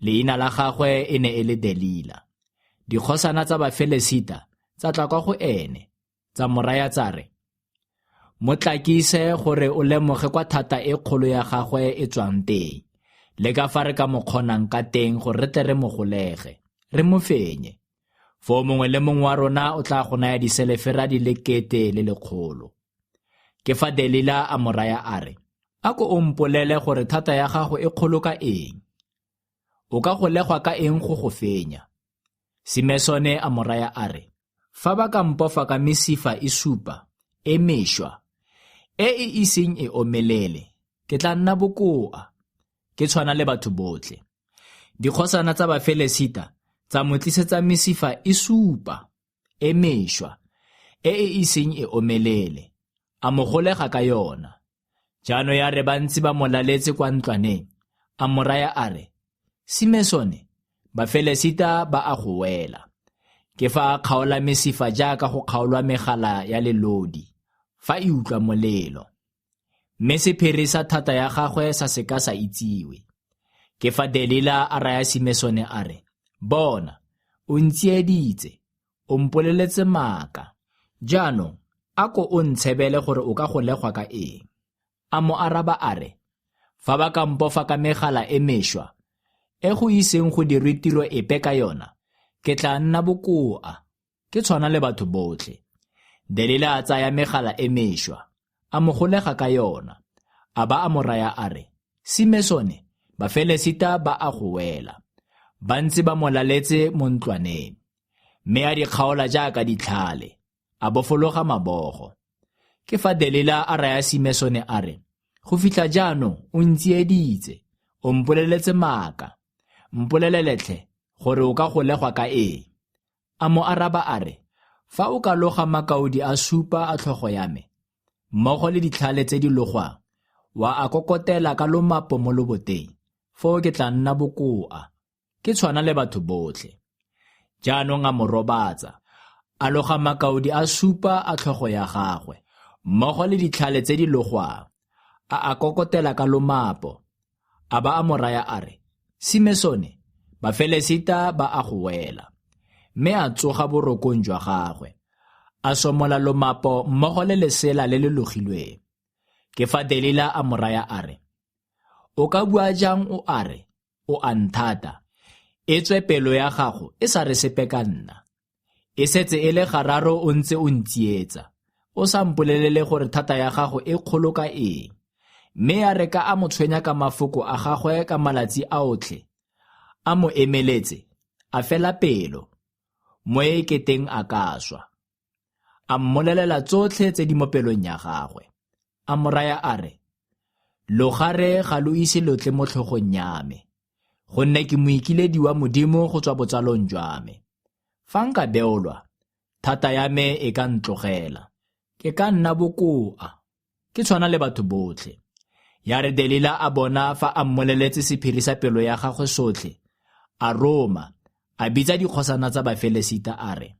Leina la gagwe e ne e le Delila. Dikgosana tsa Bafelesita tsa tla kwa go ene, tsa mo raya tsa re, Mo tlakise gore o lemoge kwa thata e kgolo ya gagwe e tswang teng, le ka fa re ka mo kgonang ka teng gore re tle re mo golege, re mo fenye. Foo mongwe le mongwe wa rona o tla go naya diselefera di le 1100. Ke fa Delila a mo raya a re, A ko o mpolele gore thata ya gago e kgolo ka eng? O ka golegwa ka eng go go fenya? Simesone a mo raya a re, Fa ba ka mpofa ka mesifa e supa, e mešwa, e e iseng e omelele, ke tla nna bokoa, ke tshwana le batho botlhe. Dikgosana tsa Bafelesita tsa mo tlisetsa mesifa e supa, e mešwa, e e iseng e omelele, a mo golega ka yona. Jaanong ya re ba ntse ba mo laletse kwa ntlwaneng, a mo raya a re, Simesone, Bafelesita ba a go wela. Ke fa a kgaola mesifa jaaka go kgaolwa megala ya lelodi, fa e utlwa molelo. Mme sephiri sa thata ya gagwe sa se ka sa itsiwe. Ke fa Delila a raya Simesone a re, Bona, o ntsieditse, o mpoleletse maaka. Jaanong a ko o ntshebele gore o ka golegwa ka eng. A mo araba a re, Fa ba ka mpofa ka megala e mešwa, e go iseng go dirwe tiro epe ka yona, ke tla nna bokoa, ke tshwana le batho botlhe. Delila a tsaya megala e mešwa, a mo golega ka yona, a ba a mo raya a re, Simesone, Bafelesita ba a go wela. Ba ntse ba mo laletse mo ntlwaneng. Mme a di kgaola jaaka ditlhale, a bofologa mabogo. Ke fa Delila a raya Simesone a re, Go fitlha jaanong o ntsieditse, o mpoleletse maaka. Mpolelele tlhe gore o ka golegwa ka eng. A mo araba a re, Fa o ka loga makaodi a supa a tlhogo ya me, mmogo le ditlhale tse di logwang, wa a kokotela ka lomapo mo loboteng, foo ke tla nna bokoa, ke tshwana le batho botlhe. Jaanong a mo robatsa, a loga makaodi a supa a tlhogo ya gagwe, mmogo le ditlhale tse di logwang, a a kokotela ka lomapo, a ba a mo raya a re, Simesone, Bafelesita ba a go wela. Mme a tsoga borokong jwa gagwe, a somola lomapo mmogo le lesela le le logilweng. Ke fa Delila a mo raya a re, O ka bua jang o a re, o a nthata, e tswe pelo ya gago e sa re sepe ka nna? E setse e le gararo o ntse o ntsietsa, o sa mpolelele gore thata ya gago e kgolo ka eng. Mme ya re ka a mo tshwenya ka mafoko a gagwe ka malatsi a otlhe, a mo emeletse, a fela pelo, mo e keteng a ka swa. A mmolelela tsotlhe tse di mo pelong ya gagwe. A mo raya a re, Logare ga lo ise lo tle mo tlhogong ya me, gonne ke moikiledi wa Modimo go tswa botsalong jwa me. Fa nka beolwa, thata ya me e ka ntlogela. Ke ka nna bokoa, ke tshwana le batho botlhe. Ya re Delila a bona fa a mmoleletse sephiri sa pelo ya gagwe sotlhe, a roma, a bitsa dikgosana tsa Bafelesita a re,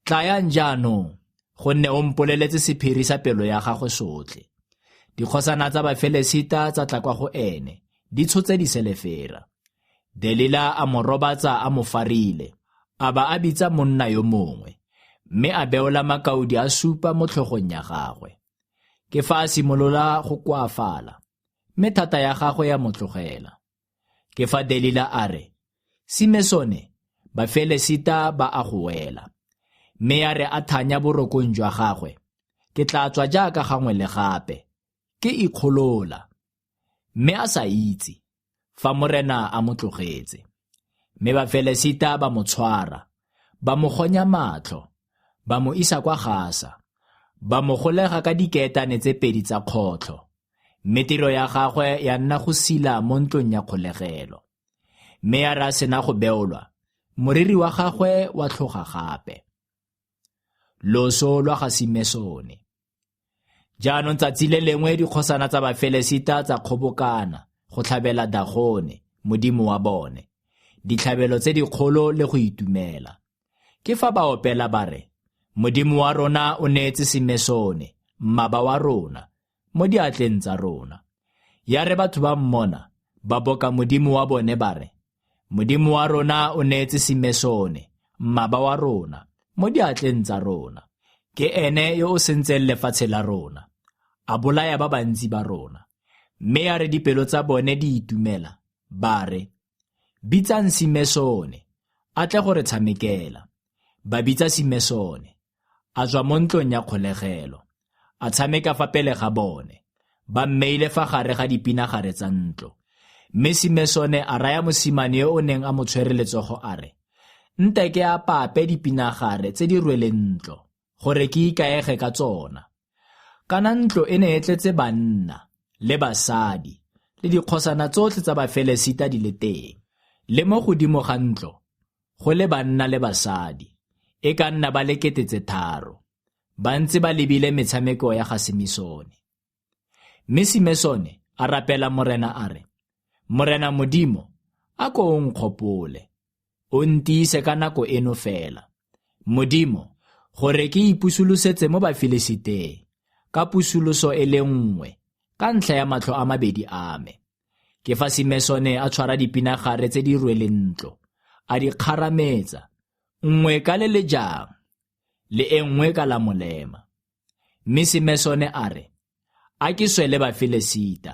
Tlayang jaanong, gonne o mpoleletse sephiri sa pelo ya gagwe sotlhe. Dikgosana tsa Bafelesita tsa tla kwa go ene, di tshotse diselefera. Delila a mo robatsa a mo farile, a ba a bitsa monna yo mongwe, mme a beola makaodi a supa mo tlhogong ya gagwe. Ke fa a simolola go koafala, mme thata ya gagwe ya mo tlogela. Ke fa Delila a re, Simesone, Bafelesita ba a go wela. Mme ya re a thanya borokong jwa gagwe, ke tla tswa jaaka gangwe le gape, ke ikgolola. Mme a sa itse fa Morena a mo tlogetse. Mme Bafelesita ba mo tshwara, ba mo gonya matlho, ba mo isa kwa Gasa, ba mo golega ka dikeetane tse pedi tsa kgotlho. Mme tiro ya gagwe ya nna go sila mo ntlong ya kgolegelo. Mme ya re a sena go beolwa, moriri wa gagwe wa tlhoga gape. Loso lwa ga Simesone. Jaanong tsatsi le lengwe dikgosana tsa Bafelesita tsa kgobokana go tlhabela Dagone, modimo wa bone, ditlhabelo tse dikgolo le go itumela. Ke fa ba opela ba re, Modimo wa rona o neetse Simesone, mmaba wa rona, mo diatleng tsa rona. Ya re batho ba mmona, ba boka modimo wa bone ba re, Modimo wa rona o neetse Simesone, mmaba wa rona, mo diatleng tsa rona. Ke ene yo o sentseng lefatshe la rona, a bolaya ba bantsi ba rona. Mme ya re dipelo tsa bone di itumela, ba re, Bitsang Simesone, a tle go re tshamekela. Ba bitsa Simesone, a tswa mo ntlong ya kgolegelo, a tshameka fa pele ga bone, ba mmeile fa gare ga dipinagare tsa ntlo. Mme Simesone a raya mosimane yo o neng a mo tshwere letsogo a re, Nte ke apape dipinagare tse di rweleng ntlo, gore ke ikaege ka tsona. Kana ntlo e ne e tletse banna le basadi le dikgosana tsotlhe tsa Bafelesita di le teng. Le mo godimo ga ntlo go le banna le basadi, e ka nna ba le 3000, ba ntse ba lebile metshameko ya ga Simisone. Mme Simesone a rapela Morena a re, Morena Modimo, a ko o nkgopole, o ntiise ka nako eno fela. Modimo, gore ke ipusulosetse mo Bafilisiteng, ka pusoloso e le nngwe, ka ntlha ya matlho a mabedi a me. Ke fa Simesone a tshwara dipinagare tse di rweleng ntlo, a di kgarametsa, nngwe ka le le jang, le e nngwe ka la molema. Mme Simesone a re, A ke swele Bafelesita.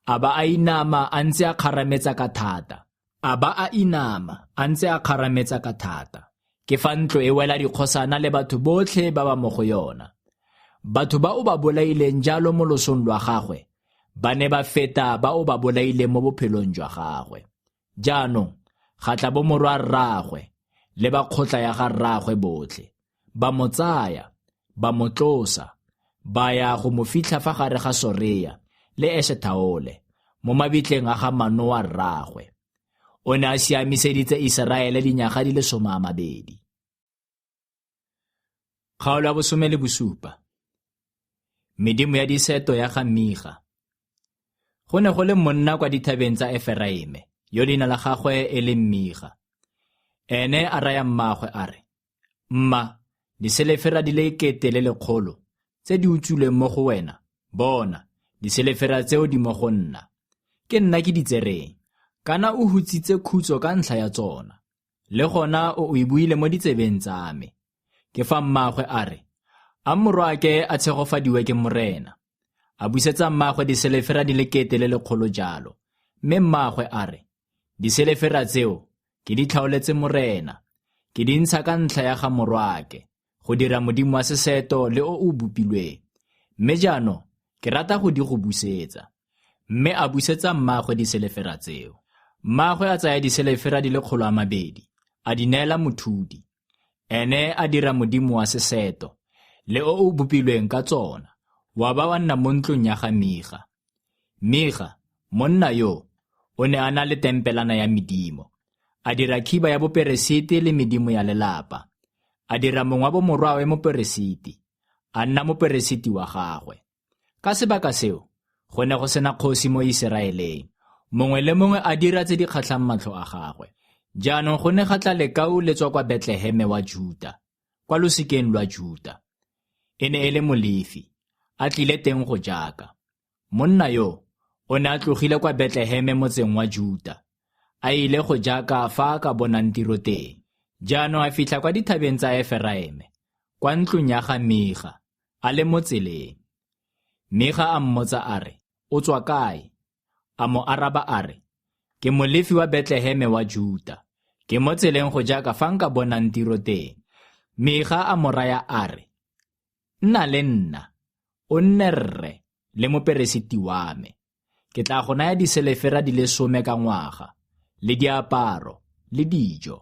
A ba a inama a ntse a kgarametsa ka thata. A ba a inama a ntse a kgarametsa ka thata. Ke fa ntlo e wela dikgosana le batho botlhe ba ba mo go yona. Batho ba o ba bolaileng jalo mo losong lwa gagwe ba ne ba feta ba o ba bolaileng mo bophelong jwa gagwe. Jaanong ga tla bomorwa rraagwe le ba kgotla ya ga rraagwe botlhe, ba mo tsaya, ba mo tlosa, ba ya go mo fitlha fa gare ga Sorea le Eshethaole mo mabitleng a ga Manoa rraagwe. O ne a siamiseditse Iseraele dinyaga di le 20. Kgaolo ya 17. Medimo ya diseto ya ga Miga. Go ne go le monna kwa dithabeng tsa Eferaime, yo leina la gagwe e leng Miga. Ene a raya mmaagwe a re, Mma, diselefera di le 1100 tse di utswilweng mo go wena, bona, diselefera tseo di mo go nna. Ke nna ke di tsereng, kana o hutsitse khutso ka ntlha ya tsona. Le gona o e buile mo ditsebeng tsa me. Ke fa mmaagwe a re, A morwaake a tshegofadiwe ke Morena. A busetsa mmaagwe diselefera di le 1100 jalo. Mme mmaagwe a re, Diselefera tseo ke di tlhaoletse Morena, ke di ntsha ka ntlha ya ga morwaake, go dira modimo wa seseto le o o bopilweng. Mme jaanong Ke rata go di go busetsa. Mme a busetsa mmaagwe diselefera tseo. Mmaagwe a tsaya diselefera di le 200, a di neela mothudi. Ene a dira modimo wa seseto, le o o bopilweng ka tsona, wa ba wa nna mo ntlong ya ga Miga. Miga, monna yo, o ne a na le tempelana ya medimo. A dira khiba ya boperesiti le medimo ya lelapa. A dira mongwe wa bomorwawe moperesiti, a nna moperesiti wa gagwe. Ka sebaka seo, go ne go sena kgosi mo Iseraeleng. Mongwe le mongwe a dira tse di kgatlhang matlho a gagwe. Jaanong go ne ga tla lekau le tswa kwa Betleheme wa Juta, kwa losikeng lwa Juta. E ne e le Molefi, a tlile teng go jaka. Monna yo o ne a tlogile kwa Betleheme motseng wa Juta, a ile go jaka fa a ka bonang tiro teng. Jaanong a fitlha kwa dithabeng tsa Eferaime, kwa ntlong ya ga Miga, a le mo tseleng. Miga a mmotsa a re, O tswa kae? A mo araba a re, Ke Molefi wa Betleheme wa Juta. Ke mo tseleng go jaka fa nka bonang tiro teng. Miga a mo raya a re, Nna le nna, o nne rre le moperesiti wa me. Ke tla go naya diselefera di le 10 ka ngwaga, le diaparo, le dijo.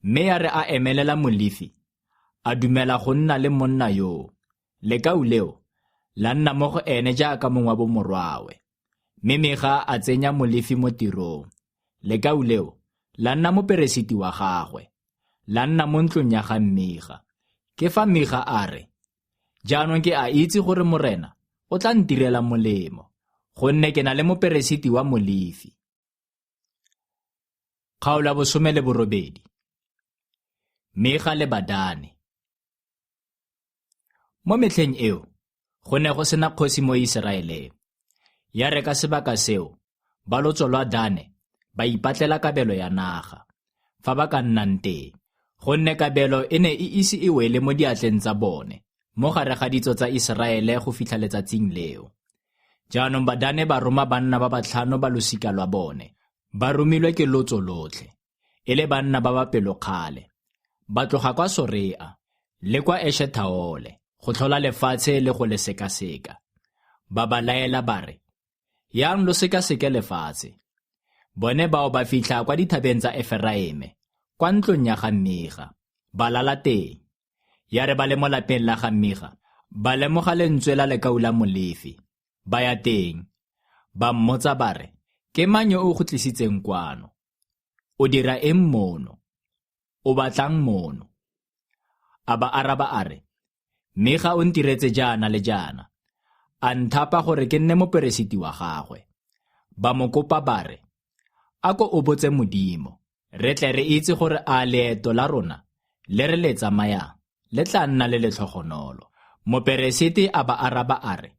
Mme ya re a emelela Molefi, a dumela go nna le monna yoo. Lekau leo la nna mo go ene jaaka mongwe wa bomorwawe. Mme Miga a tsenya Molefi mo tirong. Lekau leo la nna moperesiti wa gagwe, la nna mo ntlong ya ga Miga. Ke fa Miga a re, Jaanong ke a itse gore Morena o tla ntirela molemo, gonne ke na le moperesiti wa Molefi. Kgaolo ya 18. Miga le Badane. Mo metlheng eo, go ne go sena kgosi mo Iseraeleng. Ya re ka sebaka seo, ba lotso lwa Dane ba ipatlela kabelo ya naga, fa ba ka nnang teng, gonne kabelo e ne e ise e wele mo diatleng tsa bone, mo gare ga ditso tsa Iseraele go fitlha letsatsing leo. Jaanong Badane ba roma banna ba batlhano ba losika lwa bone, ba romilwe ke lotso lotlhe, e le banna ba ba pelokgale. Ba tloga kwa Sorea le kwa Eshethaole go tlhola lefatshe le go le sekaseka. Ba ba laela ba re, Yang lo sekaseke lefatshe. Bone bao ba fitlha kwa dithabeng tsa Eferaime, kwa ntlong ya ga Miga, ba lala teng. Ya re ba le mo lapeng la ga Miga, ba lemoga lentswe la lekau la Molefi, ba ya teng. Ba mmotsa ba re, Ke mang yo o go tlisitseng kwano? O dira eng mono? O batlang mono? A ba araba a re, Miga o ntiretse jaana le jaana, a nthapa gore ke nne moperesiti wa gagwe. Ba mo kopa ba re, A ko o botse Modimo, re tle re itse gore a leeto la rona le re le tsamayang le tla nna le letlhogonolo. Moperesiti a ba araba a re,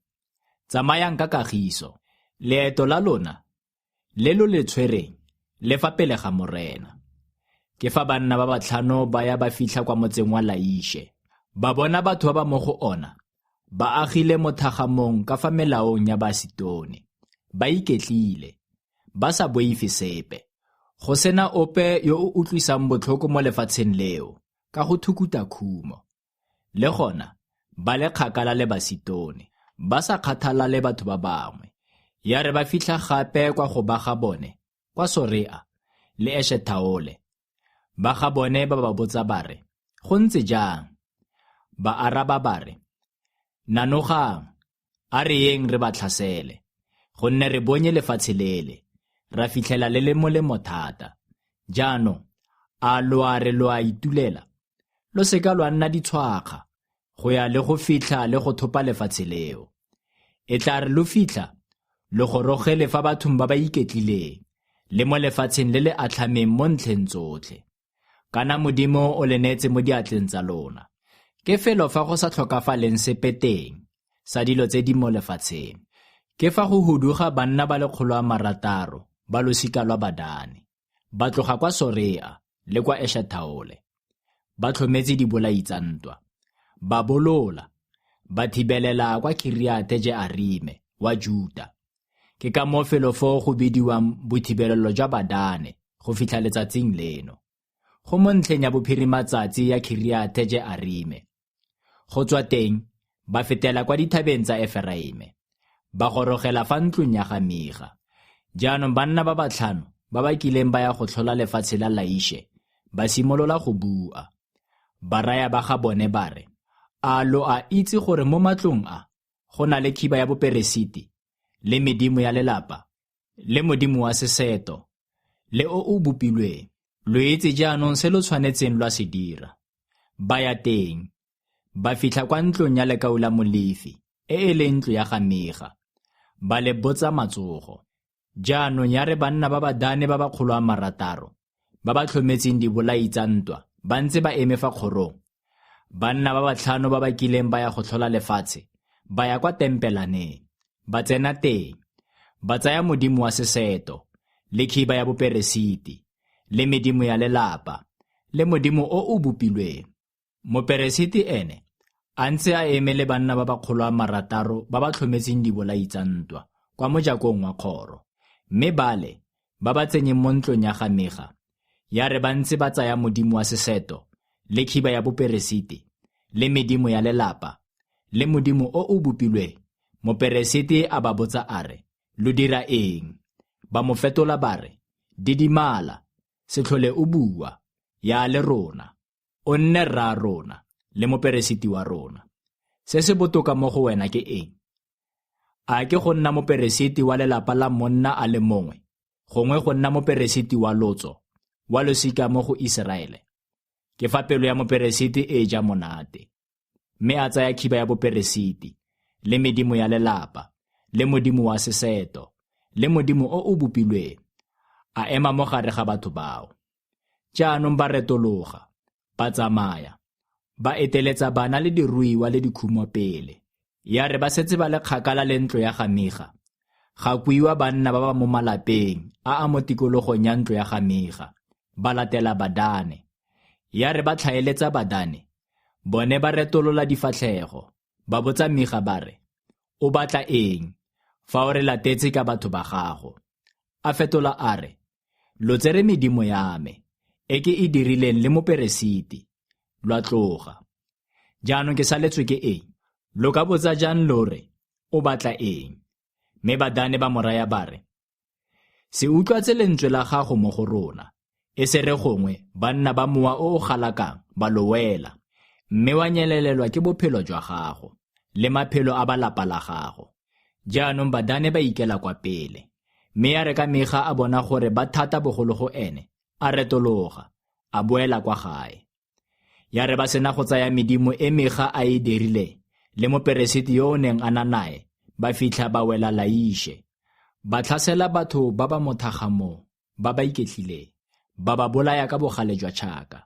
Tsamayang ka kagiso, leeto la lona le lo le tshwereng le fa pele ga Morena. Ke fa banna ba batlhano ba ya ba fitlha kwa motseng wa Laiše. Ba bona batho ba ba mo go ona ba agile mo thagamong ka fa melaong ya Basitone, ba iketlile, ba sa boife sepe. Go sena ope yo o utlwisang botlhoko mo lefatsheng leo ka go thukuta khumo. Le gona ba le kgakala le Basitone, ba sa kgathala le batho ba bangwe. Ya re ba fitlha gape kwa go ba ga bone, kwa Sorea le Eshethaole. Ba ga bone ba ba botsa ba re, Go ntse jang? Ba araba ba re, Nanogang, a re yeng re ba tlhasele, gonne re bonye lefatshe lele, ra fitlhela le le molemo thata. Jaanong, a lo a re lo a itulela? Lo seka lwa nna ditshwakga, go ya le go fitlha le go thopa lefatshe leo. E tla re lo fitlha, lo gorogele fa bathong ba ba iketlileng, le mo lefatsheng le le atlhameng mo ntlheng tsotlhe. Kana Modimo o le neetse mo diatleng tsa lona. Ke felo fa go sa tlhokafaleng sepe teng, sa dilo tse di mo lefatsheng. Ke fa go huduga banna ba 600 ba losika lwa Badane. Ba tloga kwa Sorea le kwa Eshethaole. Ba tlhometse dibolai tsa ntwa. Ba bolola, ba thibelela kwa Kiriate-Jearime wa Juta. Ke ka moo felo foo go bidiwang bothibelelo jwa Badane go fitlha letsatsing leno. Go mo ntlheng ya bophirimatsatsi ya Kiriate-Jearime. Go tswa teng ba fetela kwa dithabeng tsa Eferaime. Ba gorogela fa ntlong ya ga Miga. Jaanong banna ba batlhano ba ba kileng ba ya go tlhola lefatshe la Laiše ba simolola go bua. Ba raya ba ga bone ba re, A lo a itse gore mo matlong a go na le khiba ya boperesiti, le medimo ya lelapa, le modimo wa seseto, le o o bopilweng. Lo itse jaanong se lo tshwanetseng lwa se dira. Ba ya teng, ba fitlha kwa ntlong ya lekau la Molefi, e e leng ntlo ya ga Miga, ba le botsa matsogo. Jaanong ya re banna ba Badane ba ba 600 ba ba tlhometseng dibolai tsa ntwa ba ntse ba eme fa kgorong, banna ba batlhano ba ba kileng ba ya go tlhola lefatshe ba ya kwa tempelaneng, ba tsena teng, ba tsaya modimo wa seseto, le khiba ya boperesiti, le medimo ya lelapa, le modimo o o bopilweng. Moperesiti ene a ntse a eme le banna ba ba 600 ba ba tlhometseng dibolai tsa ntwa kwa mojakong wa kgoro. Mme bale ba ba tsenyeng mo ntlong ya ga Miga, ya re ba ntse ba tsaya modimo wa seseto, le khiba ya boperesiti, le medimo ya lelapa, le modimo o o bopilweng, moperesiti a ba botsa a re, Lo dira eng? Ba mo fetola ba re, Didimala, se tlhole o bua, ya le rona, o nne rra rona le moperesiti wa rona. Se se botoka mo go wena ke eng? A ke go nna moperesiti wa lelapa la monna a le mongwe, gongwe go nna moperesiti wa lotso, wa losika mo go Iseraele? Ke fa pelo ya moperesiti e ja monate. Mme a tsaya khiba ya boperesiti, le medimo ya lelapa, le modimo wa seseto, le modimo o o bopilweng, a ema mo gare ga batho bao. Jaanong ba retologa, ba tsamaya, ba eteletsa bana le diruiwa le dikhumo pele. Ya re ba setse ba le kgakala le ntlo ya ga Miga, ga kuiwa banna ba ba mo malapeng a a mo tikologong ya ntlo ya ga Miga, ba latela Badane. Ya re ba tlhaeletsa Badane, bone ba retolola difatlhego, ba botsa Miga ba re, O batla eng, fa o re latetse ka batho ba gago? A fetola a re, Lo tsere medimo ya me, e ke e dirileng le moperesiti, lwa tloga. Jaanong ke saletswe ke eng? Lo ka botsa jang lo re, O batla eng? Mme Badane ba mo raya ba re, Se utlwatse lentswe la gago mo go rona, e se re gongwe banna ba mowa o o galakang ba lo wela, mme wa nyelelelwa ke bophelo jwa gago, le maphelo a ba lapa la gago. Jaanong Badane ba ikela kwa pele. Mme ya re ka Miga a bona gore ba thata bogolo go ene, a retologa, a boela kwa gae. Ya re ba sena go tsaya medimo e Miga a e dirileng, le moperesiti yo o neng a na nae, ba fitlha ba wela Laiše. Ba tlhasela batho ba ba mo thagamong, ba ba iketlileng, ba ba bolaya ka bogale jwa tšhaka.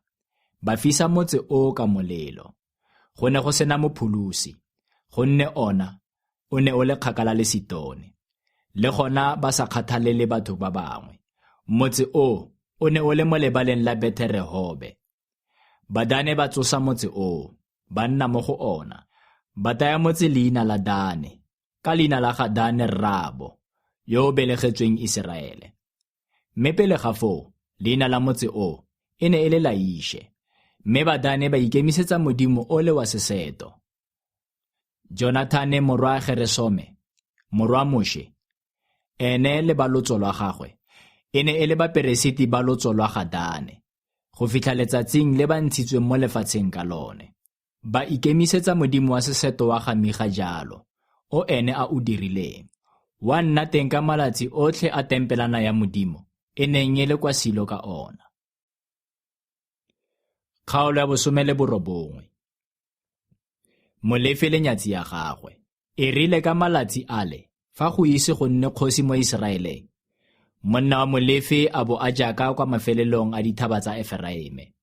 Ba fisa motse o ka molelo. Go ne go sena mopholosi, gonne ona o ne o le kgakala le Sitone. Le gona ba sa kgathalele batho ba bangwe. Motse o o ne o le mo lebaleng la Bethe-Rehobe. Badane ba tsosa motse o, ba nna mo go ona. Ba taya motse leina la Dane, ka leina la ga Dane rraabo, yo o belegetsweng Iseraele. Mme pele ga foo, leina la motse o e ne e le Laiše. Mme Badane ba ikemisetsa modimo ole wa seseto. Jonathane morwa Geresome, morwa Moshe, ene le ba lotso lwa gagwe, e ne e le baperesiti ba lotso lwa ga Dane, go fitlha letsatsing le ba ntshitsweng mo lefatsheng ka lone. Ba ikemisetsa modimo wa seseto wa ga Miga jalo, o ene a o dirileng. Wa nna teng ka malatsi otlhe a tempelana ya Modimo e neng e le kwa Silo ka ona. Kgaolo ya 19. Molefi le nyatsi ya gagwe. E rile ka malatsi ale, fa go ise go nne kgosi mo Iseraeleng, monna wa Molefi a bo a jaka kwa mafelelong a dithaba tsa Eferaime,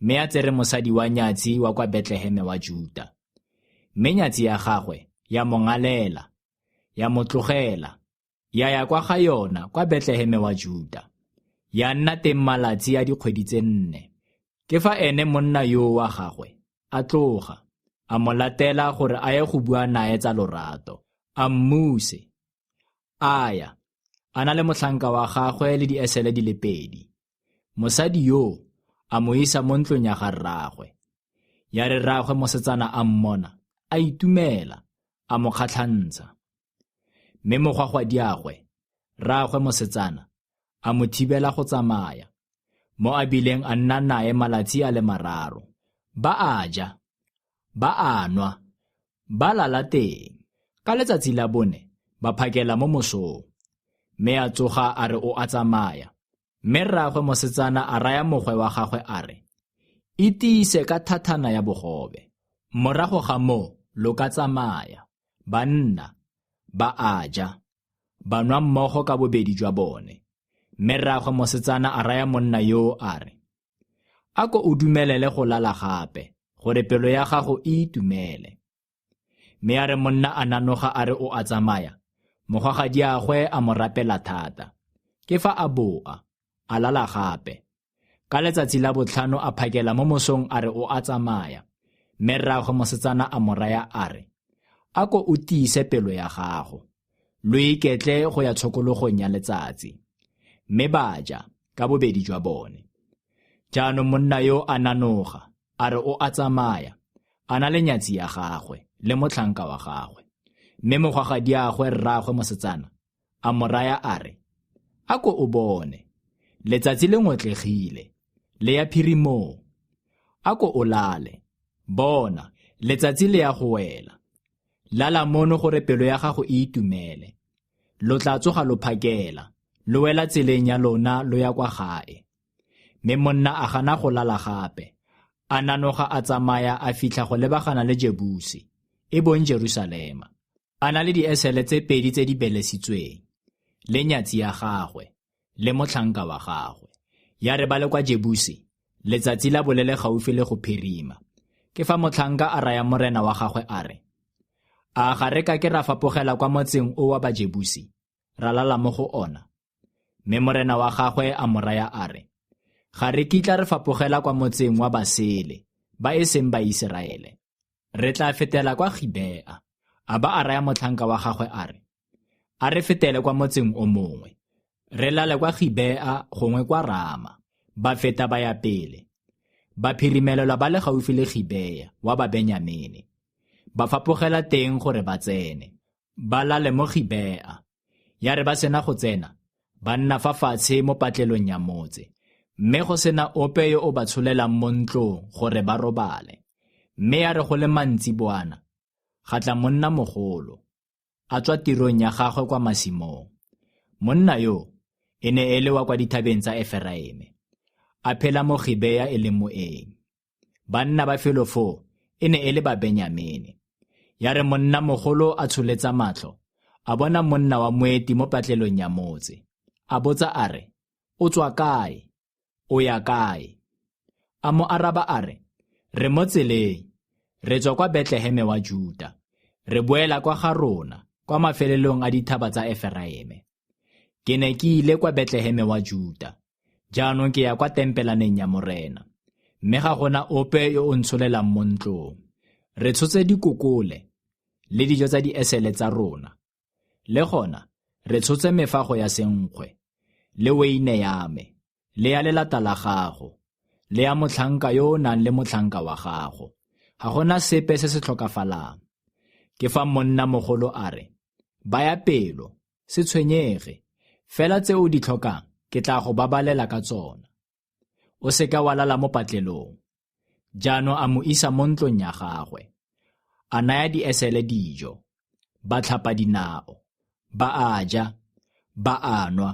mme a tsere mosadi wa nyatsi wa kwa Betleheme wa Juta. Mme nyatsi ya gagwe ya mo ngalela, ya mo tlogela, ya ya kwa ga yona kwa Betleheme wa Juta. Ya nna teng malatsi a dikgwedi tse 4. Ke fa ene monna yo wa gagwe a tloga, a mo latela gore a ye go bua nae tsa lorato, a mmuse. A ya, a na le motlhanka wa gagwe le diesele di le 2. Mosadi yo a mo isa mo ntlong ya ga rraagwe. Ya re rraagwe mosetsana a mmona, a itumela, a mo kgatlhantsha. Mme mogwagwadiagwe, rraagwe mosetsana, a mo thibela go tsamaya, mo a bileng a nna nae malatsi a le 3. Ba a ja, ba a nwa, ba lala teng. Ka letsatsi la bone ba phakela mo mosong, mme a tsoga a re o a tsamaya. Mme rraagwe mosetsana a raya mogwe wa gagwe a re, Itiise ka thathana ya bogobe, morago ga moo lo ka tsamaya. Ba nna, ba a ja, ba nwa mmogo ka bobedi jwa bone. Mme rraagwe mosetsana a raya monna yoo a re, A ko o dumelele go lala gape, gore pelo ya gago e itumele. Mme a re monna a nanoga a re o a tsamaya, mogwagadiagwe a mo rapela thata. Ke fa a boa, a lala gape. Ka letsatsi la botlhano a phakela mo mosong a re o a tsamaya. Mme rraagwe mosetsana a mo raya a re, A ko o tiise pelo ya gago, lo iketle go ya tshokologong ya letsatsi. Mme ba ja ka bobedi jwa bone. Jaanong monna yo a nanoga, a re o a tsamaya, a na le nyatsi ya gagwe le motlhanka wa gagwe. Mme mogwagadiagwe rraagwe mosetsana a mo raya a re, A ko o bone, letsatsi le ngotlegile, le ya phirimong. A ko o lale, bona, letsatsi le ya go wela. Lala mono gore pelo ya gago e itumele. Lo tla tsoga lo phakela, lo wela tseleng ya lona lo ya kwa gae. Mme monna a gana go lala gape, a nanoga a tsamaya a fitlha go lebagana le Jebusi, e bong Jerusalema. A na le diesele tse 2 tse di belesitsweng, le nyatsi ya gagwe, le motlhanka wa gagwe. Ya re ba le kwa Jebusi, letsatsi la bolele gaufi le go phirima. Ke fa motlhanka a raya morena wa gagwe a re, A ga re ka ke ra fapogela kwa motseng o wa Bajebusi, ra lala mo go ona? Mme morena wa gagwe a mo raya a re, Ga re kitla re fapogela kwa motseng wa Basele, ba e seng Baiseraele. Re tla fetela kwa Gibea. A ba a raya motlhanka wa gagwe a re, A re fetele kwa motseng o mongwe, re lale kwa Gibea gongwe kwa Rama. Ba feta ba ya pele, ba phirimelelwa ba le gaufi le Gibea wa Babenyamene. Ba fapogela teng gore ba tsene, ba lale mo Gibea. Ya re ba sena go tsena, ba nna fa fatshe mo patlelong ya motse, mme go sena ope yo o ba tsholelang mo ntlong gore ba robale. Mme ya re go le mantsiboana, ga tla monna mogolo, a tswa tirong ya gagwe kwa masimong. Monna yo e ne e le wa kwa dithabeng tsa Eferaime, a phela mo Gibea e le moeng. Banna ba felo foo e ne e le Babenyamene. Ya re monna mogolo a tsholetsa matlho, a bona monna wa moeti mo patlelong ya motse. A botsa a re, O tswa kae? O ya kae? A mo araba a re, Re mo tseleng, re tswa kwa Betleheme wa Juta, re boela kwa ga rona, kwa mafelelong a dithaba tsa Eferaime. Ke ne ke ile kwa Betleheme wa Juta, jaanong ke ya kwa tempelaneng ya Morena, mme ga gona ope yo o ntsholelang mo ntlong. Re tshotse dikokole le dijo tsa diesele tsa rona, le gona re tshotse mefago ya senkgwe, le weine ya me, le ya lelata la gago, le ya motlhanka yo o nang le motlhanka wa gago. Ga gona sepe se se tlhokafalang. Ke fa monna mogolo a re, Baya pelo, se tshwenyege, fela tse o di tlhokang ke tla go babalela ka tsona. O seka wa lala mo patlelong. Jaanong a mo isa mo ntlong ya gagwe, a naya diesele dijo, ba tlhapa dinao, ba a ja, ba a nwa.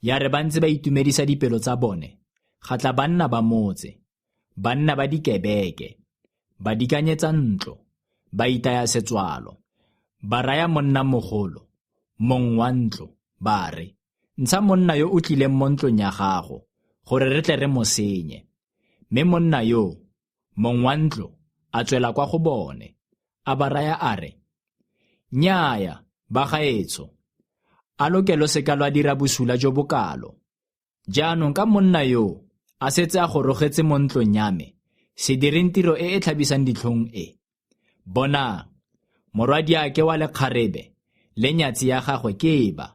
Ya re ba ntse ba itumedisa dipelo tsa bone, ga tla banna ba motse, banna ba dikebeke, ba dikanyetsa ntlo, ba itaya setswalo. Ba raya monna mogolo, mong wa ntlo, ba re, Ntsha monna yo o tlileng mo ntlong ya gago, gore re tle re mo senye. Mme monna yo, mong wa ntlo, a tswela kwa go bone, a ba raya a re, Nnyaya, bagaetsho, a lo ke lo seka lwa dira bosula jo bokalo. Jaanong ka monna yo a setse a gorogetse mo ntlong ya me, se direng tiro e e tlhabisang ditlhong e. Bonang, morwadiake wa lekgarebe le nyatsi ya gagwe ke ba.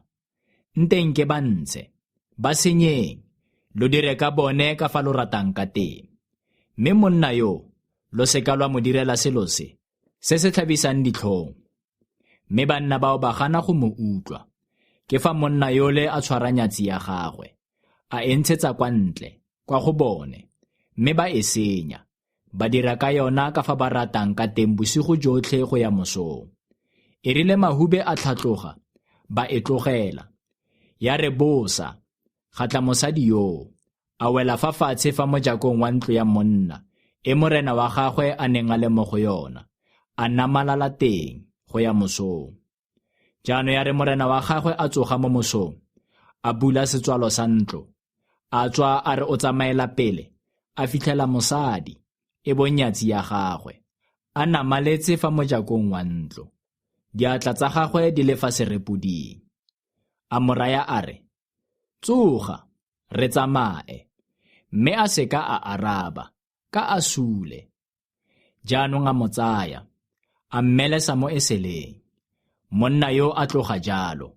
Nteng ke ba ntshe, ba senyeng, lo dire ka bone ka fa lo ratang ka teng. Mme monna yo, lo seka lwa mo direla selo se, se se tlhabisang ditlhong. Mme banna bao ba gana go mo utlwa. Ke fa monna yole a tshwara nyatsi ya gagwe, a e ntshetsa kwa ntle, kwa go bone, mme ba e senya, ba dira ka yona ka fa ba ratang ka teng bosigo jotlhe go ya mosong. E rile mahube a tlhatloga, ba e tlogela. Ya re bosa, ga tla mosadi yoo, a wela fa fatshe fa mojakong wa ntlo ya monna, e morena wa gagwe a neng a le mo go yona, a namalala teng go ya mosong. Jaanong ya re morena wa gagwe a tsoga mo mosong, a bula setswalo sa ntlo, a tswa a re o tsamaela pele, a fitlhela mosadi, e bong nyatsi ya gagwe, a namaletse fa mojakong wa ntlo, diatla tsa gagwe di le fa serepoding. A mo raya a re, "Tsoga, re tsamae." Mme a seka a araba, ka a sule. Jaanong a mo tsaya, a mmelesa mo eseleng. Monna yo a tloga jalo,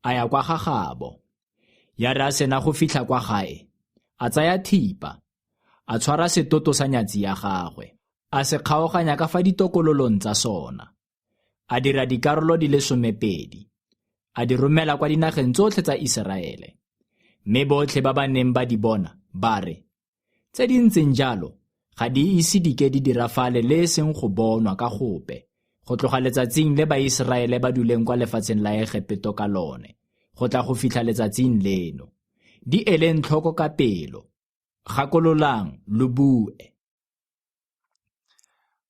a ya kwa ga gabo. Ya re a sena go fitlha kwa gae, a tsaya thipa, a tshwara setoto sa nyatsi ya gagwe, a se kgaoganya ka fa ditokololong tsa sona. A dira dikarolo di le 12, a di romela kwa dinageng tsotlhe tsa Iseraele. Mme botlhe ba ba neng ba di bona ba re, "Tse di ntseng jalo ga di ise di ke di dirafale le e seng go bonwa ka gope, go tloga letsatsing le Baiseraele ba duleng kwa lefatsheng la Egepeto ka lone, go tla go fitlha letsatsing leno. Di eleng tlhoko ka pelo, gakololang lo bue."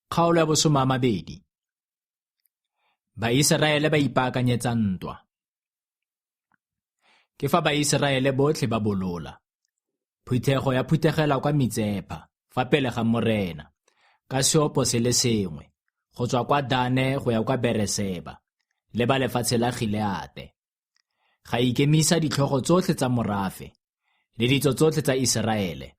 Kgaolo ya 20. Baiseraele ba ipaakanyetsa ntwa. Ke fa Baiseraele botlhe ba bolola. Phuthego ya phuthegela kwa Mitsepha fa pele ga Morena, ka seopo se le sengwe, go tswa kwa Dane go ya kwa Bereseba, le ba lefatshe la Gileate. Ga ikemisa ditlhogo tsotlhe tsa morafe, le ditso tsotlhe tsa Iseraele,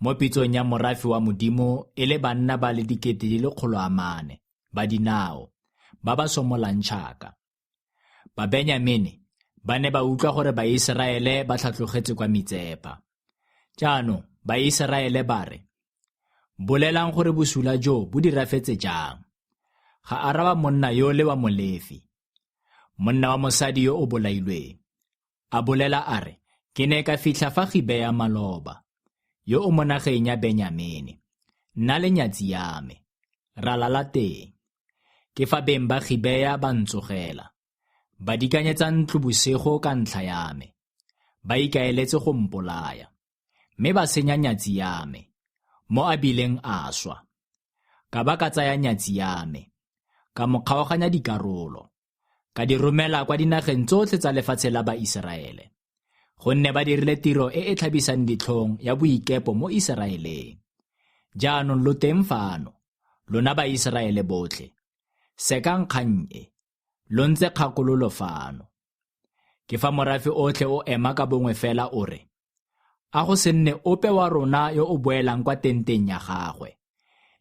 mo pitsong ya morafe wa Modimo e le banna ba le 400,000 ba dinao, ba ba somolang tšhaka. Babenyamene ba ne ba utlwa gore Baiseraele ba tlhatlogetse kwa Mitsepha. Jaanong Baiseraele ba re, "Bolelang gore bosula jo bo dirafetse jang." Ga araba monna yole wa Molefi, monna wa mosadi yo o bolailweng. A bolela a re, "Ke ne ka fitlha fa Gibea maloba, yo o mo nageng ya Benyamene, nna le nyatsi ya me, ra lala teng. Ke fa beng ba Gibea ba ntsogela, ba dikanyetsa ntlo bosigo ka ntlha ya me, ba ikaeletse go mpolaya, mme ba senya nyatsi ya me, mo a bileng a swa. Ka ba ka tsaya nyatsi ya me, ka mo kgaoganya dikarolo, ka di romela kwa dinageng tsotlhe tsa lefatshe la Baiseraele, gonne ba dirile tiro e e tlhabisang ditlhong ya boikepo mo Iseraeleng. Jaanong lo teng fano, lona Baiseraele botlhe, sekang kgang e, lo ntse kgakololo fano." Ke fa morafe otlhe o ema ka bongwe fela o re, "A go se nne ope wa rona yo o boelang kwa tenteng ya gagwe,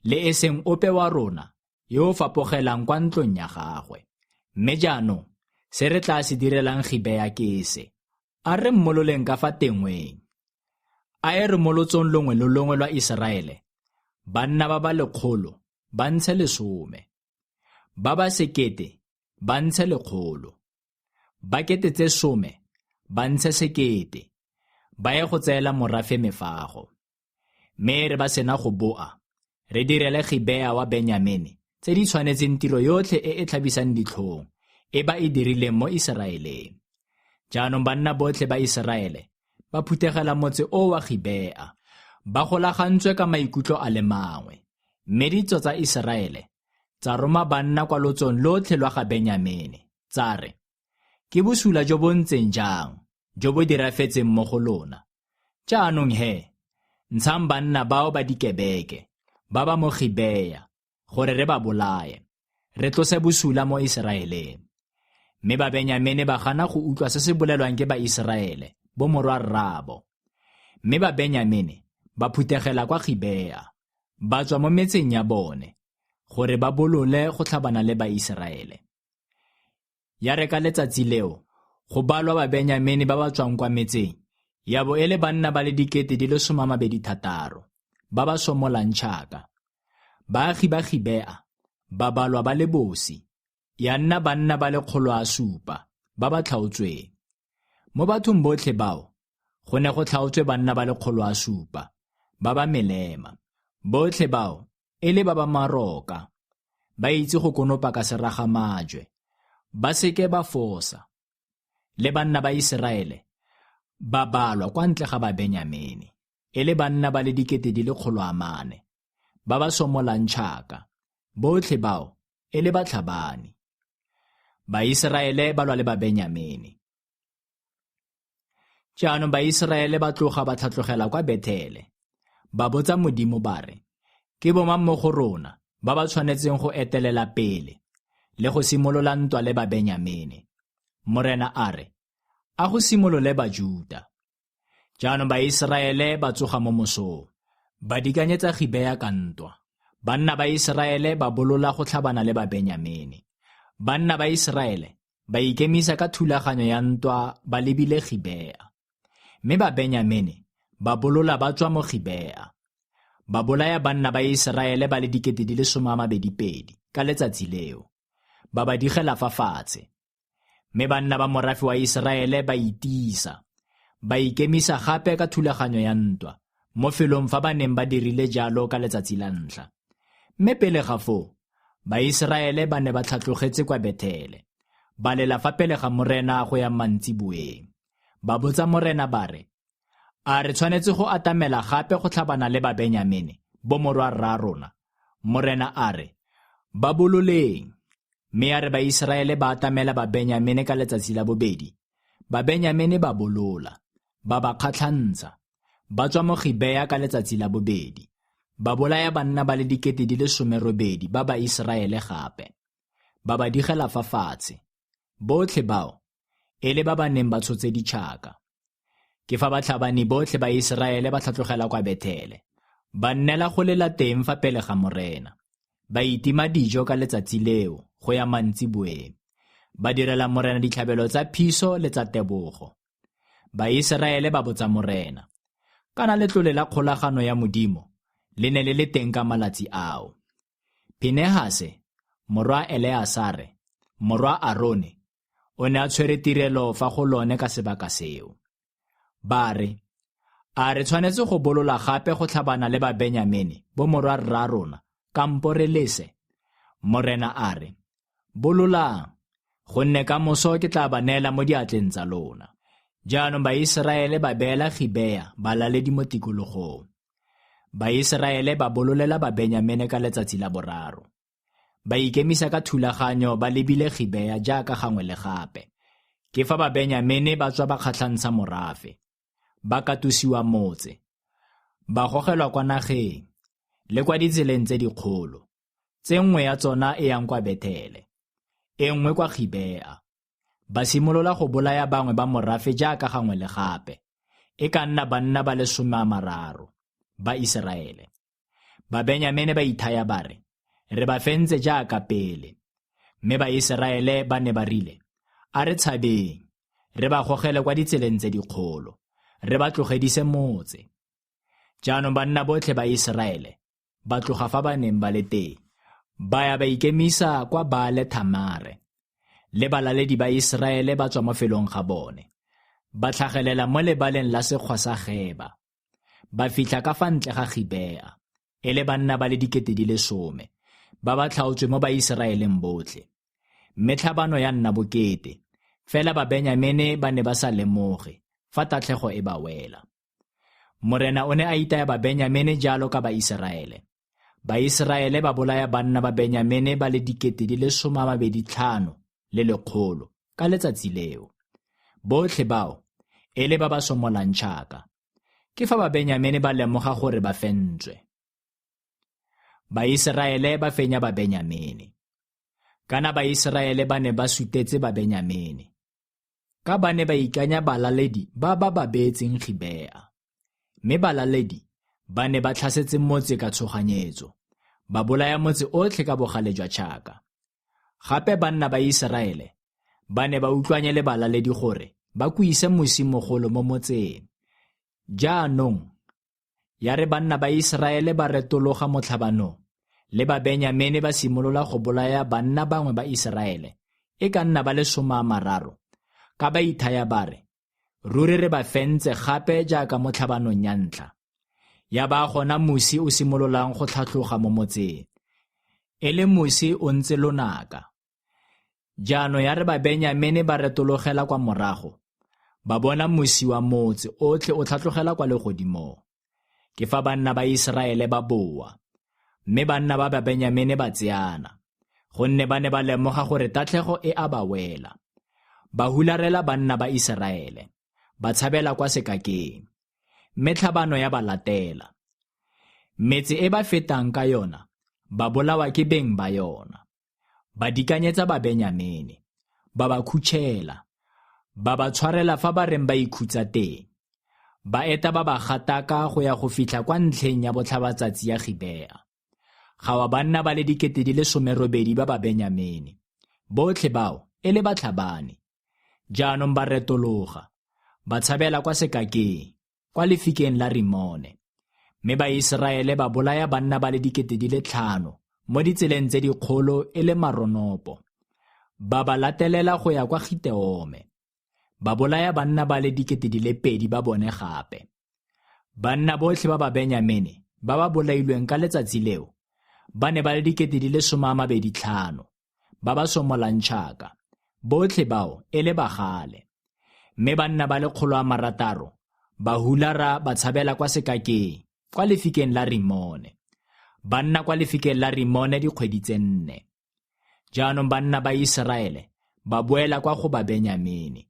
le e seng ope wa rona yo o fapogelang kwa ntlong ya gagwe. Mme jaanong se re tla se direlang Gibea ke se: a re mmololeng ka fa tengweng. A e re mo lotsong longwe le longwe lwa Iseraele, banna ba ba 100 ba ntshe 10, ba ba 1,000 ba ntshe 100, ba 10,000 ba ntshe 1,000, ba ye go tseela morafe mefago. Mme re ba sena go boa, re direle Gibea wa Benyamene tse di tshwanetseng tiro yotlhe e e tlhabisang ditlhong e ba e dirileng mo Iseraeleng." Jaanong banna botlhe ba Iseraele ba phuthegela motse o wa Gibea, ba golagantswe ka maikutlo a le mangwe. Mme ditso tsa Iseraele tsa roma banna kwa lotsong lotlhe lwa ga Benyamene, tsa re, "Ke bosula jo bo ntseng jang jo bo dirafetseng mo go lona? Jaanong he, ntshang banna bao ba dikebeke, ba ba mo Gibea, gore re ba bolaye, re tlose bosula mo Iseraeleng." Mme Babenyamene ba gana go utlwa se se bolelwang ke Baiseraele, bo morwa rraabo. Mme Babenyamene ba phuthegela kwa Gibea, ba tswa mo metseng ya bone, gore ba bolole go tlhabana le Baiseraele. Ya re ka letsatsi leo, go balwa Babenyamene ba ba tswang kwa metseng, ya bo e le banna ba le 26,000, ba ba somolang tšhaka. Baagi ba Gibea ba balwa ba le bosi, Ya nna banna ba le 700 ba ba tlhaotsweng. Mo bathong botlhe bao go ne go tlhaotswe banna ba le 700 ba ba melema. Botlhe bao e le ba ba maroka, ba itse go konopa ka seragamajwe, ba seke ba fosa. Le banna ba Iseraele ba balwa kwa ntle ga ba Benyamene, e le banna ba le 400,000 ba ba somolang tšhaka, botlhe bao e le batlhabani. Baiseraele ba lwa le ba Benyamene. Jaanong Baiseraele ba tloga ba tlhatlogela kwa Bethele. Ba botsa Modimo ba re, ke bomang mo go rona ba ba tshwanetseng go etelela pele le go simolola ntwa le ba Benyamene? Morena a re, a go simolole Bajuta. Jaanong Baiseraele ba tsoga mo mosong, ba dikanyetsa Gibea ka ntwa. Banna ba Iseraele ba bolola go tlhabana le ba Benyamene. Banna ba Iseraele ba ikemisa ka thulaganyo ya ntwa ba lebile Gibea. Mme ba Benyamene ba bolola ba tswa mo Gibea. Ba bolaya banna ba Iseraele ba le 22,000 ka letsatsi leo. Ba ba digela fa fatshe. Mme banna ba morafe wa Iseraele ba itiisa, ba ikemisa gape ka thulaganyo ya ntwa mo felong fa ba neng ba dirile jalo ka letsatsi la ntlha. Mme pele ga foo, Baiseraele ba ne ba tlhatlogetse kwa Bethele, ba lela fa pele ga Morena go ya mantsiboeng. Ba botsa Morena ba re, a re tshwanetse go atamela gape go tlhabana le ba Benyamene, bomorwa rra rona? Morena a re, ba bololeng. Mme ya re Baiseraele ba atamela ba Benyamene ka letsatsi la bobedi, ba Benyamene ba bolola, ba ba kgatlhantsha, ba tswa mo Gibea ka letsatsi la bobedi, ba bolaya banna ba le 18,000 ba Baiseraele gape, ba ba digela fa fatshe, botlhe bao e le ba ba neng ba tshotse ditšhaka. Ke fa batlhabani botlhe ba Iseraele ba tlhatlogela kwa Bethele, ba nnela go lela teng fa pele ga Morena. Ba itima dijo ka letsatsi leo go ya mantsiboeng, ba direla Morena ditlhabelo tsa phiso le tsa tebogo. Baiseraele ba botsa Morena, kana letlole la kgolagano ya Modimo le ne le le teng ka malatsi ao. Phinehase, morwa Eleasare, morwa Arone, o ne a tshwere tirelo fa go lone ka sebaka seo. Ba re, a re tshwanetse go bolola gape go tlhabana le ba Benyamene, bomorwa rra rona, kampo re lese? Morena a re, bololang, gonne ka moso ke tla ba neela mo diatleng tsa lona. Jaanong Baiseraele ba beela Gibea balaledi mo tikologong. Baiseraele ba bololela ba Benyamene ka letsatsi la boraro. Ba ikemisa ka thulaganyo ba lebile Gibea jaaka gangwe le gape. Ke fa ba Benyamene ba tswa ba kgatlhantsha morafe, ba katosiwa motse, ba gogelwa kwa nageng le kwa ditseleng tse dikgolo, tse nngwe ya tsona e yang kwa Bethele, e nngwe kwa Gibea. Ba simolola go bolaya bangwe ba morafe jaaka gangwe le gape, e ka nna banna ba le 30 ba Iseraele. Ba Benyamene ba ithaya ba re, re ba fentse jaaka pele. Mme ba Iseraele ba ne ba rile, a re tshabeng, re ba gogele kwa ditseleng tse dikgolo, re ba tlogedise motse. Jaanong banna botlhe ba Iseraele ba tloga fa ba neng ba le teng, ba ya ba ikemisa kwa Baale Thamare. Le balaledi ba Iseraele ba tswa mo felong ga bone, ba tlhagelela mo lebaleng la sekgwa sa Geba. Ba fitlha ka fa ntle ga Gibea, e le banna ba le 10,000, ba ba tlhaotswe mo Baiseraeleng botlhe. Mme tlhabano ya nna bokete, fela ba Benyamene ba ne ba sa lemoge fa tatlhego e ba wela. Morena o ne a itaya ba Benyamene jalo ka Baiseraele. Baiseraele ba bolaya banna ba Benyamene ba le 25,100 ka letsatsi leo. Botlhe bao e le ba ba somolang tšhaka. Ke fa ba Benyamene ba lemoga gore ba fentswe. Baiseraele ba fenya ba Benyamene. Kana Baiseraele ba ne ba sutetse ba Benyamene, ka ba ne ba ikanya balaledi ba ba ba beetseng Gibea. Mme balaledi ba ne ba tlhasetse motse ka tshoganyetso, ba bolaya motse otlhe ka bogale jwa tšhaka. Gape banna ba Iseraele ba ne ba utlwanye le balaledi gore ba kuise mosimogolo mo motseng. Jaanong ya re banna ba Iseraele ba retologa mo tlhabanong, Le Babenyamene ba simolola go bolaya banna bangwe ba Iseraele, e ka nna ba le 30, ka ba ithaya ba re, ruri re ba fentse gape jaaka mo tlhabanong ya ntlha. Ya ba gona mosi o simololang go tlhatloga mo motseng, e le mosi o ntse lonaka. Jaanong ya re Babenyamene ba retologela kwa morago, ba bona mosi wa motse otlhe o tlhatlogela kwa legodimong. Ke fa banna ba Iseraele ba boa, mme banna ba Babenyamene ba tseana, gonne ba ne ba lemoga gore tatlhego e a ba wela. Ba hularela banna ba Iseraele, ba tshabela kwa sekakeng, mme tlhabano ya ba latela. Metse e ba fetang ka yona, ba bolawa ke beng ba yona. Ba dikanyetsa Babenyamene, ba ba khutšhela, ba ba tshwarela fa ba reng ba ikhutsa teng. Ba eta ba ba gataka go ya go fitlha kwa ntlheng ya botlhabatsatsi ya Gibea. Ga wa banna ba le 18,000 ba Babenyamene, botlhe bao e le batlhabani. Jaanong ba retologa, ba tshabela kwa sekakeng, kwa lefikeng la Rimone. Mme Baiseraele ba bolaya banna ba le 5,000 mo ditseleng tse dikgolo e le maronopo. Ba ba latelela go ya kwa Giteome. Ba bolaya banna ba le 2,000 ba bone gape. Banna botlhe ba Babenyamene ba ba bolailweng ka letsatsi leo ba ne ba le 25,000 ba ba somolang tšhaka, botlhe bao e le bagale. Mme banna ba le 600 ba hulara ba tshabela kwa sekakeng, kwa lefikeng la Rimone. Ba nna kwa lefikeng la Rimone dikgwedi tse 4. Jaanong banna ba Iseraele ba boela kwa go Babenyamene,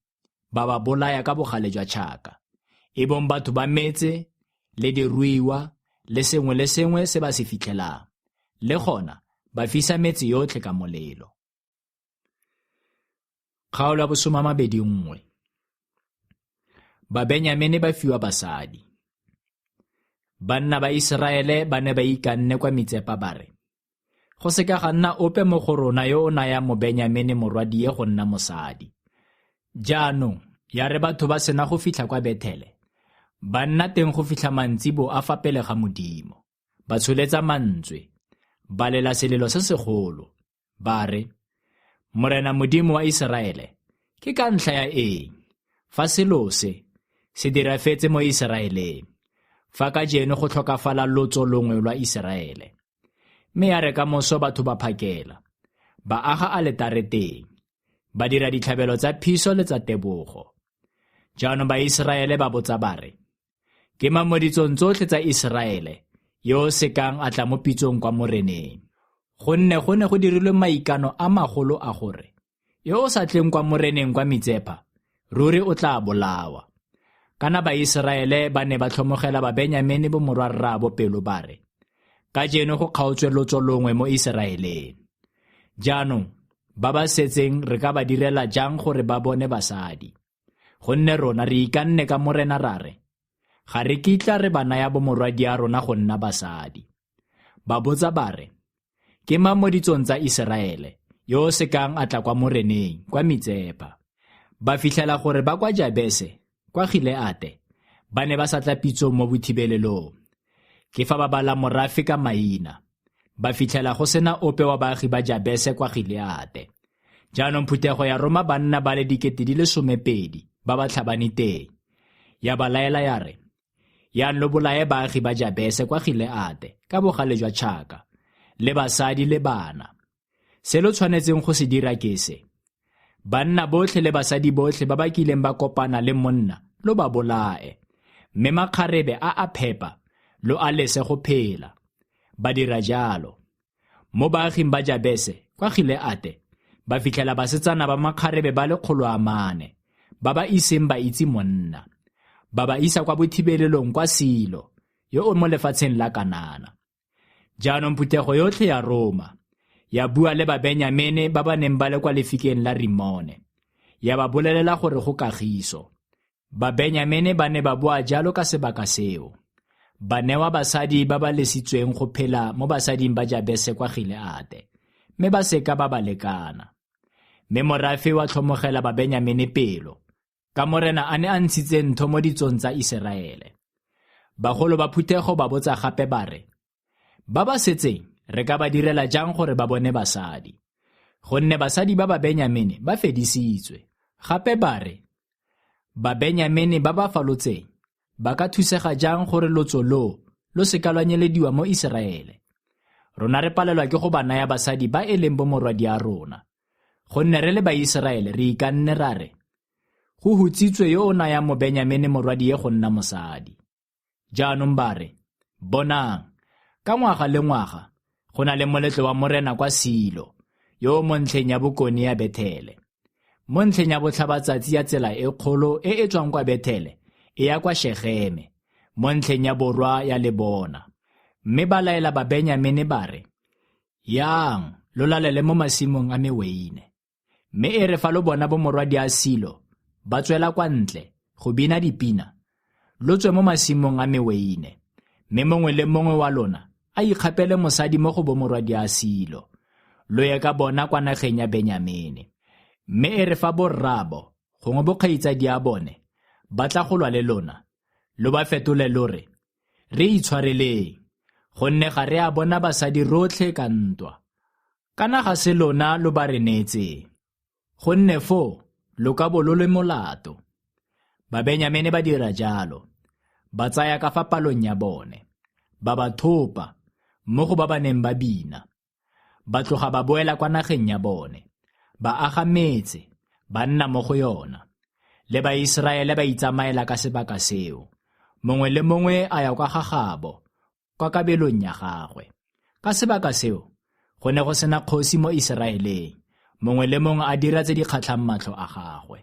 ba ba bolaya ka bogale jwa tšhaka, e bong batho ba metse le diruiwa le sengwe le sengwe se ba se fitlhelang. Le gona ba fisa metse yotlhe ka molelo. Kgaolo ya 21. Babenyamene ba fiwa basadi. Banna ba Iseraele ba ne ba ikanne kwa Mitsepa ba re, go se ka ga nna ope mo go rona yo o nayang Mobenyamene morwadie go nna mosadi. Jaanong ya re batho ba sena go fitlha kwa Bethele, ba nna teng go fitlha mantsibo a fa pele ga Modimo. Ba tsholetsa mantswe, ba lela selelo se segolo, ba re, Morena Modimo wa Iseraele, ke ka ntlha ya eng fa selo se se dirafetse mo Iseraeleng, fa kajeno go tlhokafala lotso longwe lwa Iseraele? Mme ya re ka moso batho ba phakela, ba aga aletare teng, ba dira ditlhabelo tsa phiso le tsa tebogo. Jaanong Baiseraele ba botsa ba re, ke mang mo ditsong tsotlhe tsa Iseraele yo o sekang a tla mo pitsong kwa Moreneng? Gonne go ne go dirilwe maikano a magolo a gore yo o sa tleng kwa Moreneng kwa Mitsepa, ruri o tla bolawa. Kana Baiseraele ba ne ba tlhomogela Babenyamene bomorwarraabo pelo ba re, kajeno go kgaotswe lotso longwe mo Iseraeleng. Jaanong ba ba setseng re ka ba direla jang gore ba bone basadi? Gonne rona re ikanne ka Morena ra re, ga re kitla re ba naya bomorwadia rona go nna basadi. Ba botsa ba re, ke mang mo ditsong tsa Iseraele yo o sekang a tla kwa Moreneng kwa Mitsepa? Ba fitlhela gore ba kwa Jabese kwa Gileate ba ne ba sa tla pitsong mo bothibelelong. Ke fa ba bala morafe ka maina, ba fitlhela go sena ope wa baagi ba Jabese kwa Gileate. Jaanong phuthego ya roma banna ba le 12,000 ba ba tlhabane teng. Ya ba laela ya re, yang lo bolaye baagi ba Jabese kwa Gileate ka bogale jwa tšhaka, le basadi le bana. Se lo tshwanetseng go se dira ke se: banna botlhe le basadi botlhe ba ba kileng ba kopana le monna lo ba bolae, mme makgarebe a a phepa lo a lese go phela. Ba dira jalo. Mo baaging ba Jabese kwa Gileate ba fitlhela basetsana ba makgarebe ba le 400 ba ba iseng ba itse monna. Ba ba isa kwa bothibelelong kwa Silo yo o mo lefatsheng la Kanana. Jaanong phuthego yotlhe ya Roma ya bua le Babenyamene ba ba neng ba le kwa lefikeng la Rimone, ya ba bolelela gore go kagiso. Babenyamene ba ne ba boa jalo ka sebaka seo, ba newa basadi ba ba lesitsweng go phela mo basading ba Jabese kwa Gileate, mme ba seka ba ba lekana. Mme morafe wa tlhomogela Babenyamene pelo, ka Morena a ne a ntshitse ntho mo ditsong tsa Iseraele. Bagolo ba phuthego ba botsa gape ba re, ba ba setseng Re ka ba direla jang gore ba bone basadi? Gonne basadi ba Babenyamene ba fedisitswe. Gape ba re, Babenyamene ba ba falotseng ba ka thusega jang gore lotso loo lo se ka lwa nyelediwa mo Iseraele? Rona re palelwa ke go ba naya basadi ba e leng bomorwadia rona. Gonne re le Baiseraele re ikanne ra re, Go hutsitswe yo o nayang Mobenyamene morwadie go nna mosadi. Jaanong ba re, Bonang, ka ngwaga le ngwaga go na le moletlo wa Morena kwa Silo, yo o mo ntlheng ya bokone ya Bethele. Mo ntlheng ya botlhabatsatsi ya tsela e kgolo e e tswang kwa Bethele e ya kwa Shegeme, mo ntlheng ya borwa ya Lebona. Mme ba laela Babenyamene ba re, Yang, lo lalele mo masimong a meweine. Mme e re fa lo bona bomorwadia Silo ba tswela kwa ntle go bina dipina, lo tswe mo masimong a meweine, mme mongwe le mongwe wa lona a ikgapele mosadi mo go bomorwadia Silo, lo ye ka bona kwa nageng ya Benyamene. Mme e re fa borraabo gongwe bokgaitsadia bone ba tla go lwa le lona, lo ba fetole lo re, Re itshwareleng, gonne ga re a bona basadi rotlhe ka ntwa. Kana ga se lona lo ba re neetseng, gonne foo lo ka bo lo le molato. Babenyamene ba dira jalo, ba tsaya ka fa palong ya bone, ba ba thopa mo go ba ba neng ba bina. Ba tloga ba boela kwa nageng ya bone, ba aga metse, ba nna mo go yona. Le Baiseraele ba itsamaela ka sebaka seo, mongwe le mongwe a ya kwa ga gabo, kwa kabelong ya gagwe. Ka sebaka seo, go ne go sena kgosi mo Iseraeleng, mongwe le mongwe a dira tse di kgatlhang matlho a gagwe.